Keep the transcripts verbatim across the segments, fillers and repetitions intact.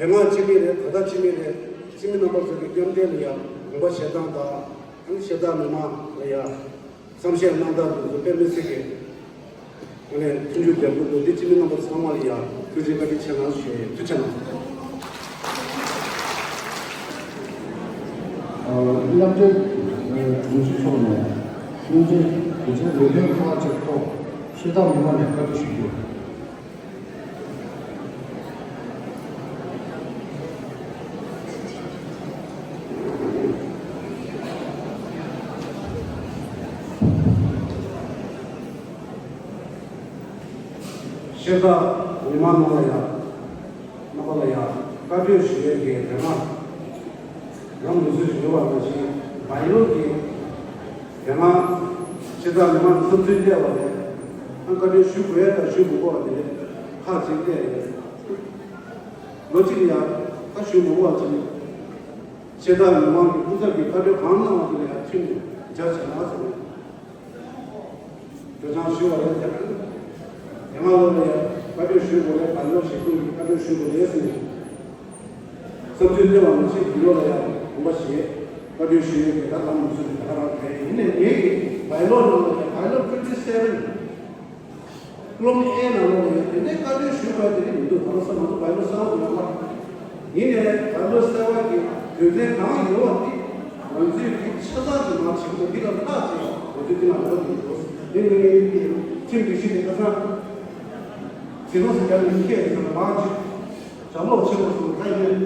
ང་སྤྱི་མི་རེད། ད་ལྟ་སྤྱི་མི་རེད། སྤྱི་མི་རྣམ་པ་ཚོ་གི་མཉམ་འབྲེལ་ལ་ཡང་དགོངས་པ་བཞེས་སྟངས་དང་། ཨ་ནི་ཤེས་ལྡན་མི་མང་ལ་ཡང་བསམ་ཤེས་གནང་སྟངས་དེ་ཚོ་དཔེ་མི་སྲིད་ཀྱི་ཨ་ནི་མཐུན་འགྱུར་ལྡན་པོ་འདུག་འདི་སྤྱི་མི་རྣམ་པ་ཚང་མ་ལ་ཡང་ཐུགས་རྗེ་བཀའ་དྲིན་ཆེ་གནང་ཞུ་ཡས། ཐུགས་རྗེ་གནང་། མཉམ་འབྲེལ་དྲུང་ཆེ་མཆོག་ནས་མཉམ་འབྲེལ་དྲུང་ཆེ་ལས་དོན་ཁག་ཅིག་ཐོག་ཤེས་ལྡན་མི་མང་ལ་བཀའ་འདྲི་ཞུ་རྒྱུ། ཤེས་ལྡན་མི་མང་རྣམས་ལ་ཡང་། རྣམ་པ་ལ་ཡང་བཀའ་འདྲི་ཞུ་ཡས་ཀྱི་དེ་མ། ཡང་མི་སུ་ཞུ་བ་ནང་བཞིན་བའི་ལོ་གི་དེ་མ། ཤེས་ལྡན་མི་མང་ཚོགས་འཛིན་བལྟས་པ་རེད། ཨང་བཀའ་འདྲི་ཞུ་དགོས་ཡས་དང་ཞུ་དགོས་པ་དེ་རེད། ཁག་ཅིག་བལྟས་རེད། ལོ་གཅིག་ལ་ཡང་ཁ་ཞུ་དགོས་པ་ཅིག་ཤེས་ལྡན་མི་མང་གི་སྐུ་ཚབ་ཀྱིས་བཀའ་འདྲི་གང་གནང་བ་དེ་ལ་ཡང་མཐུན་ནས་མཇལ་བྱས་ན་ཟེར་ནས། གྲོས་བྱང་ཞུས་པ་རེད་ཟེར། ཡང་ལོ་ལ་ཡང་བཀའ་འདྲི་ཞུས་དགོས་རེད། བའི་ལོ་ཞིག་ཀུན་གྱིས་བཀའ་འདྲི་ཞུས་དགོས་རེད་ཟེར་ནས། བསམ་ཚུལ་གནས་པ་མ་ཟད་འདི་ལོ་ལ་ཡང་དགོངས་པ་བཞེས། བཀའ་འདྲི་ཞུས་ཡོད་ཀྱི་ད་གང་མི་ཚུད་ཀྱི་ད་ག་རང་རེད། ཡིན་ནའི་ངེད་ཀྱི་བའི་ལོ་ནང་ལ་ཡང་བའི་ལོ་ཕིབ་ཊི་སེ་ཝེན། སློབ་ཨེ་ནང་ལོགས་ལ་ཡང་དེ་འདྲའི་བཀའ་འདྲི་ཞུས་པ་དེ་རིགས་མི་འདུག་ད་ལོ་ས་ང་ཚོ་བའི་ལོ་གསར་པ་ཡོང་བ་ཡིན་ནའི་བའི་ལོ་གསར་པ་གི་དོན་ཚན་གང་ཡོད་པ་དེ་ང་ཚོས་དེ་ཆ་ཚང་ཞིག་མ་བྱེད་དགོས། འདི་ལ་ལྟ་ཅེས་ང་ཚོས་འདི་ལ་འགྲོ་དགོས་འདུག་དེ་ནི་ངའི་ཁྲིམས་སྒྲིག་གཞི་དེ་ཁ་སང་བྱེད་ཐོག་སུ་རྒྱབ་ནས་ཁྱེད་ཚོ་ལ་མང་ཅིག་བྱ་ལོག་ཆེན་པོ་སོང་ད་ཡིན།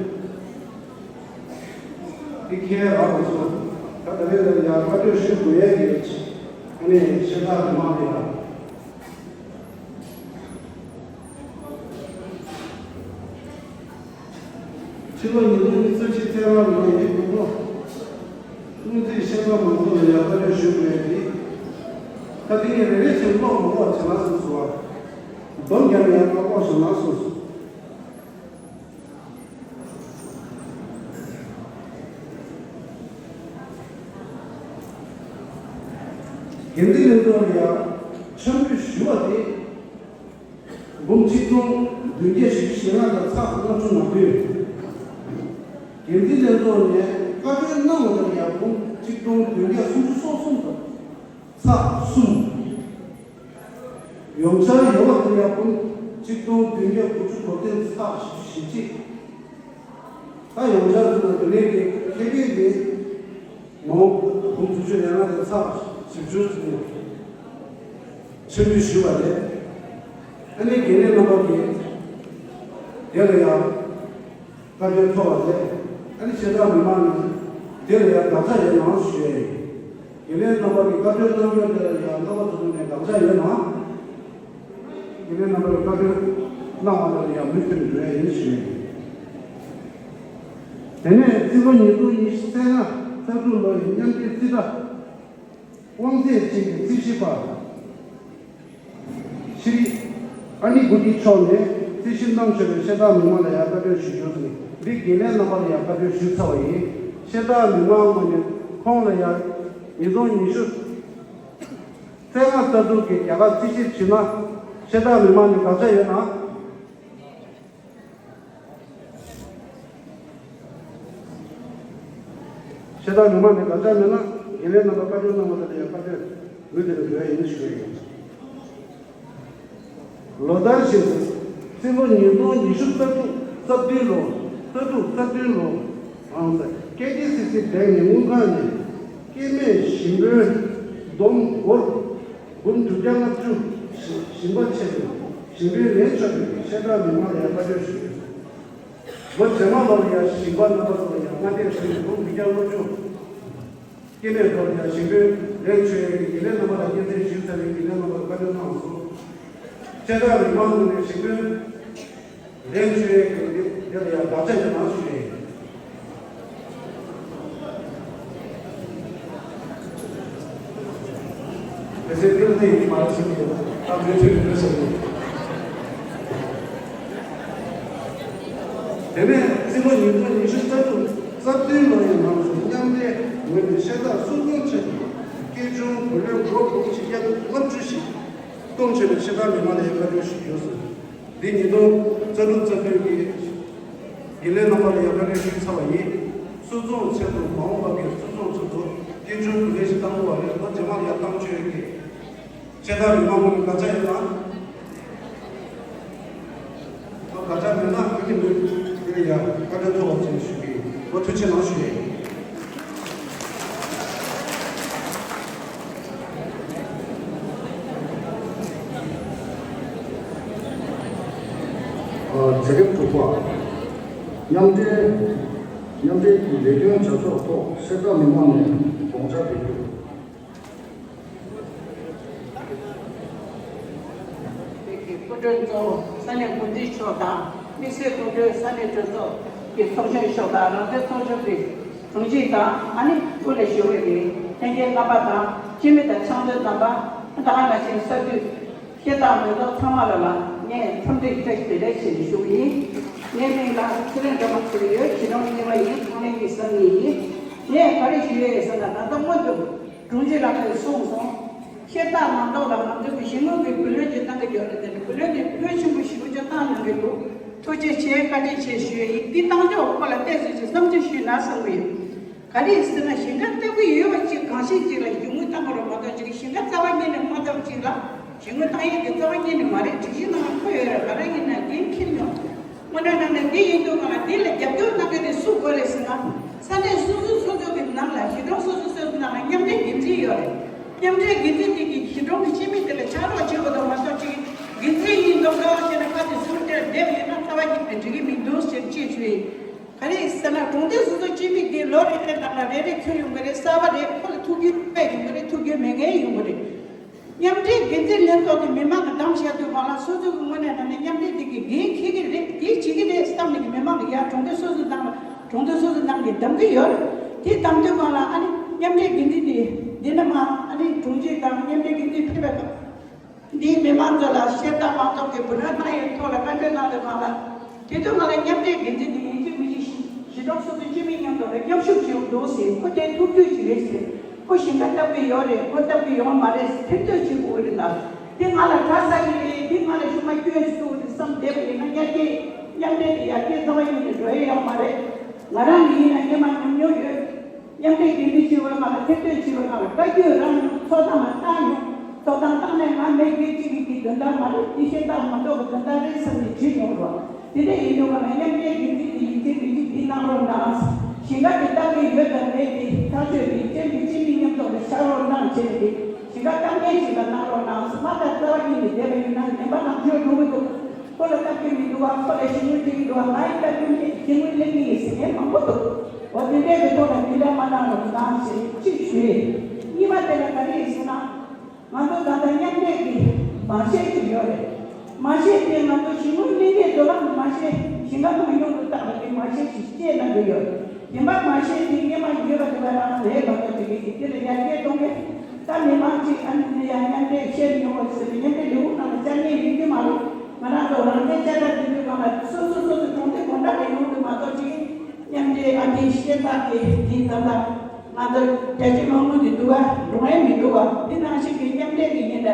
འདི་ཁྱེད་རང་ཚོ་ད་ད་རེས་ལ་ཡང་བཀའ་འདྲི་ཞུ་དགོས་ཡས་ཀྱི་ཨ་ནི་ཤེས་ལྡན་མི་མང་རེད་ལ། ཕྱི་ལོ་ཉིས་སྟོང་ཉི་ཤུ་རྩ་གཅིག་ཚེས་པ་ནང་ཡིན་དགོས་ནོ། སྔོན་རྩིས་ཤེས་ལྡན་མང་ཚོགས་ལ་ཡང་བཀའ་འདྲི་ཞུ་དགོས་ཡས་དེ། ད་དེ་ངས་རེ་རེ་བཞིན་ཀློག་མི་དགོས་པ་བྱས་ན་སོང་སོང་བ། སྡོམ་རྒྱབ་ནས་ཡང་ཀློག་ཀློག་བྱུང་ན་སོང་སོང་། འགན་འཛིན་ལྷན་ཚོགས་ལ་ཡང་འཆར་འབུལ་ཞུ་བ་དེ། འབུམ་གཅིག་སྟོང་བདུན་བརྒྱ་བཞི་བཅུ་ཞེ་ལྔ་དང་ཚེག་ལྔ་བཅུ་ང་བདུན། འགན་འཛིན་ལྷན་ཚོགས་ནས་བཀའ་འཁྲོལ་གནང་བ་ལྟར་ཡང་འབུམ་གཅིག་སྟོང་བདུན་བརྒྱ་སུམ་ཅུ་སོ་གསུམ་དང་ཚེག་གསུམ། ཡོངས་འཆར་ཡོད་པ་དེ་ཡང་འབུམ་གཅིག་སྟོང་བདུན་བརྒྱ་དགུ་བཅུ་གོ་བདུན་ཚེག་བཞི་བཅུ་ཞེ་གཅིག་ད་ཡོངས་འཆར་ཚོ་ལ་དེ་ནས་ཀྱི་ཁེ་ཕན་དེ་མོ་འབུམ་དྲུག་ཅུ་རེ་ལྔ་དེ་ཚེག་བཞི་བཅུ་ཙམ་ཕྱིར་འབུལ་ཞུས་པ་རེད། ཨ་ནི་འགན་ལེན་རྣམ་པ་གིས་དེ་ལ་ཡང་བཀའ་འཁྲོལ་ཐོབ་པ་རེད། ཨ་ནི་ཤེས་ལྡན་མི་མང་ནས་དེ་ལ་ཡང་དགག་བྱ་ཡོད་ན་ཞུ་ཡས་ཡིན། འགན་ལེན་རྣམ་པ་གིས་བཀའ་འཁྲོལ་གནང་རྒྱུ་དེ་ལ་ཡང་རྣམ་པ་ཚོ་ནས་དགག་བྱ་ཡོད་ན། འགན་ལེན་རྣམ་པ་ལ་བཀའ་འཁྲོལ་གནང་བ་ལ་ཡང་མུ་མཐུད་འགྲོ་ཡ་ཡིན་ཞུས། དེ་ནས་རྩིས་ལོ་ཉིས་སྟོང་ཉི་ཤུ་རྩ་ལྔ་རྩ་དྲུག་ལོ་ཡི་མཉམ་འབྲེལ་རྩིས་ཁྲ་དབང་ཚད་ཅན་གྱི་རྩིས་ཞིབ་པ་ཤྲི་ཨ་ནི་གུ་ཏི་མཆོག་ནས་རྩིས་ཞིབ་གནང་བྱས་པའི་ཤེས་ལྡན་མི་མང་ལ་ཡང་བཀའ་འཁྲོལ་ཞུ་རྒྱུ་ཟིན་འདི་འགན་ལེན་རྣམ་པ་ལ་ཡང་བཀའ་འཁྲོལ་ཞུས་ཚར་བ་ཡིན། ཤེས་ལྡན་མི་མང་ངོས་ནས་ཁོང་ལ་ཡང་ཉིས་སྟོང་ཉི་ཤུ་རྩ་ལྔ་རྩ་དྲུག་གི་རྒྱ་གར་རྩིས་ཞིབ་བྱེད་ན་ཤེས་ལྡན་མི་མང་ནས་དགག་བྱ་ཡོད་ན། ཤེས་ལྡན་མི་མང་ནས་དགག་བྱ་མེད་ན་འགན་ལེན་རྣམ་པ་བཀའ་འཁྲོལ་གནང་བ་དེ་ལ་ཡང་བཀའ་འཁྲོལ་མུ་མཐུད་ནས་འགྲོ་ཡ་ཡིན་ཞུ་ཡ་ཡིན། ལོ་ལྟར་བཞིན་དུ་རྩིས་ལོ་ཉིས་སྟོང་ཉི་ཤུ་རྩ་དྲུག་རྩ་བདུན་ལོ་རྩ་དྲུག་རྩ་བདུན་ལོ་རང་ས་ཀེ་ཊི་སི་སི་བྷེང་ནས་དངུལ་ཁང་ནས་སྐྱེད་མེད་ཞིང་པའི་བསྡོམས་སྒོར་འབུམ་དྲུག་བརྒྱ་ལྔ་བཅུ་ཞིང་པ་ཆེད་དུ་ཞིང་པའི་ལས་ཆོག་པའི་ཤེས་ལྡན་མི་མང་ལ་ཡང་བཀའ་འཁྲོལ་ཞུས་ཡོད། ལོ་རྗེས་མ་ལོར་ཡང་ཞིང་པ་རྣམ་པ་ཚོ་ལ་ཡང་མངའ་སྡེ་ཁྲོད་ནས་འབུམ་བདུན་བརྒྱ་ལྔ་བཅུ། སྐྱེད་མེད་ཐོག་ཡང་ཞིང་པའི་ལས་ཆོད་ཡས་ཀྱི་འགན་ལེན་རྣམ་པ་ལ་སྐྱེད་ཚལ་ཞིབ་ཚད་ལས་འགན་ལེན་རྣམ་པ་ལ་བཀའ་འཁྲོལ་གནང་སོང་། ཤེས་ལྡན་མི་མང་ངོས་ནས་ཞིང་པའི་ལས་ཆོད་ཡས་ཀྱི་འདི་ལ་ཡང་དགག་བྱ་ཡོད་ན་ཞུ་ཡས་ཡིན། དེ་ཚེ་ཏིལ་ནི་ཡིན་མ་རེད་ཟེར་གྱི་ད་མེད་ཚོད་མི་འདུག་ཟེར་གྱི། དེ་ནས་རྩིས་ལོ་ཉིས་སྟོང་ཉི་ཤུ་རྩ་དྲུག་རྩ་བདུན་ལོ་ཡི་ནང་དུ་མཉམ་འབྲེལ་ངོས་ནས་ཤེས་ལྡན་སུ་སྐོང་ཆེད་དུ་སྐྱེད་ཆུང་བུ་ལོན་སྒོར་འབུམ་གཅིག་བརྒྱ་ལྔ་བཅུ་ཞིག་གཏོང་ཆེད་དུ་ཤེས་ལྡན་མི་མང་ལ་ཡང་བཀའ་འཁྲོལ་ཞུས་ཡོད་ཟེར། འདི་ཉིས་སྟོང་རྩ་དྲུག་རྩ་བདུན་གྱི་ རྒན་ལགས་རྣམ་པ་ལ་ཡང་བཀའ་དྲིན་ཞུས་ཚར་བ་ཡིན། སུད་ཚོང་ཆེད་དུ་མ་འོངས་པ་གི་སུད་ཚོང་ཚོགས་འདུ་སྐད་འཕྲིན་བུ་ལོན་ཞིག་བཏང་དགོས་པ་རེད། ལོ་རྗེས་མ་ལ་ཡང་བཏང་ཆོག་གི། ཤེས་ལྡན་མི་མང་གི་དགག་བྱ་ཡོད་ན། དགག་བྱ་མེད་ན་ཁ་གི་མོས་དེ་ལ་ཡང་བཀའ་དྲིན་ཐོབ་པ་ཅེས་ཞུ་གི་ཡིན། ཁོ་ཐུགས་རྗེ་གནང་ཞུ་ཡས་ཡིན། མཛད་རིམ་དྲུག་པ། མཉམ་འབྲེལ། མཉམ་འབྲེལ་གྱི་ལས་དོན་བྱ་ཕྱོགས་ཐོག་ཤེས་ལྡན་མི་མང་ནས་དགོངས་འཆར་སྤེལ་རྒྱུ། བོད་ཀྱི་སྐུ་མགྲོན་གཙོ་བོ་ས་གནས་འགོ་འཛིན་མཆོག་དང་། དམིགས་བསལ་སྐུ་མགྲོན་ས་གནས་གྲོས་ཚོགས་ཀྱི་ཚོགས་གཞོན་མཆོག་དང་། རང་བཙན་ཚོགས་ཆུང་གི་དྲུང་ཆེ་དང་། ཨ་ནི་སྐུ་ལས་ཞུ་བའི་ལྷན་རྒྱས་རྣམ་པ་དང་། སྤྱི་མི་དང་ཕྱག་མཛོད་རྣམ་པ། ད་ག་ནང་བཞིན་ས་འཐུས། ཤེས་ལྡན་མི་ཚོགས་ཚང་མ་ལ་ལ་ངས་འཚམས་འདྲི་བཀྲ་ཤིས་བདེ་ལེགས་ཞེས་ཞུ་གི་ཡིན། ངའི་མིང་ལ་ཚེ་རིང་སྒྲོལ་མ་ཟེར་གྱི་ཡོད། གཞིས་གྲོང་གཉིས་པ་ཡིན། ཚོང་ལས་ཀྱི་ས་གནས་ཡིན། ངས་ག་རེ་ཞུ་ཡས་ཡོད་ཟེར་ན། ད་ལྟ་སྔོན་དུ་དྲུང་ཆེ་ལགས་ཀྱིས་གསུངས་སོང་། ཤེས་ལྡན་མ་གཏོགས་ལ་ང་ཚོ་གི་གཞིས་ངོས་ཀྱི་བུ་ལོན་ཅིག་བཏང་གི་ཡོད་རེད། དེ་ནི་བུ་ལོན་དེ་ཕོན་ཆེན་པོ་ཞེ་པོ་ཅིག་བཏང་གནང་གི་འདུག། ཐུགས་རྗེ་ཆེ། བཀའ་དྲིན་ཆེ་ཞུ་ཡས་ཡིན། འདི་བཏང་ཕྱོགས་སྐོར་ལ་ཏོག་ཙམ་ཅིག་བསམ་ཚུལ་ཞུས་ན་བསམ་གྱི་ཡོད། ག་རེ་ཟེར་ན། ཞིང་ཁ་བཏབ་ཀྱི་ཡོད་པ་ཅིག་གང་ཤེས་ཅིག་ལ་གཞུང་དངུལ་བཏང་གི་རེད་མ་གཏོགས་ཅིག་ཞིང་ཁ་རྩ་བ་ཉིད་ནས་མ་བཏབ་ཅིག་ལ་གཞུང་དངུལ་བཏང་ཡས་དེ་རྩ་བ་ཉིད་ནས་མ་རེད། སྒྲིག་གཞི་ནང་ལ་འཁོད་ཡོད་རེད། ག་རེ་ཡིན་ན་འགན་འཁྱེར་མྱོང་། དངོས་གནས་དྲང་གནས་འདི་ཡིན་དུས་གང་ལ་འདི་ལ་རྒྱབ་སྐྱོར་གནང་མཁན་དེ་སུ་དགོས་རེད་ཟེར་ན། ས་གནས་སོ་སོ་སོ་སོ་གི་ནང་ལ་གཞིས་གྲོང་སོ་སོ་སོ་སོ་ནང་ལ་མཉམ་འབྲེལ་འགན་འཛིན་ཡོད་རེད། མཉམ་འབྲེལ་འགན་འཛིན་དེ་གིས་གཞིས་གྲོང་གི་སྤྱི་མི་དེ་ལ་ཕྱག་རོགས་བྱེད་དགོས་དང་མ་གཏོགས་ཅིག་འགན་འཛིན་ཡིན་མདོག་མདོག་བྱས་ནས་ཕར་དེ་ཟུར་དེར་བསྡད་པ་ཡིན་ན་རྩ་བ་ཉིད་ནས་འགྲིག་གི་མི་འདུག་ཅེས་ཅེས་ཞུ་ཡིན། ག་རེ་ཟེར་ན། གྲོང་སྡེ་སོ་སོ་སྤྱི་མི་འདི་ལོ་རེ་རེ་ནང་ལ་རེ་རེ་ཁྱོན་ཡོང་གི་རེད། གསར་པ་རེད། ཁོ་ལ་ཐུགས་རྒྱུས་དཔེ་ཡོང་གི་རེད། ཐུགས་རྒྱུས་མེད་མཁན་ཡོང་གི་རེད། མཉམ་འབྲེལ་འགན་འཛིན་ལྷན་ཚོགས་དེ་མི་མང་གི་གདམ་བྱས་དུས་གང་ལ་སོ་སོ་གི་ངོས་ནས་ད་ནི་མཉམ་འབྲེལ་དེ་གི་འགན་འཁྱེར་གི་རེད། དེ་བྱེད་ཀྱི་རེད་བསམ་ནས་གི་མི་མང་གི་ཡར་གྲོང་སྡེ་སོ་སོ་ནང་ལ་གྲོང་སྡེ་སོ་སོ་ནང་གི་གདམ་གི་ཡོད་རེད། དེ་གདམ་དུས་གང་ལ་ཨ་ནི་མཉམ་འབྲེལ་འགན་འཛིན་དེ་འདི་ནས་མར་ཨ་ནི་དྲུང་ཆེ་དང་མཉམ་འབྲེལ་འགན་འཛིན་ཕེབས་པའི་སྐབས། འདིའི་མི་མང་ཚོ་ལ་ཤེས་ལྡན་མ་གཏོགས་ཀྱི་བུ་ལོན་གནང་ཡས་ཐོག་ལ་བཀའ་འཁྲོལ་གནང་དུས་གང་ལ། དེ་དུས་ང་ལ་མཉམ་འབྲེལ་འགན་འཛིན་དེ་ཡིན་གཅིག་མིན་གཅིག་གཞིས་གྲོང་སོ་སོའི་སྤྱི་མི་མཉམ་དུ་ལ་མཉམ་ཞུགས་བྱེད་དགོས་འདུག་ཟེར། ཁོ་དེ་ཐུགས་རྒྱུས་ཅིག་རེད་ཟེར། ཁོ་ཞིང་ཁ་བཏབ་ཀྱི་ཡོད་རེད། ཁོ་བཏབ་ཀྱི་ཡོད་མ་རེད་ཟེར་ཐེར་འདོན་བྱེད་དགོས་རེད་ལ། དེ་ང་ལ་གྲ་ཟ་གི་རེད། དེ་ང་ལ་ཤུགས་མ་སྐྱོན་ཞིག་ཐུག་རེད་བསམ་བསྡད་པ་ཡིན་ན། མཉམ་འབྲེལ་མཉམ་འབྲེལ་དེ་ཡར་རྒྱས་རྩ་བ་ཉིད་ནས་འགྲོ་ཡས་ཡོད་མ་རེད། ང་རང་གི་ཡིན་ན་སྔོན་མ་ཉམས་མྱོང་ཡོད། མཉམ་འབྲེལ་འགན་འཛིན་བྱེད་པའི་སྒང་ལ་ཐེར་འདོན་བྱེད་པའི་སྒང་ལ་བཀའ་བཀྱོན་རང་ཡོང་། ཐོབ་ཐང་མ་བཏང་ཡོང་། ཐོབ་ཐང་བཏང་ནས་ང་མི་སྒེར་གཅིག་གི་གི་དོན་དག་མ་རེད། དེ་ཤེས་ཐབས་མ་གཏོགས་ཀྱི་དོན་དག་རེད་བསམ་ནས་བྲིས་ཡོང་རོགས། དེ་འདྲ་ཡིན་དུས་གང་ལ་མཉམ་འབྲེལ་འགན་འཛིན་དེ་ཡིན་གཅིག་མིན་གཅིག་འདི་གནང་རོགས་གནང་། ཞིང་ཁ་དེ་བཏབ་ཀྱི་ཡོད་དམ་མེད་དེ་ཐག་གཅོད་དེ་ཅན་གྱི་སྤྱི་མི་མཉམ་ཐོག་ལ་ཕྱག་རོགས་གནང་བྱས་ཏེ་ཞིང་ཁ་བཏབ་མཁན་ཞིག་ལ་གནང་རོགས་གནང་། མ་གཏོགས་རྩ་བ་ཉིད་ནས་བསྡད་པ་ཡིན་ན་ནད་པ་ནང་ཆོས་འགྲོ་གི་འདུག། ཁོ་ལ་བཏབ་ཀྱི་མི་འདུག་བ། ཁོ་ལ་ཞི་མོལ་བྱེད་ཀྱི་འདུག་བ། ང་ཡི་བཏབ་ཀྱི་མེད། ཞི་མོལ་སླེབས་ཀྱི་ཡིན་ཟེར་མཁན་མང་པོ་འདུག། འོ་དེ་འདྲའི་གི་ཐོག་ལ་དེ་འདྲ་མ་གནང་རོགས་གནང་ཞེས་གཅིག་ཞུས། གཉིས་པ་དེ་ལ་ག་རེ་ཡིན་ཟེར་ན། ང་ཚོ་ད་ལྟ་མཉམ་འབྲེལ་གྱི་མང་ཤོས་ཅིག་ཡོད་རེད། མང་ཤོས་དེ་ང་ཚོ་ཞི་མོལ་གླེང་སྟེགས་དུ་ལ་མང་ཤོས་ཞིང་ཁ་ནང་ཡོང་དུ་བཏང་བ་དེ་མང་ཤོས་ཤིག་བཅད་གནང་གི་ཡོད། རྒན་པ་མང་ཤོས་དེ་སྔོན་མ་ཡོད་པ་དེ་བ་རང་ལས་མ་གཏོགས་དེ་གི་དེ་ལ་ཡར་རྒྱས་གཏོང་མཁན། ད་མི་མང་ཅིག་ཨ་ནི་ཡང་མཉམ་འབྲེལ་བཤད་མྱོང་བ་ཟེར་ནས་མཉམ་འབྲེལ་ལས་ཁུངས་ནང་ལ་བཅར་མཁན་ཡོད་རྒྱུ་མ་རེད། ང་རང་ཚོ་རང་བཙན་བསྐྱར་དར་དེ་དུས་སྒང་ལ་སོ་སོ་སོ་སོ་གྲོང་སྡེ་དགོན་པ་ལ་ཡོང་དུས་མ་གཏོགས་ཅིག་མཉམ་འབྲེལ་ཨ་འདི་ཤེས་སྟངས་དེ་འདི་ད་ལྟ་ང་ཚོ་རྒྱ་ཆེ་མང་མོས་དེ་འདུག་ག་འགྲོ་ཡས་མི་འདུག་ག། འདི་ནང་བཞིན་གྱི་མཉམ་འབྲེལ་གྱི་ཡིན་ལ་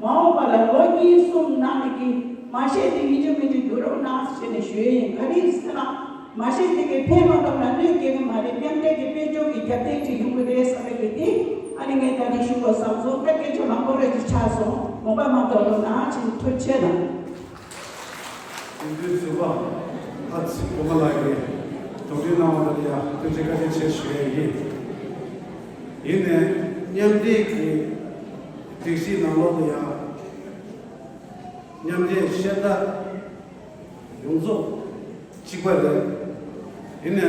མ་འོངས་པ་ལ་ལོ་གཉིས་གསུམ་ནང་ལ་གི་མ་ཤེས་དེ་ཡིན་གཅིག་མིན་གཅིག་འགྱུར་རོགས་གནང་ཞེས་ནས་ཞུ་ཡས་ཡིན། ག་རེ་ཟེར་ན། མ་ཤེས་དེ་གའི་ཕན་མ་ཐོགས་ན་གནོད་སྐྱེལ་གི་མ་རེད། མཉམ་འབྲེལ་གྱི་དཔལ་འབྱོར་གྱི་རྒྱབ་རྟེན་ཅིག་ཡོང་གི་རེད་བསམ་པའི་གི་དེ་ཨ་ནི་ངས་ད་ནི་ཞུ་དགོས་བསམ་སོང་། ད་སྐད་ཆ་མང་པོ་རེ་ཅིག་ཆགས་སོང་། དགོངས་པ་མ་ཐོགས་རོགས་གནང་ཞེས་ཐུགས་རྗེ་ཆེ་གནང་། དེ་དུས་ཚོད་པ་ཨ་ཙི་གོ་མ་ལགས་ཀྱིས་དོགས་འདྲི་གནང་བ་ལ་ཡང་ཐུགས་རྗེ་བཀའ་དྲིན་ཆེ་ཞུ་ཡས་ཡིན། ཡིན་ནའི་མཉམ་འབྲེལ་གྱི་སྒྲིག་གཞི་ནང་ལོགས་ལ་ཡང་མཉམ་འབྲེལ་ཤེས་སྟངས་ཡོངས་རྫོགས་གཅིག་པ་རེད། ཡིན་ནའི་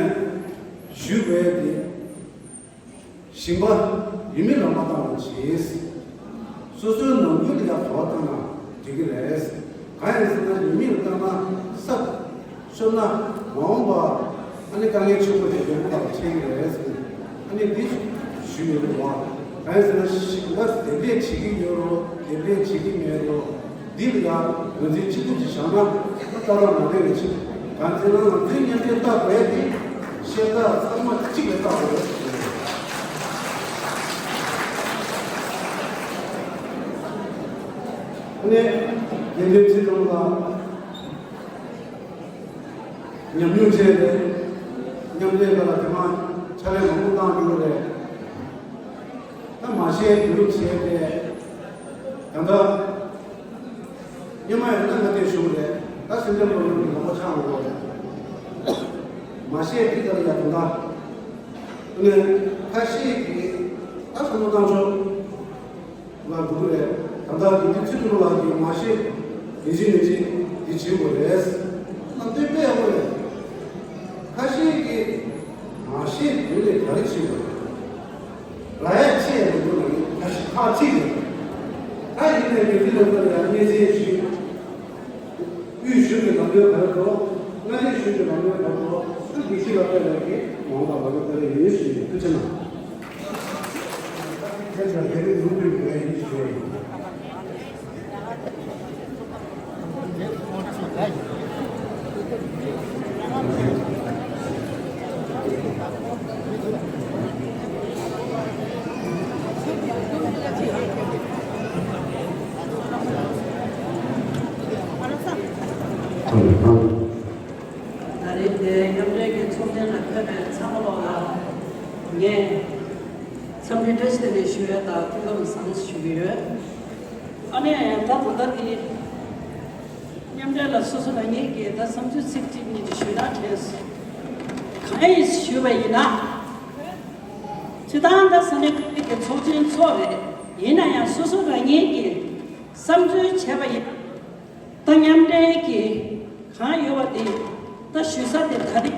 ཞུ་དགོས་ཡས་དེ། ཞིང་པ་ཡུལ་མི་ལ་མ་བཏང་བ་བྱས། སོ་སོའི་ནང་ཁུལ་ལ་ཡང་གོ་བ་བཏང་ན་འགྲིག་གི་རེད། གང་ཡིན་ཟེར་ན་ཡུལ་མི་ལ་བཏང་ན་ས་ཤོར་ན་མ་འོངས་པ་ཨ་ནི་དཀའ་ངལ་ཆེན་པོ་དེ་ཡོང་གི་རེད་ཟེར། ཨ་ནི་འདི་ཞུས་ཡོད་རེད་བ། གང་ཡིན་ཟེར་ན་ཞིང་པ་འདེབས་ལས་བྱེད་ཀྱི་ཡོད་རོ། འདེབས་ལས་བྱེད་ཀྱི་མེད་རོ། འདི་ལ་ཡང་ངོས་འཛིན་གཅིག་པུ་ཅིག་བཞག་ན་ལྟ་ར་མ་ལྡན་པའི་ཕྱིར། གང་ཟེར་ན་ང་ཚོའི་མཉམ་འབྲེལ་ལྟ་དགོས་ཡ་དེ་ཤེས་སྟངས་ཚང་མ་གཅིག་ལ་ལྟ་དགོས་རེད། ཨ་ནི་དགེ་འདུན་ཚེ་རིང་ལགས། ཉམས་མྱོང་བྱས་ཏེ། མཉམ་འབྲེལ་ཁ་ལ་དེ་མ་ཕྱག་ལས་མང་པོ་བཏང་ཡོད་རེད། ད་མ་ཤེས་དུས་བྱས་ཏེ། ད་ལྟ་སྔོན་མ་ཡང་ན་ང་དེ་བཞུགས་རེད། ད་སེམས་ཅན་པོ་ཡོད་པའི་ལོ་ངོ་ཆགས་འགྲོ་རེད། མ་ཤེས་དེ་ལྟར་ཡ་དུ་ད། ནས་ཁ་ཤས་ཀྱིས་ད་བསམ་བློ་བཏང་ཆོག་ལ་འགྲོ་གི་རེད། ད་ལྟ་དེ་དུས་ཚོད་དུ་ལ་གི་མ་ཤེས་དེ་བཞིན་ནས་ཅིག་དེ་བྱེད་དགོས་རེད། ལ་འདོད་པས་ཡག་པོ་རེད། ཁ་ཤས་ཀྱིས་མ་ཤེས་དུས་ནས་ག་རེ་བྱེད་དགོས་རེད། ལ་ཡ་ཆེ་ཡང་འདུག་ན་ནི་ཁ་ཤས་ཁག་ཅིག་རེད། ད་ཡིན་ནས་དེ་དུས་ལ་ལྟར་ཡང་སྙན་སེང་ཞུས། དབུས་གཞུང་གི་ལམ་ལུགས་བར་དུ། མངའ་སྡེ་གཞུང་གི་ལམ་ལུགས་བར་དུ། ཨ་དགེ་བཤེས་ལ་ལྟ་བའི་གི་མང་བ་ལ་ལྟ་བའི་ཡོད་ཞུས་ཐུགས་རྗེ་གནང་། ཁྱེད་ཚོ་དེ་རིང་ལུང་དུ་ཡོད་ཡིན་ཞུས། ད་རེས་དེ་མཉམ་འབྲེལ་གྱི་ཚོགས་ཆེན་ལ་ཕེབས་པའི་ཚང་མ་ལོག་ལ་ངས་འཚམས་འདྲི་བཀྲ་ཤིས་བདེ་ལེགས་ཞུ་ཡ་དང་སྐུ་ཁམས་བཟང་ཞུ་གི་ཡོད། ཨ་ནེ་ད་ད་ལྟ་དེ་མཉམ་འབྲེལ་ལ་སོ་སོ་རང་ཉིད་ཀྱིས་ད་བསམ་ཚུལ་ཚིག་གཅིག་གཉིས་ཅིག་ཞུས་ན་དྲན་སོང་། གང་ཡིན་ཞུས་པ་ཡིན་ན། སྤྱི་བཏང་ད་ས་གནས་ཁག་གི་ཚོགས་ཆེན་ཚོགས་རེད། ཡིན་ན་ཡང་སོ་སོ་རང་ཉིད་ཀྱི་བསམ་ཚུལ་བྱས་པ་ཡིན་ན། ད་མཉམ་འབྲེལ་གྱི་གང་ཡོད་པ་དེ་ད་ཞུ་ས་དེ་ད་རེད།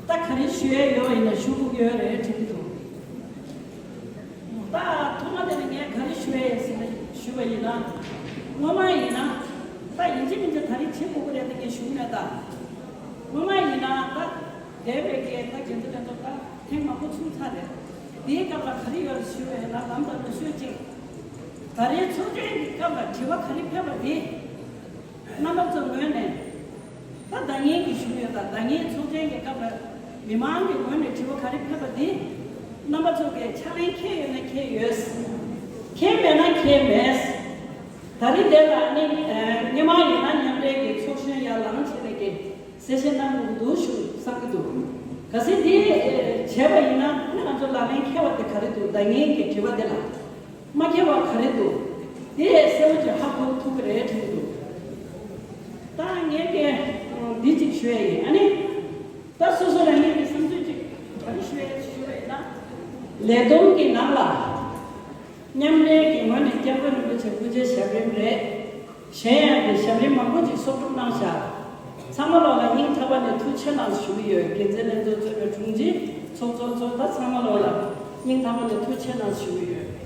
ད་ག་རེ་ཞུ་ཡས་ཡོད་ཡིན་ན་ཞུ་དགོས་ཡོད་རེད་དྲན་གྱི་འདུག་ད་ཐོག་མ་དེ་ནས་ངས་ག་རེ་ཞུ་ཡས་ཟེར་ན་ཞུ་བ་ཡིན་ན། སྔོན་མ་ཡིན་ན་ད་ཡིན་གཅིག་མིན་གཅིག་ད་རེས་བྱེད་དགོས་ཀྱི་རེད་ད་ངས་ཞུ་གི་མེད་ད། སྔོན་མ་ཡིན་ན་ད་འདས་པའི་སྐད་ད་རྒྱུན་དུ་ལས་ཐོག་ད་ཐེངས་མང་པོ་ཚུགས་ཚར་རེད། དེའི་སྐབས་ལ་ག་རེ་ཡོད་རེད་ཞུ་བས་ན་ལམ་དང་ལུགས་སྲོལ་གཅིག་ད་རེས་ཚོགས་ཆེན་གྱི་སྐབས་ལ་དྲི་བ་ག་རེ་ཕེབས་པ་དེ། རྣམ་པ་ཚོ་ངོས་ནས་ད་ཟླ་ངན་གྱི་ཞུ་ཡོད་ད་ཟླ་ངན་ཚོགས་ཆེན་གྱི་སྐབས་ལ་མི་མང་གི་ངོས་ནས་དྲི་བ་ག་རེ་ཕེབས་པ་དེ། རྣམ་པ་ཚོ་གིས་ཕྱག་ལེན་འཁྱེར་ཡོད་ན་འཁྱེར་ཡོད། འཁྱེར་མེད་ན་འཁྱེར་མེད། ད་རེས་དེ་ལ་ནི་སྔོན་མ་ཡིན་ན་མཉམ་འབྲེལ་གྱི་ཚོགས་གཞོན་ཡར་ལངས་བྱས་ནས་ཀྱི་གསལ་བཤད་གནང་དགོས་ཀྱི་འདུག་ཞུ་བསམ་གྱི་འདུག་གལ་སྲིད་དེ་བྱས་པ་ཡིན་ན་ང་ཚོ་ལག་ལེན་འཁེལ་བ་དེ་ག་རེ་འདུག་ཟླ་ངན་གྱི་དྲི་བ་དེ་ལ་མ་འཁེལ་བ་ག་རེ་འདུག་དེ་གསལ་པོ་ཅིག་ཧ་གོ་ཐུབ་ཀྱི་རེད་དྲན་གྱི་འདུག་ད་ངས་ཀྱི་འདི་གཅིག་ཞུ་ཡ་ཡིན། ཨ་ནི་ད་སོ་སོ་རང་ཉིད་ཀྱི་བསམ་ཚུལ་ཅིག་ག་རེ་ཞུ་ཡ་ཞུ་བ་ཡིན་ན། ལས་བསྡོམས་ཀྱི་ནང་ལ། མཉམ་འབྲེལ་གྱི་ངོས་ནས་སྐྱབས་མགོན་རིན་པོ་ཆེ་སྐུ་ཕྱྭའི་ཞབས་རིམ་རེད། གཞན་ཡང་གི་ཞབས་རིམ་མང་པོ་ཅིག་གསོག་སྒྲུབ་གནང་བཞག་ཚང་མ་ལོག་ལ་སྙིང་ཐག་པ་ནས་ཐུགས་རྗེ་ཆེ་གནང་ཞུ་གི་ཡོད། འགན་འཛིན་ལྷན་ཚོགས་གཙོས་པའི་དྲུང་ཆེ་ཚོགས་གཙོ་ཚོ་ད་ཚང་མ་ལོག་ལ་སྙིང་ཐག་པ་ནས་ཐུགས་རྗེ་ཆེ་གནང་ཞུ་གི་ཡོད།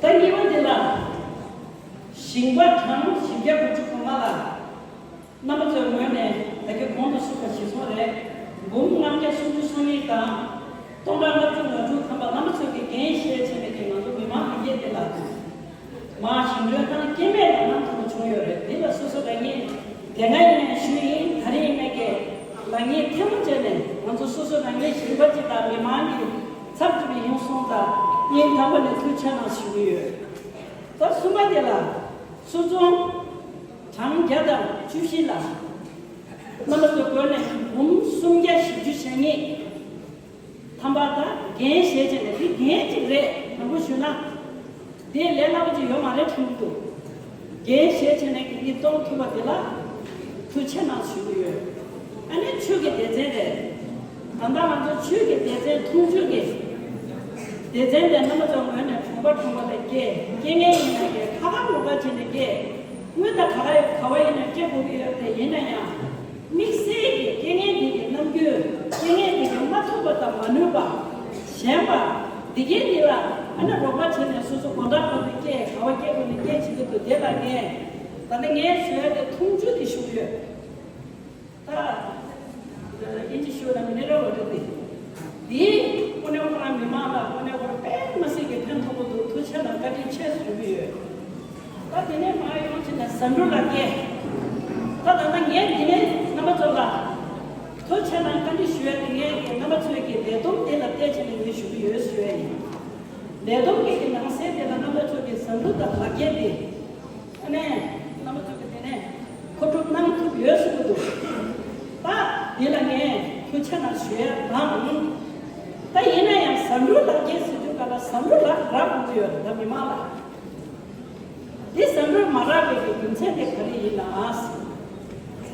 ད་གཉིས་པ་འདི་ལ། ཞིང་པ་གྲངས་བཞི་བརྒྱ་དགུ་བཅུ་གོ་ལྔ་ལ། རྣམ་པ་ཚོའི་ངོས་ནས་ད་གིན་གོང་དུ་ཞུས་པ་གཞིར་བཟུང་རེད། འབུམ་ལྔ་བརྒྱ་སུམ་ཅུ་སོ་གཉིས་དང་། སྟོང་ཕྲག་ལྔ་བཅུ་ང་དྲུག་ཐམ་པ་རྣམ་པ་ཚོས་ཀྱི་འགན་བཞེས་བྱས་ནས་ཀྱི་ང་ཚོ་མི་མང་ལྷན་རྒྱས་དེ་ལ། མར་ཞིང་འབྲོག་ནང་སྐྱེ་དམན་ལ་གནང་ཐུབ་པ་བྱུང་ཡོད་རེད། འདི་ལ་སོ་སོ་རང་ཉིད་དེ་སྔ་ཡིན་ནའི་ཞུས་ཡིན། ད་རེས་ཡིན་ནའི་ཀྱི་ལག་གཉིས་ཐལ་མོ་སྦྱར་ནས་ང་ཚོ་སོ་སོ་རང་ཉིད་ཞིང་པ་གཅིག་དང་མི་མང་གི་ཚབ་ཏུ་ཡིན་སོང་ཙང་སྙིང་ཐག་པ་ནས་ཐུགས་རྗེ་ཆེ་གནང་ཞུ་གི་ཡོད། ད་གསུམ་པ་དེ་ལ་སོ་ཚོང་གྲངས་བརྒྱ་དང་བཅུ་བཞི་ལ་རྣམ་པ་ཚོ་སྒོ་ནས་འབུམ་སུམ་བརྒྱ་བཞི་བཅུ་ཞེ་གཉིས་ཐམ་པ་དང་འགན་བཞེས་བྱས་ནས་འདི་འགན་གཅིག་རེད། དྲང་པོ་ཞུས་ན་འདི་ལས་སླ་པོ་ཅིག་ཡོད་མ་རེད་དྲན་གྱི་འདུག་འགན་བཞེས་བྱས་ནས་འདི་གཏོང་ཐུབ་པ་འདི་ལ་ཐུགས་རྗེ་ཆེ་གནང་ཞུ་གི་ཡོད། ཨ་ནི་ཆོས་ཀྱི་སྡེ་ཚན་རེད། ད་ལྟ་ང་ཚོ་ཆོས་ཀྱི་སྡེ་ཚན་འཐུང་ཆུ་གི་སྡེ་ཚན་དེ་རྣམ་པ་ཚོ་ངོས་ནས་གྲོང་པ་གྲོང་པ་ལ་སྐྱེལ། སྐྱེལ་མཁན་ཡིན་ན་སྐྱེལ། ཁ་ཁ་ལོག་པ་བྱས་ནས་སྐྱེལ། དངུལ་དང་ག་ག་ཡོད་ག་བ་ཡིན་ན་སྐྱེལ་དགོས་ཀྱི་ཡོད་དེ། ཡིན་ན་ཡང་དམིགས་བསལ་གྱི་སྐྱེལ་མཁན་དེ་གི་རྣམ་འགྱུར། སྐྱེལ་མཁན་དེ་གི་མ་ཐུབ་པ་དང་མ་ནུས་པ། ཞན་པ། འདི་གའི་འདི་ལ་ཨ་ནི་རོགས་པ་བྱས་ནས་སོ་སོ་དགོང་དག་གོ་དུས་སྐྱེལ། ག་བ་སྐྱེལ་དགོས་ནས་སྐྱེལ་བྱེད་ཀྱི་འདུག་དེ་ལ་ངས་ད་ལྟ་ངས་ཞུ་ཡ་དེ་འཐུང་ཆུ་དེ་ཞུ་གི་ཡོད། ད་ཨིན་ཇི་ཞུ་ན་མི་ནི་རལ་ཝ་ཊར་དེ། དེ་དངོས་གནས་ཁོ་རང་མི་མང་ལ་དངོས་གནས་ཁོ་རང་དཔེ་མི་སྲིད་ཀྱི་ཕན་ཐོགས་པོ་འདུག་ཐུགས་རྗེ་ཆེ་དང་བཀའ་དྲིན་ཆེ་ཞུ་གི་ཡོད། ད་དེ་ནས་མར་ཡོང་བྱས་ནས་ཟ་འབྲུ་ལ་སྐྱེལ། ད་ད་ལྟ་ངས་འདི་ནས་རྣམ་པ་ཚོ་ལ་ ཐུགས་རྗེ་ཆེ་གནང་། བཀའ་འདྲི་ཞུ་ཡ་དེ་ངས་ཀྱི་རྣམ་པ་ཚོས་ཀྱི་ལས་བསྡོམས་དེ་ལ་བལྟས་བྱས་ནས་ངས་ཞུ་གི་ཡོད་ཞུ་ཡ་ཡིན། ལས་བསྡོམས་ཀྱི་ནང་གསལ་དེ་ལ་རྣམ་པ་ཚོས་ཀྱི་ཟམ་རུ་དང་ལག་འཁྱེར་དེ། ཨ་ནས་རྣམ་པ་ཚོས་ཀྱི་དེ་ནས་མཁོ་སྒྲུབ་གནང་ཐུབ་ཡོད་ཟེར་གྱི་འདུག་ད་འདི་ལ་ངས་ཐུགས་རྗེ་ཆེ་གནང་ཞུ་ཡ་དང་། ད་ཡིན་ན་ཡང་ཟམ་རུ་ལག་འཁྱེར་ཟེར་དུས་ག་ལ་ཟམ་རུ་ལག་རག་དགོས་ཀྱི་ཡོད་རེད། ད་མི་མང་ལ། འདི་ཟམ་རུ་མ་རག་པའི་གི་རྒྱུ་མཚན་དེ་ག་རེ་ཡིན་ན།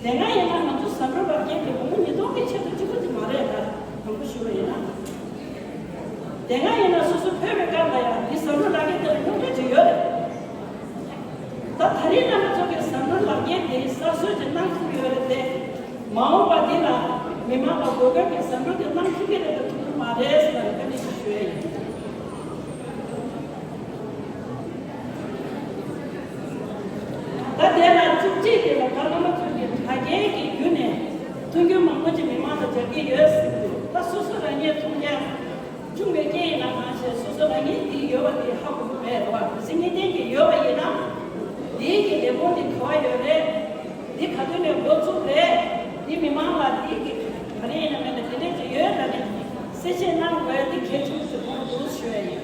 དེ་སྔ་ཡིན་ན་ང་ཚོ་ཟམ་རུ་རག་མཁན་དེ་སྒོར་མོ་ཉིས་སྟོང་གི་ཆེད་དུ་གཅིག་པུ་དེ་མ་རེད། ད་དང་པོ་ཞུ་བ་ཡིན་ན། དེ་སྔ་ཡིན་ན་སོ་སོ་ཕེབས་པའི་སྐབས་ལ་ཡང་འདི་ཟམ་རུ་རག་མཁན་དེ་ལ་སྙོམ་སྒྲིག་ཅིག་ཡོད་རེད། ད་ད་རིང་རྣམ་པ་ཚོ་གི་ཟམ་རུ་རག་མཁན་དེ་གསར་བཟོ་ཅིག་གནང་ཐུབ་ཀྱི་ཡོད་རེད་དེ། མ་འོངས་པ་འདི་ལ་མི་མང་ལ་དགོས་མཁན་གྱི་ཟམ་རུ་དེ་གནང་ཐུབ་ཀྱི་རེད་དང་ཐུབ་ཀྱི་མ་རེད་ཟེར་ནས་བཀའ་འདྲི་ཞིག་ཞུ་ཡ་ཡིན། ད་དེ་ལ་བཅུ་གཅིག་དེ་ལ་ད་བླ་མ་ཚོས་ཀྱི་དྲ་རྒྱའི་གི་བརྒྱུད་ནས་མཐུན་རྐྱེན་མང་པོ་ཅིག་མི་མང་ལ་སྦྱར་གྱི་ཡོད་ཟེར་གྱི་འདུག་ད་སོ་སོ་རང་ཉིད་མཐོང་རྒྱ་བྱུང་བའི་རྐྱེན་ཡིན་ན་གང་ཞིག་སོ་སོ་རང་ཉིད་འདི་ཡོད་པ་དེ་ཧ་གོ་གི་མེད་རེད་བ། གལ་སྲིད་ངེས་གཏན་གྱི་ཡོད་པ་ཡིན་ན། འདིའི་གི་ལས་ཁུངས་འདི་ག་བ་ཡོད་རེད། འདི་ག་དུས་ནས་འགོ་བཙུགས་རེད། འདི་མི་མང་ལ་འདི་གི་ག་རེ་ཡིན་ན་མེད་ན་དེ་འདྲས་ཅིག་ཡོད་ད་ནི་གསལ་བཤད་གནང་དགོས་འདི་གལ་ཆེན་པོ་ཞིག་མཐོང་འདུག་ཞུ་ཡ་ཡིན།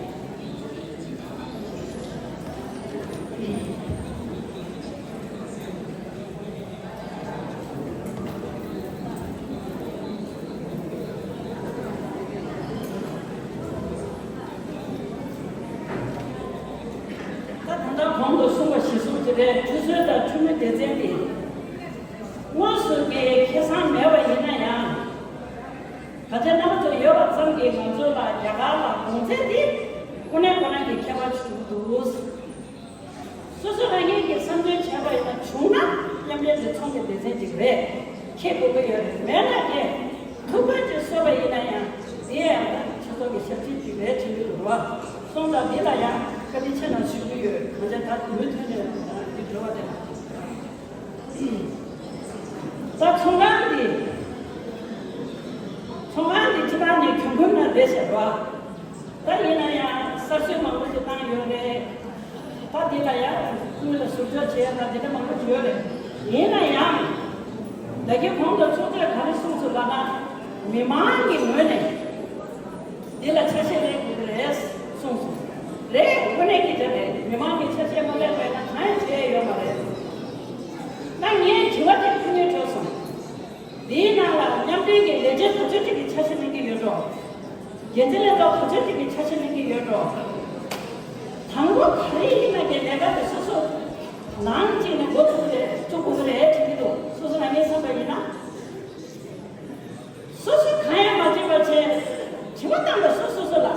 ད་ད་ལྟ་གོང་དུ་གསུངས་པ་གཞིར་བཟུང་བྱས་པའི་ཆུད་ཟོས་དང་འཕྲོས་མོལ་སྡེ་ཚན་འདི་དངོས་སུ་གི་ཁེ་བཟང་མེད་པ་ཡིན་ན་ཡང་། ད་ཆ་རྣམ་པ་ཚོ་ཡོད་པ་ཙམ་གྱིས་ང་ཚོ་ལ་རྒྱ་གར་ལ་གོང་ཚད་དེ་ཁོ་ནའི་ཁོ་རང་གི་ཁྱད་པར་ཆེན་པོ་འདུག་སོ་སོ་རང་ཉིད་ཀྱིས་བསམ་ཚུལ་བྱས་པ་ཡིན་ན་བྱུང་ན་མཉམ་འབྲེལ་ལས་ཚོགས་ཀྱི་སྡེ་ཚན་ཅིག་རེད། ཁྱེད་དགོས་ཀྱི་ཡོད་རེད། མེད་ན་ཀྱེ་ཐུགས་ཕན་ཅིག་གསོས་པ་ཡིན་ན་ཡང་དེ་ཡང་ད་ཆོས་ཚོགས་ཀྱི་ཞབས་ཕྱི་ཅིག་རེད་དྲན་གྱི་འདུག་རོགས་སོང་ཙང་འདི་ལ་ཡང་བཀའ་དྲིན་ཆེ་གནང་ཞུ་གི་ཡོད། ང་ཚོ་ད་མུ་མཐུད་ནས་འདི་འགྲོ་བ་དེ་ལ། ད་ཚོང་ཁང་འདི། ཚོང་ཁང་འདི་སྤྱི་བཏང་ནས་གྱོང་གུན་ན་བསྡད་བྱས་རོགས། ད་ཡིན་ན་ཡང་གསར་བཟོས་མང་པོ་ཞིག་བཏང་ཡོད་རེད། ད་འདི་ལ་ཡང་ཀུན་ལ་ཟུར་འཇོག་བྱས་ཡ་ད་འདི་འདྲ་མང་པོ་ཞིག་ཡོད་རེད། ཡིན་ན་ཡང་། ད་གིན་གོང་དུ་ཚོགས་གཙོས་ག་རེ་གསུངས་སོང་ལབ་ན། མི་མང་གི་ངོས་ནས་འདི་ལ་ཆ་ཤས་ལེན་དགོས་ཀྱི་རེད་གསུངས་སོང་། རེད། དངོས་གནས་ཀྱི་དེ་རེད། མི་མང་གི་ཆ་ཤས་མ་ལེན་པ་ཡིན་ན་གང་ཡང་བྱས་ཡོད་མ་རེད། ད་ངས་དྲི་བ་དེ་ཕུལ་སྙིང་བྲོ་སོང་། འདིའི་ནང་ལ་མཉམ་འབྲེལ་གྱི་ལས་བྱེད་ག་ཚོད་ཅིག་གིས་ཆ་ཤས་ལེན་གྱི་ཡོད་འགྲོ། འགན་འཛིན་ལས་ཐོག་ག་ཚོད་ཅིག་གིས་ཆ་ཤས་ལེན་གྱི་ཡོད་འགྲོ། དང་པོ་ག་རེ་ཡིན་ན་ཀྱི་ལས་ཀ་དེ་སོ་སོ་ནང་གཅིག་ནས་འགོ་ཚུགས་རེད་བཙུགས་དགོས་ཀྱི་རེད་དྲན་གྱི་འདུག་སོ་སོ་རང་ངས་བསམ་པ་ཡིན་ན། སོ་སོ་གང་ཡང་མ་བྱས་པ་བྱས། དྲི་བ་བཏང་ལ་སོ་སོ་སོ་ལ།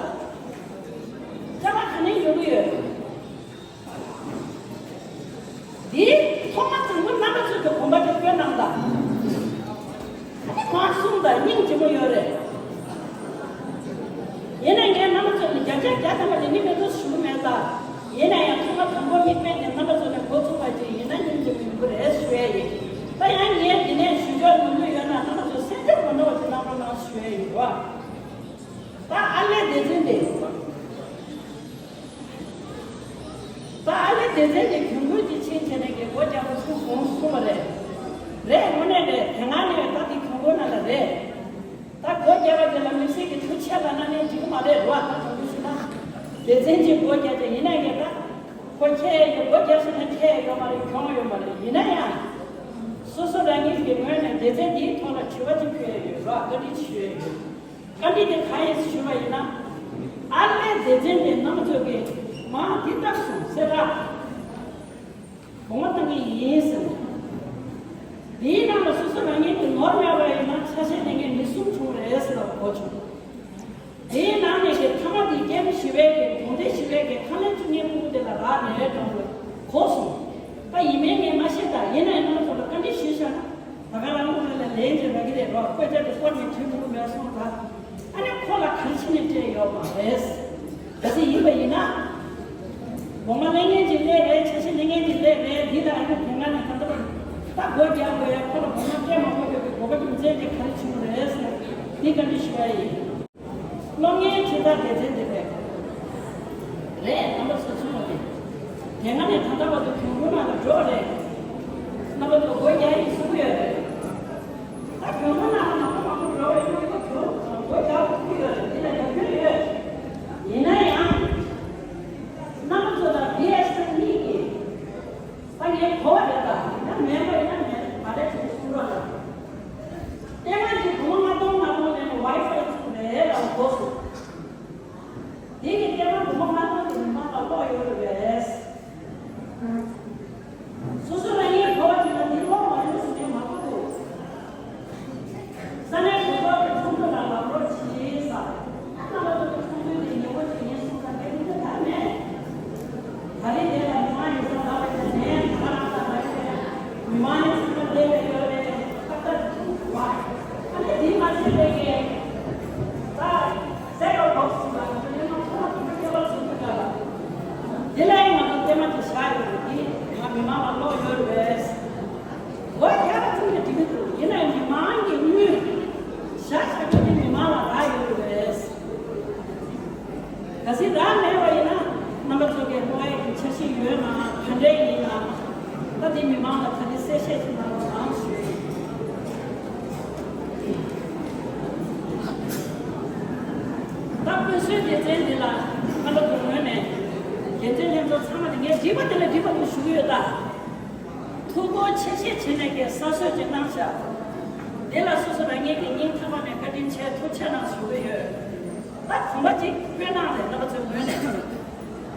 ཅ་ལག་ག་ནས་ཡོང་གི་ཡོད། འདི་ཐོག་མ་དང་པོ་རྣམ་པ་ཚོས་ཀྱི་གོམ་པ་དེ་བསྐྱོན་གནང་དང་། ཨ་ནི་མ་གསུངས་དང་སྙིང་རྗེ་མོ་ཡོད་རེད། ཡིན་ན་ངས་རྣམ་པ་ཚོ་ལ་བརྒྱ་ཆ་བརྒྱ་ཐམ་པ་ལེན་གྱི་མེད་འདུག་ཞུ་གི་མེད་ད། ཡིན་ན་ཡང་ཐོག་མ་དང་པོ་དམིགས་འབེན་ནས་རྣམ་པ་ཚོ་ནས་འགོ་ཚུགས་པ་ཅིག་ཡིན་ན་སྙིང་རྗེ་མོ་ཡོང་གི་རེད་ཞུ་ཡས་ཡིན། ད་ཡང་ངས་འདི་ནས་ཞུ་ཕྱོགས་ཡོང་གི་ཡོད་ན་རྣམ་པ་ཚོ་སེམས་ཁྲལ་མ་གནང་བ་ཅིག་གནང་རོགས་གནང་ཞུ་ཡས་ཡིན་རོགས། ད་ཨར་ལས་སྡེ་ཚན་དེ། ད་ཨར་ལས་སྡེ་ཚན་དེ་གྱོང་གུན་གྱི་ཆེད་བྱས་ནས་ཀྱི་སྒོ་རྒྱག་པ་ཚུགས་སོང་གསུངས་པ་རེད། རེད། དངོས་གནས་རེད། དེ་སྔ་ནས་ད་དེ་གྱོང་གུན་ནང་ལ་རེད། ད་སྒོ་རྒྱག་པ་དེ་ལ་དམིགས་བསལ་གྱི་ཐུགས་ཆད་ལ་གནང་ནས་འགྲིག་གི་མ་རེད་རོ། ད་དྲང་པོ་ཞུས་ན། སྡེ་ཚན་གྱི་སྒོ་རྒྱག་ཆེད་ཡིན་ན་ཡང་ད། ཁོ་ཁྱད་ཡོད་སྒོ་རྒྱག་སོང་ན་ཁྱད་ཡོད་མ་རེད། གྱོང་ཡོད་མ་རེད། ཡིན་ན་ཡང་། སོ་སོ་རང་ཉིད་ཀྱི་ངོས་ནས་སྡེ་ཚན་འདིའི་ཐོག་ལ་དྲི་བ་ཅིག་ཕུལ་ཡས་ཡོད་རོ། བཀའ་འདྲི་ཞུ་ཡས་ཡོད། བཀའ་འདྲི་དེ་གང་ཡིན་ཞུས་པ་ཡིན་ན། ཨར་ལས་སྡེ་ཚན་དེ་རྣམ་པ་ཚོ་གིས་མ་འདི་ལྟར་སོང་གསལ་བསྒྲགས་གོང་མ་བཏང་གི་ཡིན་ཟེར། འདིའི་ནང་ལ་སོ་སོ་རང་ཉིད་ཀྱི་ནོར་མེད་པ་ཡིན་ན་ཆ་ཤས་ལེན་མཁན་མི་གསུམ་བྱུང་རེད་ཟེར་བ་གོ་བྱུང་། དེའི་ནང་ནས་ཀྱི་མཐའ་མ་དེ་ཀེམ་བཞི་པའི་གི་གྲོང་སྡེ་བཞི་པའི་གི་ཁང་ལས་བཙུགས་མཁན་ཕྲུ་གུ་དེ་ལ་རག་ལས་དྲང་པོ་གོ་སོང་། ད་ཡིན་མིན་ངས་མ་ཤེས། ད་ཡིན་ན་ཡང་རྣམ་པ་ཚོ་ལ་བཀའ་འདྲི་ཞུས་བཞག་ན། ད་ག་རང་ཁོ་རང་ལ་ལན་ཅིག་རག་གི་རེད་རོ། བཀོད་རྒྱ་དེ་བཀོད་ནས་ཐོན་མི་འདུག་མེད་སོང་ད། ཨ་ནི་ཁོ་ལ་ག་རེ་བྱས་ནས་སྤྲད་ཡོད་མ་རེད། གལ་སྲིད་ཡིན་པ་ཡིན་ན། དགོངས་པ་ལེན་མཁན་ཅིག་སླེབས་རེད། ཆ་ཤས་ལེན་མཁན་ཅིག་སླེབས་རེད། འདི་ལ་ཨ་ནི་དེ་སྔ་ནས་ད་ལྟ་བར་ད་སྒོ་རྒྱག་དགོས་ཡ་ཁོ་ལ་དགོངས་པ་སྤྲད་མ་དགོས་པའི་དགོས་པ་རྒྱུ་མཚན་དེ་ག་རེ་བྱུང་རེད་ཟེར་ན་འདི་བཀའ་འདྲི་ཞུ་བ་ཡིན། སློབ་གཉེར་ཁྲིད་ཐབས་སྡེ་ཚན་དེ་རེད། རེད། རྣམ་པ་ཚོ་གསུངས་པ་རེད། དེ་སྔ་ནས་ད་ལྟ་བར་དུ་གྱོང་གུན་ནང་ལ་འགྲོ་བ་རེད། རྣམ་པ་ཚོ་སྒོ་རྒྱག་ཡིན་གསུང་གི་ཡོད་རེད། ད་གྱོང་གུན་ནང་ལ་མ་འགྲོ་ མི་མང་ཡང་ཚང་མ་བསྡད་ཀྱི་ཡོད་རེད། ཁ་བརྡ་བྱེད་དགོས་པ། ཨ་ནི་དེ་མ་ཟད་པའི་གི་ད་ཟས་ཡོད་ལོག་སོང་ཙང་དེ་ནས་ང་ཚོ་ལ་དེ་འདྲ་སྐྱོ་བ་བཟོ་ཐུབ་ཀ་ལ། དེ་ལ་ཡང་ང་ཚོ་ལྟད་མོ་དེ་བཞག་ཡོད་རེད། དེ་ང་མི་མང་ལ་བློ་ཡོད་རེད། ལོ་བརྒྱ་ལ་ཙམ་གྱི་འགྲིག་གི་འདུག་ཡིན་ནའང་མི་མང་གི་དངུལ་བཞག་བཞག་རྒྱུ་དེ་མི་མང་ལ་རག་ཡོད་རེད། གལ་སྲིད་རག་མེད་པ་ཡིན་ན་རྣམ་པ་ཚོ་གི་ལྷོ་ཨའི་གི་འཆར་གཞི་ཡོད་ན་ག་འདྲ་ཡིན་ན། ད་དེ་མི་མང་ལ་ད་དེ་གསལ་བཤད་ཅིག་གནང་རོགས་གནང་ཞུ། ད་སྤོན་གསོལ་སྡེ་ཚན་འདི་ལ་རྣམ་པ་ཚོ་ངོས་ནས་འགན་འཛིན་ལྷན་ཚོགས་ཚང་མ་དེ་ངས་འགྲིག་པ་དེ་ལ་འགྲིག་པ་དེ་ཞུ་གི་ཡོད་ད། ཐུགས་ཁུར་ཆེ་བཞེས་བྱས་ནས་ཀྱི་གསར་བཟོས་ཅིག་གནང་ཤག་འདི་ལ་སོ་སོ་རང་ཉིད་ཀྱི་སྙིང་ཐག་པ་ནས་བཀའ་དྲིན་ཆེ་ཐུགས་རྗེ་ཆེ་གནང་ཞུ་གི་ཡོད། ད་གོམ་པ་གཅིག་སྤོས་གནང་རེད་རྣམ་པ་ཚོའི་ངོས་ནས།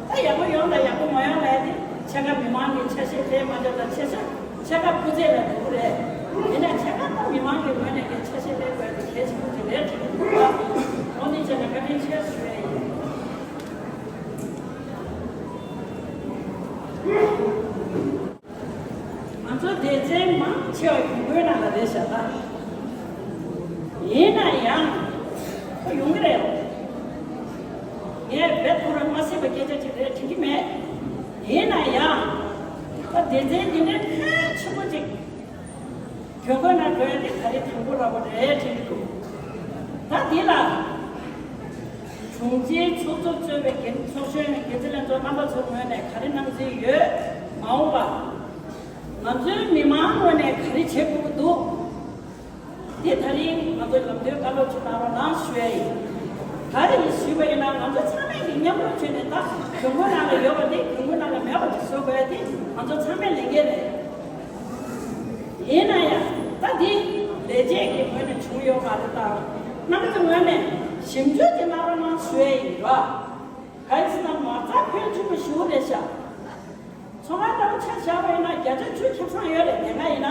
ད་ཡག་པོ་ཡོང་ལ་ཡག་པོ་མ་ཡོང་ལ་ཡ་དེ་ཕྱེད་ཀ་མི་མང་གི་ཆ་ཤས་དེ་མ་འདྲ་ད་ཆ་ཤས་ཕྱེད་ཀ་སྐུ་ཚེ་ལ་འགྲོ་གི་རེད། ཡིན་ན་ཕྱེད་ཀ་ད་མི་མང་གི་ངོས་ནས་ཀྱི་ཆ་ཤས་སྤེལ་དགོས་དེ་གལ་ཆེན་པོ་ཅིག་རེད་དྲན་གྱི་འདུག་ཨ། འོ་འདི་བྱས་ན་བཀའ་དྲིན་ཆེ་ཞུ་ཡ་ཡིན། ང་ཚོ་སྡེ་ཚན་མང་ཆེ་བ་གྱོང་གུན་ནང་ལ་རེད་ཤག་ད། ཡིན་ན་ཡང་ཁོ་ཡོང་གི་རེད། ངས་བེད་ཐོག་ར་མ་སྲིད་པ་སྐད་ཆ་ཅིག་རེད་དྲན་གྱི་མེད། ཡིན་ན་ཡང་ད་སྡེ་ཚན་འདི་འདྲའི་ཕལ་ཆེན་པོ་ཅིག་གྱོང་གུན་ནང་འགྲོ་ཡ་དེ་ག་རེ་དང་པོ་ར་བ་རེད་དྲན་གྱི་འདུག་ད་འདི་ལ། དྲུང་ཆེའི་ཚོགས་གཙོ་གཙོས་པའི་འགན་ཚོགས་གཞོན་འགན་འཛིན་ལྷན་ཚོགས་རྣམ་པ་ཚོའི་ངོས་ནས་ག་རེ་གནང་རྩིས་ཡོད། མ་འོངས་པ་ང་ཚོའི་མི་མང་ངོས་ནས་ག་རེ་བྱེད་དགོས་ཀྱི་འདུག་འདི་ད་རིང་ང་ཚོའི་ལམ་སྟོན་བཀའ་སློབ་ཅིག་གནང་རོགས་གནང་ཞུ་ཡ་ཡིན། ག་རེ་ཡིན་ཞུས་པ་ཡིན་ན་ང་ཚོ་ཚང་མས་ཀྱི་མཉམ་རུབ་བྱས་ནས་ད་གྱོང་གུན་ནང་ལ་ཡོད་པ་དེ་གྱོང་གུན་ནང་ལ་མེད་པ་ཅིག་བཟོ་དགོས་ཡ་དེ་ང་ཚོ་ཚང་མའི་ལས་འགན་རེད། ཡིན་ན་ཡང་ད་འདི་ལས་བྱེད་ཀྱི་ངོས་ནས་བྱུང་ཡོད་མ་རེད་དང་རྣམ་པ་ཚོའི་ངོས་ནས་ཞིབ་འཇུག་ཅིག་གནང་རོགས་གནང་ཞུ་ཡ་ཡིན་ར། ག་རེ་ཟེར་ན་མ་རྩ་ཕོན་ཆེན་པོ་ཞེ་པོ་རེད་ཤག་ཚོང་ཁང་ལྟ་བུ་ཆ་བཞག་པ་ཡིན་ན་བརྒྱ་ཆ་བཅུ་ཁེ་བཟང་ཡོད་རེད་དེ་སྔ་ཡིན་ན།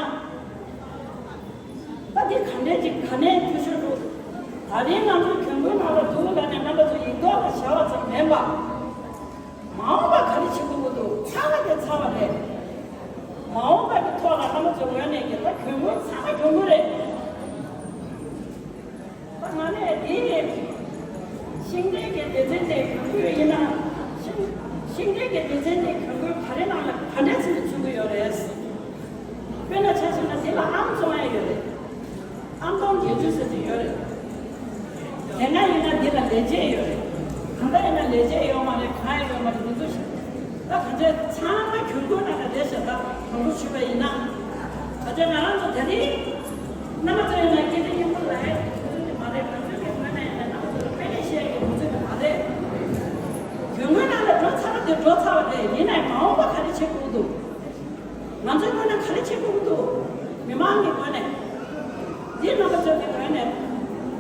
ད་འདི་ག་འདྲས་ཅིག་ག་ནས་འཐུས་ཤོར་འགྲོ། ད་རིང་ང་ཚོ་གྱོང་གུན་ནང་ལ་འདུག་ལབ་ནས་རྣམ་པ་ཚོ་ཡིག་ཐོག་ལ་བཞག་པ་ཙམ་མིན་པ། མ་འོངས་པ་ག་རེ་བྱེད་དགོས་ཀྱི་འདུག་ཚར་བ་དེ་ཚར་བ་རེད། མ་འོངས་པ་གི་ཐོག་ལ་རྣམ་པ་ཚོ་ངོས་ནས་ཀྱི་ད་གྱོང་གུན་ཚང་མ་གྱོང་གུན་རེད། ད་ང་ནས་དེ་ཤིང་འབྲས་ཀྱི་སྡེ་ཚན་དེ་གྱོང་གུན་ཡིན་ན། ཤིང་ཤིང་འབྲས་ཀྱི་སྡེ་ཚན་དེ་གྱོང་གུན་ག་རེ་ནང་ལ་ག་འདྲས་ཚུལ་དུ་ཚུད་ཀྱི་ཡོད་རེད། དཔེར་ན་ཆ་བཞག་ན་དེ་ལ་ཨམ་བཙོང་ཡ་ཡོད་རེད། ཨམ་སྟོང་བརྒྱད་ཅུ་ཟེར་གྱི་ཡོད་རེད། དེ་སྔ་ཡིན་ན་འདི་ལ་ལས་བྱེད་ཡོད་རེད། ད་ལྟ་ཡིན་ན་ལས་བྱེད་ཡོད་མ་རེད་གང་ཡང་ཡོད་མ་རེད་འདི་ཚོ་ཞིག་ད་ག་ཚོད་ཚང་མ་གྱོང་གུན་ནང་ལ་རེད་ཤག་ད་དྲང་པོ་ཞུས་པ་ཡིན་ན། ད་ཆ་ང་རང་ཚོ་དེ་རིང་རྣམ་པ་ཚོ་ཡིན་ན་སྐད་ཆ་སྙན་པོ་ལ་ཡ་གྱོང་གུན་ནི་མ་རེད་ང་ཚོའི་གི་ངོས་ནས་ཡིན་ན་རྣམ་པ་ཚོ་ལ་དཔེ་ལེགས་བཤད་ཀྱི་ང་ཚོའི་གི་མ་རེད། གྱོང་གུན་ནང་ལ་འགྲོ་ཚར་བ་དེ་འགྲོ་ཚར་བ་རེད་ཡིན་ནའི་མ་འོངས་པ་ག་རེ་བྱེད་དགོས་འདུག་ང་ཚོའི་ངོས་ནས་ག་རེ་བྱེད་དགོས་འདུག་མི་མང་གི་ངོས་ནས། འདི་རྣམ་པ་ཚོ་གི་ངོས་ནས་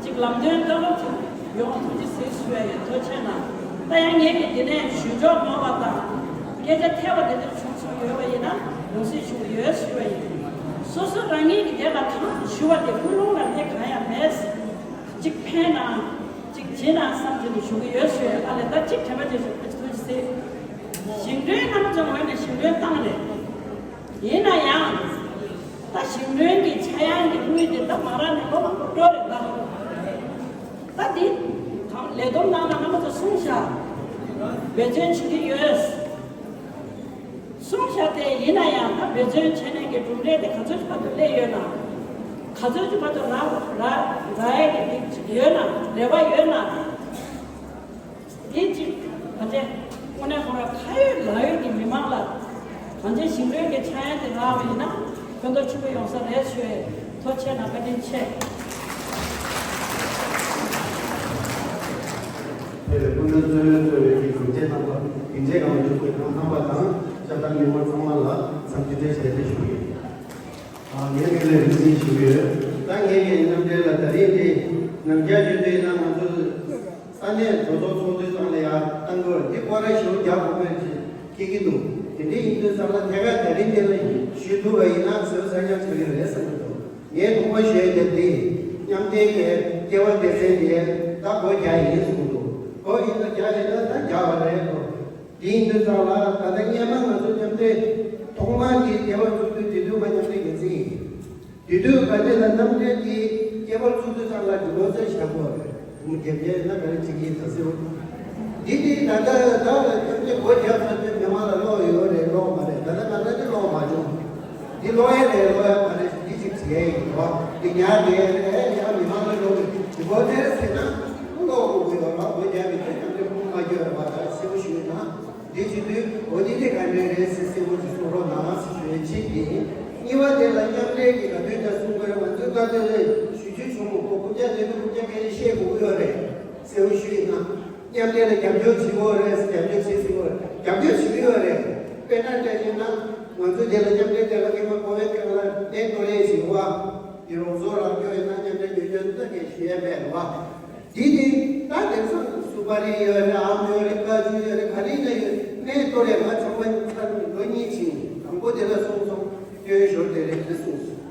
ཅིག་ལམ་སྟོན་བཀའ་སློབ་ཅིག་ཡོང་བ་ཐུགས་རྗེ་གཟིགས་ཞུ་བ་ཡིན། ཐུགས་རྗེ་ཆེ་གནང་། ད་ཡང་ངེད་ཀྱིས་འདི་ནས་ཞུ་ཕྱོགས་མང་བ་དང་སྐད་ཆ་ཐལ་བ་དེ་འདྲ་བྱུང་སོང་ཡོད་པ་ཡིན་ན་ལུང་སྲིད་ཞུ་གི་ཡོད་ཞུ་བ་ཡིན། སོ་སོ་རང་ཉིད་ཀྱི་དེ་ལ་གང་ཞུ་བ་དེ་ཀུན་སློང་ལ་ལྷད་གང་ཡང་མེད། གཅིག་ཕན་ན་གཅིག་བྱེད་ན་བསམ་གྱི་ནས་ཞུ་གི་ཡོད་ཞུ་ཡ། ཨ་ལས་ད་གཅིག་དྲན་པ་བརྗེད་སོང་། ཐུགས་རྗེ་གཟིགས། ཞིང་འབྲེལ་རྣམ་པ་ཚོ་ངོས་ནས་ཞིང་འབྲེལ་བཏང་རེད། ཡིན་ན་ཡང་། ད་ཞིང་འབྲེལ་གྱི་ཆག་ཡང་གི་དངུལ་དེ་ད་མ་རག་ནས་ལོ་མང་པོ་འགྲོ་རེད་ད། ད་འདི་གང་ལས་བསྡོམས་ནང་ལ་རྣམ་པ་ཚོ་གསུངས་བཞག་འབད་བརྩོན་བྱེད་ཀྱི་ཡོད། གསུངས་བཞག་དེ་ཡིན་ན་ཡང་ད་འབད་བརྩོན་བྱས་ནས་ཀྱི་གྲུབ་འབྲས་དེ་ག་ཚོད་ཀྱི་བར་དུ་སླེབས་ཡོད་ན། ག་ཚོད་ཀྱི་བར་དུ་རག་རག་རག་ཡས་ཀྱི་ཡོད་ན་རེ་བ་ཡོད་ན། དེ་གཅིག་ག་ཚད་དངོས་གནས་ཁོ་རང་ཁ་ཡོད་ལག་ཡོད་ཀྱི་མི་མང་ལ་གང་ཅི་ཞིང་འབྲེལ་གྱི་ཆག་ཡང་དེ་རག་པ་ཡིན་ན་ཕན་ཐོགས་ཆེན་པོ་ཡོང་ས་རེད་ཞུ་ཡས། ཐུགས་རྗེ་ཆེ་གནང་། བཀའ་དྲིན་ཆེ། དེ་བས་སྐུ་མགྲོན་གཙོ་བོས་གཙོས་པའི་གི་གྲུབ་འབྲས་རྣམ་པ་དེ་འདྲའི་གང་ཡོད་ཀྱི་ཁང་ཁང་པ་དང་ཤ་སྟག་མི་མང་ཚང་མ་ལ་འཚམས་འདྲི་བཀྲ་ཤིས་བདེ་ལེགས་ཞུ་གི་ཡིན། ཨ་ངས་ངས་ལས་རིག་འཛིན་ཞུ་གི་ཡོད། ད་ངས་ངའི་མཉམ་འབྲེལ་ལ་ད་རེས་འདི་ནམ་རྒྱ་བརྒྱུད་དེ་ན་ང་ཚོ་ས་གནས་གྲོས་ཚོགས་ཚོགས་དུས་སང་ལ་ཡ་བཏང་དགོས་འདི་སྐོར་ར་ཞུ་རྒྱག་དགོས་མེད་ཅེས་སྐྱེ་གི་འདུག་དེ་འདྲ་ཡིན་དུས་ཙང་ལ་ཐད་ཀར་ད་རིང་འདི་ལ་ཞུ་ཐུབ་པ་ཡིན་ན་གསལ་པོ་གསལ་རྐྱང་ཆགས་ཀྱི་རེད་བསམ་གྱི་འདུག་ངས་དང་པོ་ཞུ་ཡ་དེ་འདི་མཉམ་འབྲེལ་གྱི་སྐྱེ་བ་སྡེ་ཚན་དེ་ད་སྒོ་རྒྱག་ཡིན་གསུངས་འདུག་སྒོ་ཡིན་ན་རྒྱག་ཡིན་ན་ད་རྒྱག་པ་རེད་འདུག་དེ་ཡིན་དུས་ཙང་ལ་ད་ལྟ་སྔས་མ་ང་ཚོ་མཉམ་འབྲེལ་ཐོག་མ་དེ་སྡེ་བ་བཙུགས་དུས་དེ་དུས་ ཡོང་གི་ཡིན་ཟིན། དེ་དུས་ག་དེ་ལ་རྣམ་འདྲེན་གྱི་སྐྱེས་པར་ཚུགས་ཚུལ་ཚང་ལ་གི་ལོ་ཙཱ་བཞག་དགོས་རེད། བུ་མོ་རྒྱབ་རྒྱལ་ན་ག་རེ་བྱེད་ཀྱི་ཡིན་ད་ཟེར་བ། འདི་དེ་ད་ལྟ་ད་ལ་ཐམས་ཅད་སྒོ་རྒྱབ་ཚར་དུས་མི་མང་ལ་ཀློག་ཡོད་རེད་ཀློག་མ་རེད། ད་ལྟ་ང་རང་གི་ཀློག་མ་བྱུང་། འདི་ཀློག་ཡ་རེད་ཀློག་ཡ་མ་རེད། འདི་ཅིག་བྱས་ཡིན་རོགས། འདི་ཉར་བསྡད་ཡ་རེད། ཨེ་ཉར་མི་མང་ལ་ཀློག་གི་འདི་སྒོ་དེར་ཟེར་ན་ཀློག་དགོས་ཀྱི་ཡོད་རོགས། སྒོ་རྒྱབ་ཀྱི་དེ་ཐམས་ཅད་ཕུང་མ་རྒྱུ་རེད་བ། ད་གསལ་པོ་ཞུས་ན། འདི་བྱེད་དུས་འོ་འདི་ནི་ག་འདྲ་རེད་ཟེར་གསལ་པོ་ཅིག་གསུང་རོགས་གནང་ཟེར་ཞུ་ཡ་གཅིག་ཡིན། གཉིས་པ་དེ་ལ་མཉམ་འབྲེལ་གྱི་ག་དུས་ཀྱང་གསུང་དགོས་རེད། ང་ཚོའི་བཀའ་སློབ་ལས་ཞུ་རྒྱུ་བྱུང་མོད་ཁོ་རྐུབ་བཀྱག་ལས་ནི་རྐུབ་བཀྱག་སྐད་ཆ་བཤད་དགོས་ཀྱི་ཡོད་རེད། གསལ་པོ་ཞུས་ཡིན་ན། མཉམ་འབྲེལ་ལ་རྒྱབ་སྐྱོར་བྱེད་དགོས་རེད། རྒྱབ་སྐྱོར་བྱེད་དགོས་རེད། རྒྱབ་སྐྱོར་བྱེད་ཀྱི་ཡོད་རེད། དཔེར་ན་བལྟས་ཡིན་ན་ང་ཚོ་དེ་ལ་མཉམ་འབྲེལ་དེ་ལ་སྐྱེས་མ་ཀོ་བའི་ཁང་ལ་གནས་གཏོང་ལས་བྱེད་པ། འདི་རོགས་ཚོ་རང་སྐྱོ་ཡིན་ན་མཉམ་འབྲེལ་ཉོ་སྐྱོན་ད་གས་ཞུ་ཡ་མེད་རེད་བ། འདི་ནི་ད་དེང་སང་སུ་པ་རི་ཡོད་རེད། ཨམ་ཡོད་རེད། ཀ་ཅུ་ཡོད་རེད། ག་རེ་ཡིན་ན་ཡོད། གནས་གཏོང་རེད། ང་ཚང་མ་ཚར་ལོ་གཉིས་ཕྱིན། དང་པོ་དེ་ལ་སོང་སོང་སྐྱོན་ཞོར་དེ་རེད་དེ་གསུངས་སོང་།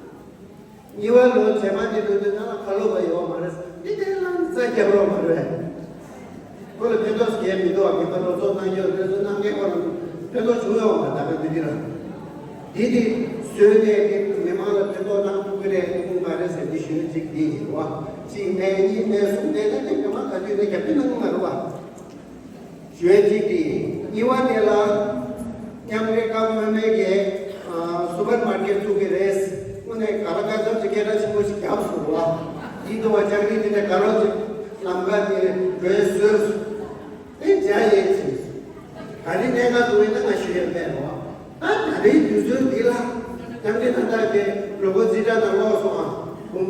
གཉིས་པ་ལོ་རྗེས་མ་དེ་འགྲོ་དུས་ང་ལ་ཁ་ལོ་བ་ཡོད་མ་རེད། འདི་དེ་ལ་རྩ་རྒྱབ་རོགས་མ་རེད། ཁོ་ལ་ཕན་ཐོགས་སྐྱེལ་མི་འདུག་བ། མི་ཁ་ལོ་ཚོགས་གནང་རྒྱུ་རེད་ཚོ་གནང་མཁན་ཁོ་ལ་ཕན་ཐོགས་བྱུང་ཡོད་མ་རེད། ད་ག་འདི་འདི་ར། འདི་དེ་བཟོས་ནས་དེ་མི་མང་ལ་ཕན་ཐོགས་གནང་ཐུབ་ཀྱི་རེད་ཐུབ་ཀྱི་མ་རེད་ཟེར་འདི་ཞུ་ཡ་གཅིག་འདི་ཡིན་བ། གཅིག་མེད་གཉིས་མེད་གསུམ་མེད་ན་དེ་མི་མང་ག་དུས་ནས་རྒྱབ་སྐྱོར་གནང་གི་མ་རེད་བ། ཞུ་ཡ་གཅིག་དེ། གཉིས་པ་དེ་ལ་མཉམ་འབྲེལ་བཀའ་མོལ་མེད་ཀྱི་སུ་པར་མར་ཀེཊ་བཙུགས་ཀྱི་རེད། དངོས་གནས་ག་ལ་ག་ཚོད་ཅིག་སྐད་གྲགས་ཆེན་པོ་ཞིག་བརྒྱབ་སོང་བ། ཡིན་དུ་བ་ཅག་རིགས་དེ་ནས་དགའ་རོགས་ཅིག་ལམ་ཁ་དེ་བྲོས་བཟོས་སོང་། དེ་འཇའ་ཡས་ཕྱིན་སོང་། ག་རེ་གནད་འགག་འདུག་ཡིན་ན་ང་ཞུ་ཡ་མེད་རོགས། ད་ད་རེས་དུས་ཚོད་འདི་ལ་མཉམ་འབྲེལ་ད་ལྟ་དེ་ལུ་གུ་རྩིས་ཁྲ་དང་ཀློག་སོང་ཨ། འབུམ་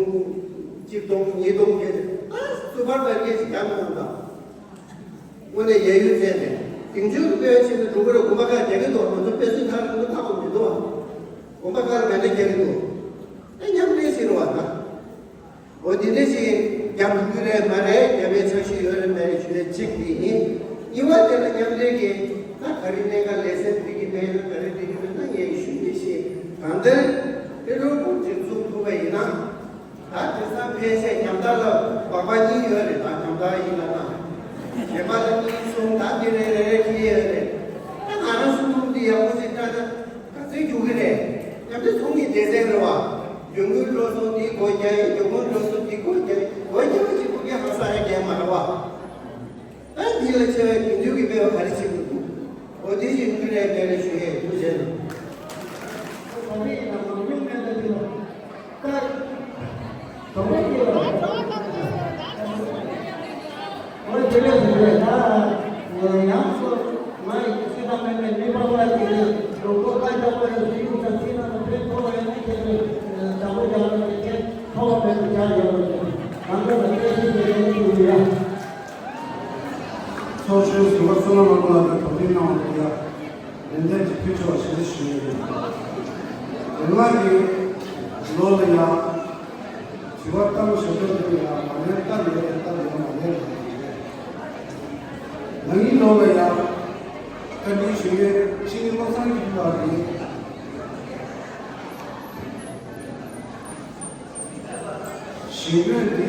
གཅིག་སྟོང་ཉིས་སྟོང་སྐད་ཆ་ད་སུ་པར་མར་ཀེཊ་ཅིག་བརྒྱབ་མ་འོང་ད། དངོས་གནས་ཡ་ཡུལ་བཙལ་ནས་དེང་ཆོས་ཀྱི་དཔེ་ཕྱིན་ན་འབྲུག་པ་ར་དགོན་པ་ཁག་རྒྱག་གི་འདུག་ང་ཚོ་དཔེ་མཛོད་ཁག་རིང་པོ་ཁག་པོ་མི་འདུག་དགོན་པ་ཁག་ལ་མེ་མདའ་རྒྱག་གི་འདུག་ཨེ་མཉམ་འབྲེལ་ཟེར་བ་ད། འོ་འདི་འདྲ་ཞིག་རྒྱབ་ཐུབ་ཀྱི་རེད་མ་རེད། རྒྱབ་པའི་འཆར་གཞི་ཡོད་རེད་མ་རེད་ཞུ་ཡ་གཅིག་དེ་ཡིན། གཉིས་པ་དེ་ལ་མཉམ་འབྲེལ་གྱི་ད་ག་རེ་གནད་འགག་ལས་སེམས་འགྲིག་གི་མེད་ན་ག་རེ་འགྲིག་གི་མེད་ན་ངས་ཞུ་མི་ཤེས། གང་ལྟར་དེ་འགྲོ་ཁུངས་ཅིག་བཙུགས་ཐུབ་པ་ཡིན་ན། ད་དེང་སང་ཕལ་ཆེར་ཉམ་ཐག་ལ་སྦག་སྦག་གཉིས་ཡོད་རེད། ད་ཉམ་ཐག་ཡིན་ལ་ན། གཞན་པ་ལ་གཉིས་གསུམ་ད་འདི་རེ་རེ་རེ་ཁྱེར་ཡོད་རེད། ད་ང་རང་གསུང་རྩོམ་འདི་ཡག་པོ་ཞིག་བཀྲ་ན་ག་ཚོད་རྒྱུག་གི་རེད། ཉམ་ཐག་ཚོང་གི་སྡེ་ཚན་རེད་བ། གྱོང་གུན་འགྲོ་སོང་འདི་སྒོ་རྒྱག་ཡིན། གྱོང་གུན་འགྲོ་སོང་འདི་སྒོ་རྒྱག་ཡིན། སྒོ་རྒྱག་པ་ཞིག་སྒོ་རྒྱག་ཧ་ས་ཡ་རྒྱག་མ་རེད་བ། ད་འདི་ལ་ཆེ་བའི་དེང་དུས་ཀྱི་སྤེལ་བ་ག་རེ་བྱེད་དགོས་འདུག་འོ་དེ་བཞིན་དངོས་གནས་དཔེ་ལ་ཞུ་ཡས་ཐུགས་རྗེ་གནང་། ཚོགས་གཞོན་ཟུར་པ་བསོད་ནམས་དམར་པོ་ལགས་ཀྱིས་དོ་དམ་གནང་བ་ལ་ཡ་ནན་ཏན་གྱིས་ཕུལ་ཆོག་པ་ཞེས་ཞུ་ཡི་ཡོད། དེ་སྔ་གི་ལོ་ལ་ཡ་དྲི་བ་བཏང་ཞབས་ཏོག་འདི་ལ་ཡ་མ་ལན་བཏབ་ཡོད་རེད། བཏབ་ཡོད་མ་རེད། ན་ནིང་ལོ་ལ་ཡ་བཀའ་འདྲི་ཞུ་ཡས་ཕྱི་ཉིན་བློ་བཟང་གིས་ཕུལ་བ་རེད། ཞིང་ལས་འདི་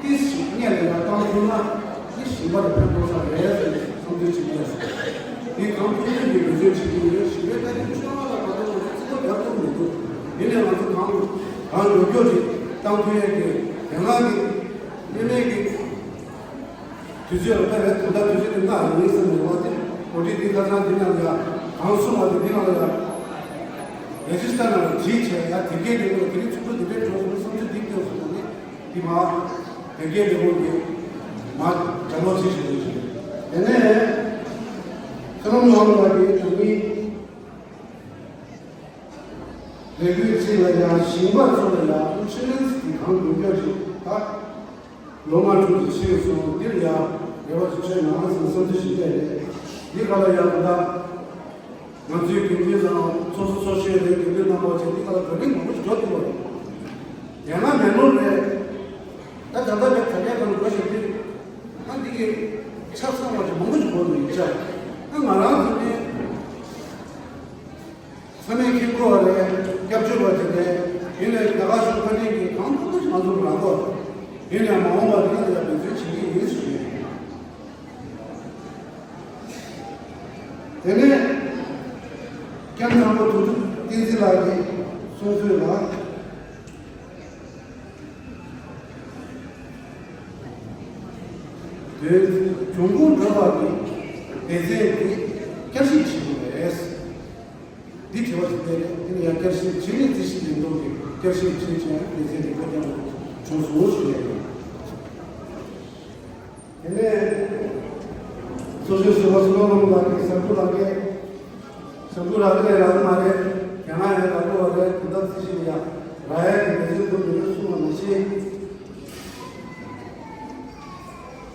ཏིས་ཞིག་སྔོན་ལ་ཡང་བཏང་ཐུབ་ན་འདི་ཞིང་པ་ལ་ཕན་ཐོགས་ས་རེད་ཟེར་ནས་བསམ་ཚུལ་ཅིག་སླེབས་སོང་། འདི་གང་ཐུབ་ཐུབ་ཀྱི་འབད་བརྩོན་བྱེད་ཀྱི་ཡོད། ཞིང་པའི་ལྟ་གྲུབ་ཆེ་བ་ལ་ག་ཚོད་ང་ཚོ་བརྩི་བཀུར་རྒྱག་ཐུབ་མི་འདུག་ཡིན་ནའི་ང་ཚོ་གང་གང་མགྱོགས་མགྱོགས་ཅིག་བཏང་ཐུབ་ཡས་ཀྱི་དེ་སྔ་གི་སྔོན་མའི་གི་དུས་ཚོད་ལ་ཕེབས་པའི་དོན་དག་དུས་ཚོད་དེ་ལྔ་ཡིན་ཟེར་ནས་འོ་དེ་གོ་སྒྲིག་འདི་ཁ་སང་འདི་ནང་ལ་ཡ་གང་གསུངས་པ་དེ་འདི་ནང་ལ་ཡ་རེ་ཇི་སི་ཊར་ནང་ལ་བྲིས་བྱས་ཡ་དེ་གའི་ལས་ཁུངས་དེ་རིང་ཚོགས་འདུ་འདི་འདྲའི་འགྲོ་དགོས་བསམ་ཚུལ་འདི་བཏོན་སོང་ནས་འདི་མ་དེ་གའི་ལས་ཁུངས་ཀྱི་མ་རྒྱབ་ལོག་བྱེད་བཞིན་ཡོད་ཞིང་དེ་ནས་བསོད་ནམས་ལྷ་མོ་ལགས་ཀྱིས་ད་ནི་ལས་འགུལ་གཅིག་ལ་ཡ་ཞིང་པ་ཚོ་ལ་ཡ་ཨིན་ཤུ་རན་སི་འདི་གང་དགོས་ཀྱང་ཞིག་ད། ལོ་ལྔ་དྲུག་ཅིག་ཕྱིན་སོང་། འདིར་ཡང་རེ་བ་ཅིག་བྱས་ན་ཟིན་བསམ་ཚུལ་ཞིག་བཤད་རེད། འདི་ག་ལ་ཡང་ད་ལྟ་ང་ཚོའི་དགེ་འདུན་དང་ཚོགས་གཙོ་ཚོགས་གཞོན་རེད། དགེ་འདུན་རྣམ་པ་བཅས་འདི་ག་ལ་བགྲོ་གླེང་མང་པོ་ཞིག་འགྲོ་ཐུབ་པ་རེད། དེ་སྔ་མེད་ནོ་རེད། ད་ད་ལྟ་བའི་དྲ་རྒྱ་ནང་འགྲོ་བཞིན་འདི་ཨ་འདི་གི་ཆ་ཚང་བ་ཅིག་མང་པོ་ཞིག་གོ་མི་ཡོད་ཅག་ཨ་ང་རང་ཚོ་ནི། ཚང་མས་མཁྱེན་གྱི་ཡོད་རེད། སྐྱབས་བཅོལ་བ་དེ་རེད། ཡིན་ནའི་རྒྱ་གར་གཞུང་བཀའ་དྲིན་གྱིས་གང་ཐུབ་ཐུབ་ང་ཚོར་རག་གི་ཡོད་རེད། ཡིན་ནའི་མ་འོངས་པར་དེ་ག་ལ་ཡང་འབད་བརྩོན་བྱེད་ཀྱི་ཡིན་ཞུ་ཡིན། དེ་ནས་སྐྱབས་མགོན་རིན་པོ་ཆེ་བསྟན་འཛིན་ལགས་ཀྱིས་ ཚོགས་གཙོས་ལ། དོན་འབྱུང་ཁུངས་འགྲོ་བ་གི་སྡེ་ཚན་དེ་བསྐྱར་ཞིབ་བྱེད་དགོས་རེད། འདི་དྲི་བ་ཞིག་སྤེལ་ནས་དེ་ནས་ཡང་བསྐྱར་ཞིབ་བྱེད་ནས་རྩིས་ཞིབ་ལས་ཐོག་གི་བསྐྱར་ཞིབ་བྱེད་བྱས་སྡེ་ཚན་དེ་བཀའ་རྒྱ་བྱུང་སོང་ཞུ་ཡ་ཡིན། དེ་ནས་གཙོ་ཆེ་ཟུར་པ་བསོད་ནམས་ལགས་ཀྱིས་ཟམ་གདོང་ལགས་ཀྱིས་ཟམ་གདོང་ལགས་ཀྱིས་རག་གི་མ་རེད། རྒྱ་ནག་ནས་རག་གི་རེད། ད་ལྟ་རྩིས་ཞིབ་ཡ་རག་ཡ་གི་གནས་ཚུལ་འདུག་མི་འདུག་གསུངས་པ་ནང་བཞིན་